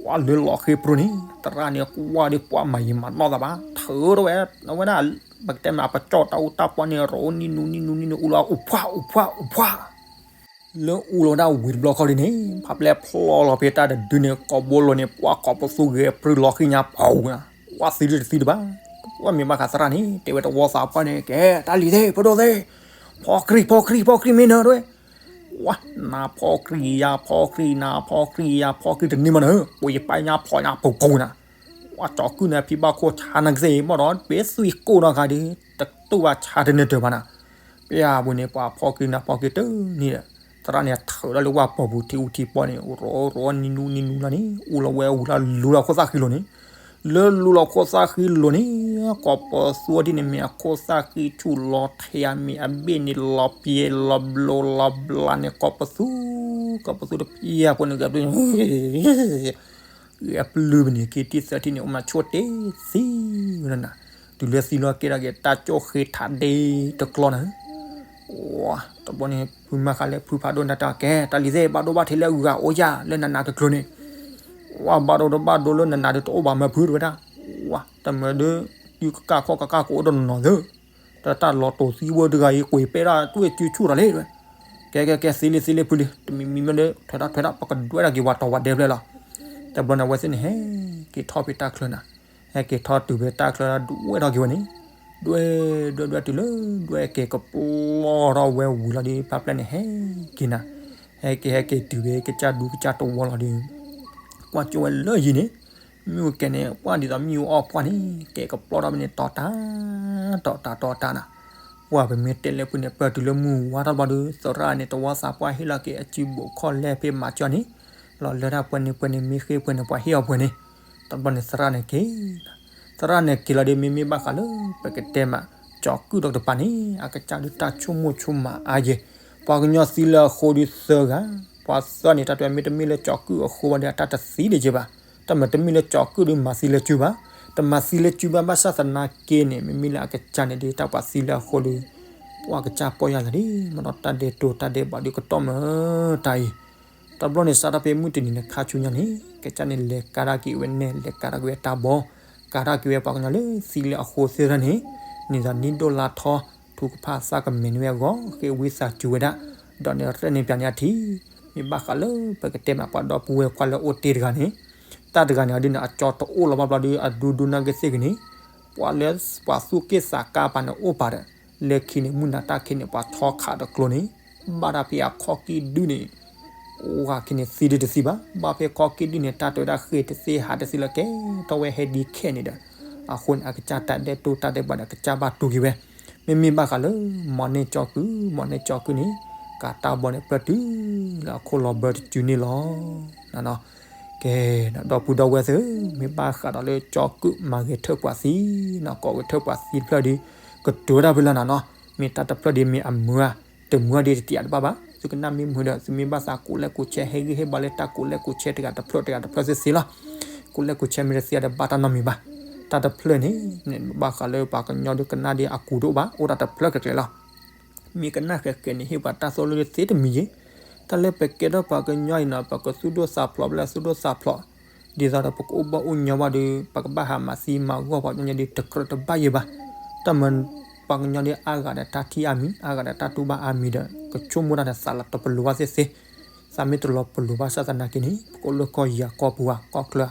ဝါ လၢလီၤဃံပရိၤန့ၣ် သရၣ်န့ၣ်ကွၢ်ဒီးပှၢ်မၤယံာ်မၤနီၢ်သးဘၣ်, ထုးထီၣ်ဝဲ, အဝဲဒၣ်, ပကတဲမ့ၢ်အပကၠီၣ်တၢ်အူတၢ်ပီန့ၣ် ရိးနံၤနူနံၤနူနံၤနူ အူလီၤအိၣ်ဖှၣ်အိၣ်ဖှၣ်အိၣ်ဖှၣ် လၢအူလီၤဝဲဒၣ်ဝံၤတဘျီဃီဒ်န့ၣ် ဖးပျဲၢ်ဖျီလီၤဖဲတၢ်တဒုန့ၣ် ကိာ်ဘိလိၤန့ၣ် ပှၤကိးပသူဂဲၤပြံလီၤဃံညါပှၤဝဲ, ဝါသံဒုတသံတဘၣ်, ပှၢ်မ့ၢ်ဘၣ်ဃးသရၣ်န့ၣ် တဲဝဲတဝီသးပှၢ်န့ၣ် ကဲ တၢ်လံၤသ့ၣ် ဖိဒိၣ်သ့ၣ်, ဖီကြံၢ် ဖီကြံၢ် ဖီကြံၢ်မ့ၢ်နၢၤတဝဲ, ဝါ နၤဖီကြံၢ်ယၤ ဖီကြံၢ် နၤဖီကြံၢ်ယၤ ဖီကြံၢ်တန့ၢ်မးနၢၤ ပှၤယပာ်ညါဖီညါပူၤပူၤနၤ, ဝါကၠီၤကုၣ်န့ၣ် ဖံဘၣ်ခိၣ်ဆါနၤကသ့ၣ် ဘၣ်ဒီး ပ့ၤသွံၣ်ကိၢ်နီၢ်ဂၤဒီး တတူၢ်ဘၣ်ဆါတန့ၢ်တၢၢ်ဘၣ်နၤ, ပယါပူၤန့ၣ် ပှၤဖီကြံၢ်နၤဖီကြံၢ်တန့ၢ်ဒီး သရၣ်န့ၣ်ထၢးဒီးလၢဝၢ်ပီၤပူၤထံအူထံပီန့ၣ် ရိးရိးနံၤနူနံၤနူလီၤန့ၣ် အူလီၤဝဲဝံၤလီၤလူၤလီၤခိၣ်သၣ်ဃံလိၤန့ၣ်, လၢလူၤလီၤခိၣ်သၣ်ဃံလိၤန့ၣ် ကိးပသူဒ်န့ၣ် မ့ၢ်အခိၣ်သၣ်ဃံဆူၣ်လီၤထံး မ့ၢ်အဘ့ၣ်န့ၣ်လီၤပျဲၤလီၤဘျိလီၤဘျါန့ၣ် ကိးပသူ, ကိးပသူတဖၣ်အပူၤန့ၣ် ဂဲၤဘျုး ဂဲၤပျုၢ်ပန့ၣ် ခံထံၣ်သၢထံၣ်န့ၣ် အိၣ်မးဆိတ့ၢ်သံဝဲနၤ, တုၤလၢသံလီၤကဲထီၣ်က့ၤ တၢ်ကၠိၣ်ဃ့ထးဒ့တကျီနၤ, ဝါ တဘျီန့ၣ် ဖုမၤဃးလၢဖုဖးဒိၣ်နၤတၢ်ကဲ တၢ်လံၤသ့ၣ် ဘၣ်ဒိဘၣ်ထံးလၢအဂၤအိၣ်ယၤလၢနးနးကကျိၤန့ၣ်, ဝါ ဘၣ်ဒိတဘၣ်ဒိလၢနးနးဒီးတအိၣ်ဘၣ်မၢဖုတဝဲဒၣ်, ဝါ တမၢဒုး တုၤကကၢ်ခီၣ်ကကၢ်ကအိၣ်ဒီးနီၢ်နီၢ်သၢ တၢ်လီၤတိာ်သံဝဲတဂၤအံၤ ကွံာ်ပဲဒၣ်တွဲၣ်စုဆူၣ်ထီၣ်လံ, ကဲကဲကဲ သံလံသံလံဖုလံ တမံၤမံၤမ့ၢ်လၢ ထွဲဒၣ်ထွဲဒၣ် ပကဒွဲဒၣ်က့ၤဝဲတီၤဝဲဒဲဖျၢၣ်လီၤ, တဘျီန့ၣ် အဝဲသ့ၣ်န့ၣ် ဟဲက့ၤထီၣ်ဖဲတၢ်ချၢနၤ, ဟဲက့ၤထီၣ်တုၤဖဲတၢ်ချၢဒွဲထီၣ်က့ၤဝဲန့ၣ်, ဒွဲ ဒွဲဒွဲတုၤလၢ ဒွဲက့ၤကပျီထီၣ်ဝဲဝံၤလီၤဒီး ဖးပျဲၢ်န့ၣ်ဟဲက့ၤနၤ, ဟဲက့ၤဟဲက့ၤတုၤဖဲကစၢ်ဒူကစၢ်တဝီလီၤဒီး ကွၢ်ကၠိဝဲလၢယံၤန့ၣ်, မ့ၣ်အူကဲန့ၣ် ကွၢ်ဒ်သိးမ့ၣ်အူအီၣ်ပှၢ်န့ၣ် ကဲကပျီထီၣ်ဖဲန့ၣ် တီၤတၢ် တီၤတၢ်တီၤတၢ်နၤ, ပှၢ်ပမ့ၢ်တဲလၢဖုန့ၣ် ပၢၢ်တုၤလၢမုၢ်ဝါထီၣ်ဘျီဒီး သရၣ်န့ၣ် တဝီသးပှၢ်ဟ့ၣ်လီၤက့ၤအစုဘိးခီၣ်လဲၢ်ဖဲမၤကၠီန့ၣ်, လီၤလၢတၢ်ပှဲၤန့ၣ်ပှဲၤန့ၣ် မ့ၢ်ဃ့ပှဲၤန့ၣ် ပှၤဟ့ၣ်အီၤပှဲၤန့ၣ်, တဘျီန့ၣ်သရၣ်န့ၣ်က့ၤ သရၣ်န့ၣ်က့ၤလီၤဒီး မ့မ့ၢ်ဘၣ်ဃးလၢ ပကတဲမး ကၠီၤကုၣ်ဒီးတပၤန့ၣ် အကစၢ်ဒုးတၢ်ဆိကမိၣ်ဆိကမးအါယဲၢ်, ပှၤကညီသံလၢအဃိဒီးသၢဂၤ, ပှၤသၢန့ၣ် တၢ်တဲမ့ၢ်တမ့ၢ်လၢကၠီၤကုၣ်အဃိဘၣ်ဒီး အတၢ်တသံဒံးကဲဘၣ်, တၢ်မ့ၢ်တမ့ၢ်လၢကၠီၤကုၣ်ဒီးမၤသံလၢစုဘၣ်, တမၤသံလၢစုဘၣ် ဘၣ်ဆၣ်သနာ်က့န့ၣ် မ့မ့ၢ်လၢအကစၢ်န့ၣ်ဒီး တၢ်ပှၤသံလၢအဃိဒီး ပှၤကစၢ်ပီၢ်ယၢ်လီၤဒီး မ့ၢ်ဒီးတၢ်ဒဲးတိၤတၢ်ဒဲးဘးဒီးကတီၢ်မၢတၢ်အံၤ တဘျီန့ၣ် စးထီၣ်ဖဲမုၢ်တနံၤန့ၣ် ခါဆူညါန့ၣ် ကစၢ်န့ၣ် လဲၤကၤထီၣ်က့ၤဝဲနဲၣ် လဲၤကၤထီၣ်က့ၤဝဲတၢ်ဘီ, ကၤထီၣ်က့ၤဝဲပှၤကညီလၢသံလၢအဃိသ့ၣ်တဖၣ်န့ၣ် န့ၢ်သးနံၣ်ဒိၣ်လါထီ ထုကဖၣ်သးကမဲာ်န့ၢ်ဝဲအဂီၢ် ဃ့ဝံသးစူၤဝဲဒၣ် ဒီးန့ၣ်ရဲၣ်န့ၣ်ပၠးန့ၢ်အထံ, မ့ၢ်ဘၣ်ဃးလၢပကတဲမးပှၤဒီပုၢ်ဝဲၢ်ခွါလၢအိၣ်တ့ၢ်တဂၤန့ၣ်, တၢ်တဂၤန့ၣ်အဒုန့ၣ် အကၠီတအိၣ်လီၤဘၣ်ဘျီဒီး အဒူဒူနၢ်က့သ့ၣ်ဂ့ၤန့ၣ်, ပှၤလၢပှၤသူၣ်က့ၣ်သးကါပာ်န့ၣ်အိၣ်ပာ်ဒီး, လၢခံန့ၣ် မုၢ်နၤတၢ်ခံးန့ၣ် ပှၤဆီခးဒီးကျိန့ၣ်, ဘၣ်တၢ်ဖဲအခီၣ်ကံၢ်ဒုန့ၣ် အိၣ်ဂၤခံန့ၣ်သံဒုတသံဘၣ်, ဘၣ်ဖဲခီၣ်ကံၢ်ဒုန့ၣ် တၢ်တဲဝဲဒၣ်ဃ့ၢ်တသ့ဟးတသ့လၢကဲထီၣ်ဝဲဟဲဒ်ခဲန့ၣ်ဒီး, အဃိန့ၣ် အကစၢ်တၢ်ဒဲးတိၢ်တၢ်ဒဲးဘးဒီး ကစၢ်ဘၣ်တူၢ်က့ၤဝဲ, မ့မ့ၢ်ဘၣ်ဃးလၢ မီၢ်န့ၢ်ကၠီကုၢ်, မီၢ်န့ၢ်ကၠီကုၢ်န့ၣ် ကးတၢ်ဘီန့ၣ်ပျၢၢ်တုၤလၢအခိၣ်လီၤဘၢတစုန့ၣ်လီၤ. ကဲ, ဒီပုၢ်ဒီဝဲၢ်သ့ၣ်, မ့ၢ်ဘၣ်ဃးဒီးလၢကၠီကုၢ်မၤဂဲၤထၢၣ်ပှၤသံနီၤ, ကိးဂဲၤထၢၣ်ပှၤသံတဖျၢၣ်ဒီး ကတိၤဝဲဒၣ်ဖဲလၢနၤနီၤ, မ့ၢ်တၢ်တဖျၢၣ်ဒီးမ့ၢ်အမုာ်ဧါ, တမုာ်ဧါဒီးတတဲအါတဘၣ်ဘၣ်, သုကနၣ်မ့ၢ်မုာ်ဒီး သုမ့ၢ်ဘၣ်သးကိးလဲၣ်ကိးဆဲး ဟဲဂံၢ်ဟဲဘါလၢတၢ်ကိးလဲၣ်ကိးဆဲး တဂၤတဖျၢၣ်တဂၤတဖျၢၣ်သ့သ့လီၤ. ကိးလဲၣ်ကိးဆဲးမ့ၢ်တသ့ဒီး ဘၣ်တၢ်နီတမံၤဘၣ်. တၢ်တဖျၢၣ်န့ၣ် ဘၣ်ဃးလၢပှၤကညီဒုးကနၣ်ဒီးအကူတအိၣ်ဘၣ်, အိၣ်တၢ်တဖျၢၣ်ကျဲၤကျဲၤလီၤ. မ့ၢ်ကနၣ်ဃဲးဃဲးန့ၣ် ဟ့ၣ်ပှၤတၢ်သိၣ်လိသ့တမံၤယ့ၣ်. တၢ်လၢပကဲထီၣ်ပှၤကညီအံၤနီၤ ပကသူၣ်ဒိၣ်သးဖျိး ဘၣ်လဲၣ်သူၣ်ဒိၣ်သးဖျိး, ဒ်သိးဒီးပကအိၣ်ဘၣ်အိၣ်ညီဘၣ်ဒီး ပကဘၣ်ဟးမၤသံမၤဂီၢ်ပှၤကညီဒုး တကြၢးတဘၣ်ယဲၢ်ဘၣ်. တၢ်မၤ ပှၤကညီဒုးအါဂၤဒီးတၢ်ထံၣ်အါမံၤ, အါဂၤဒီးတၢ်တူၢ်ဘၣ်အါမံၤဒီး ကဆိကမိၣ်တၢ်ဒီးသးလီၤတပလိၤဘၣ်သ့သ့, သးမ့ၢ်တလီၤပလိၤဘၣ်ဆၣ်သနာ်က့န့ၣ် ပကအိၣ်လၢကီၢ်ယၤကီၢ်ပူၤဧါ ကီၢ်ချၢဧါ.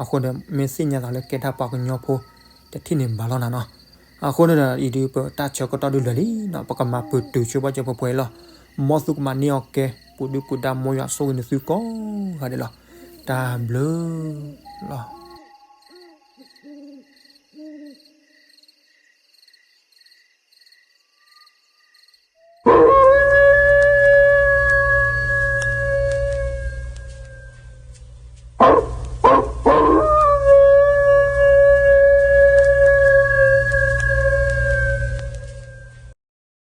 အဃိန့ၣ် မ့ၢ်သ့ၣ်ညါသးလၢကဲဒၣ်ပှၤကညီဖိ တထံၣ်န့ၣ်ဘၣ်လီၤနၤနီၤ. အဃိန့ၣ်ဒီး အံၤဒုးပတၢ်ဆၢကတီၢ်ဒုးလၢာ်လံနီၤ, ပကမၤပတုာ်ဆိဘၣ်စၢၤပှဲၤပှဲၤလီၤ. မ်သုကမၤန့ၢ်အီၤကဲ ပူၤဒုပူၤဒါ မ်ယွၤဆိၣ်ဂ့ၤန့ၢ်သုကိးဂၤဒဲးလီၤ. တၢ်ဘျုးလီၤ.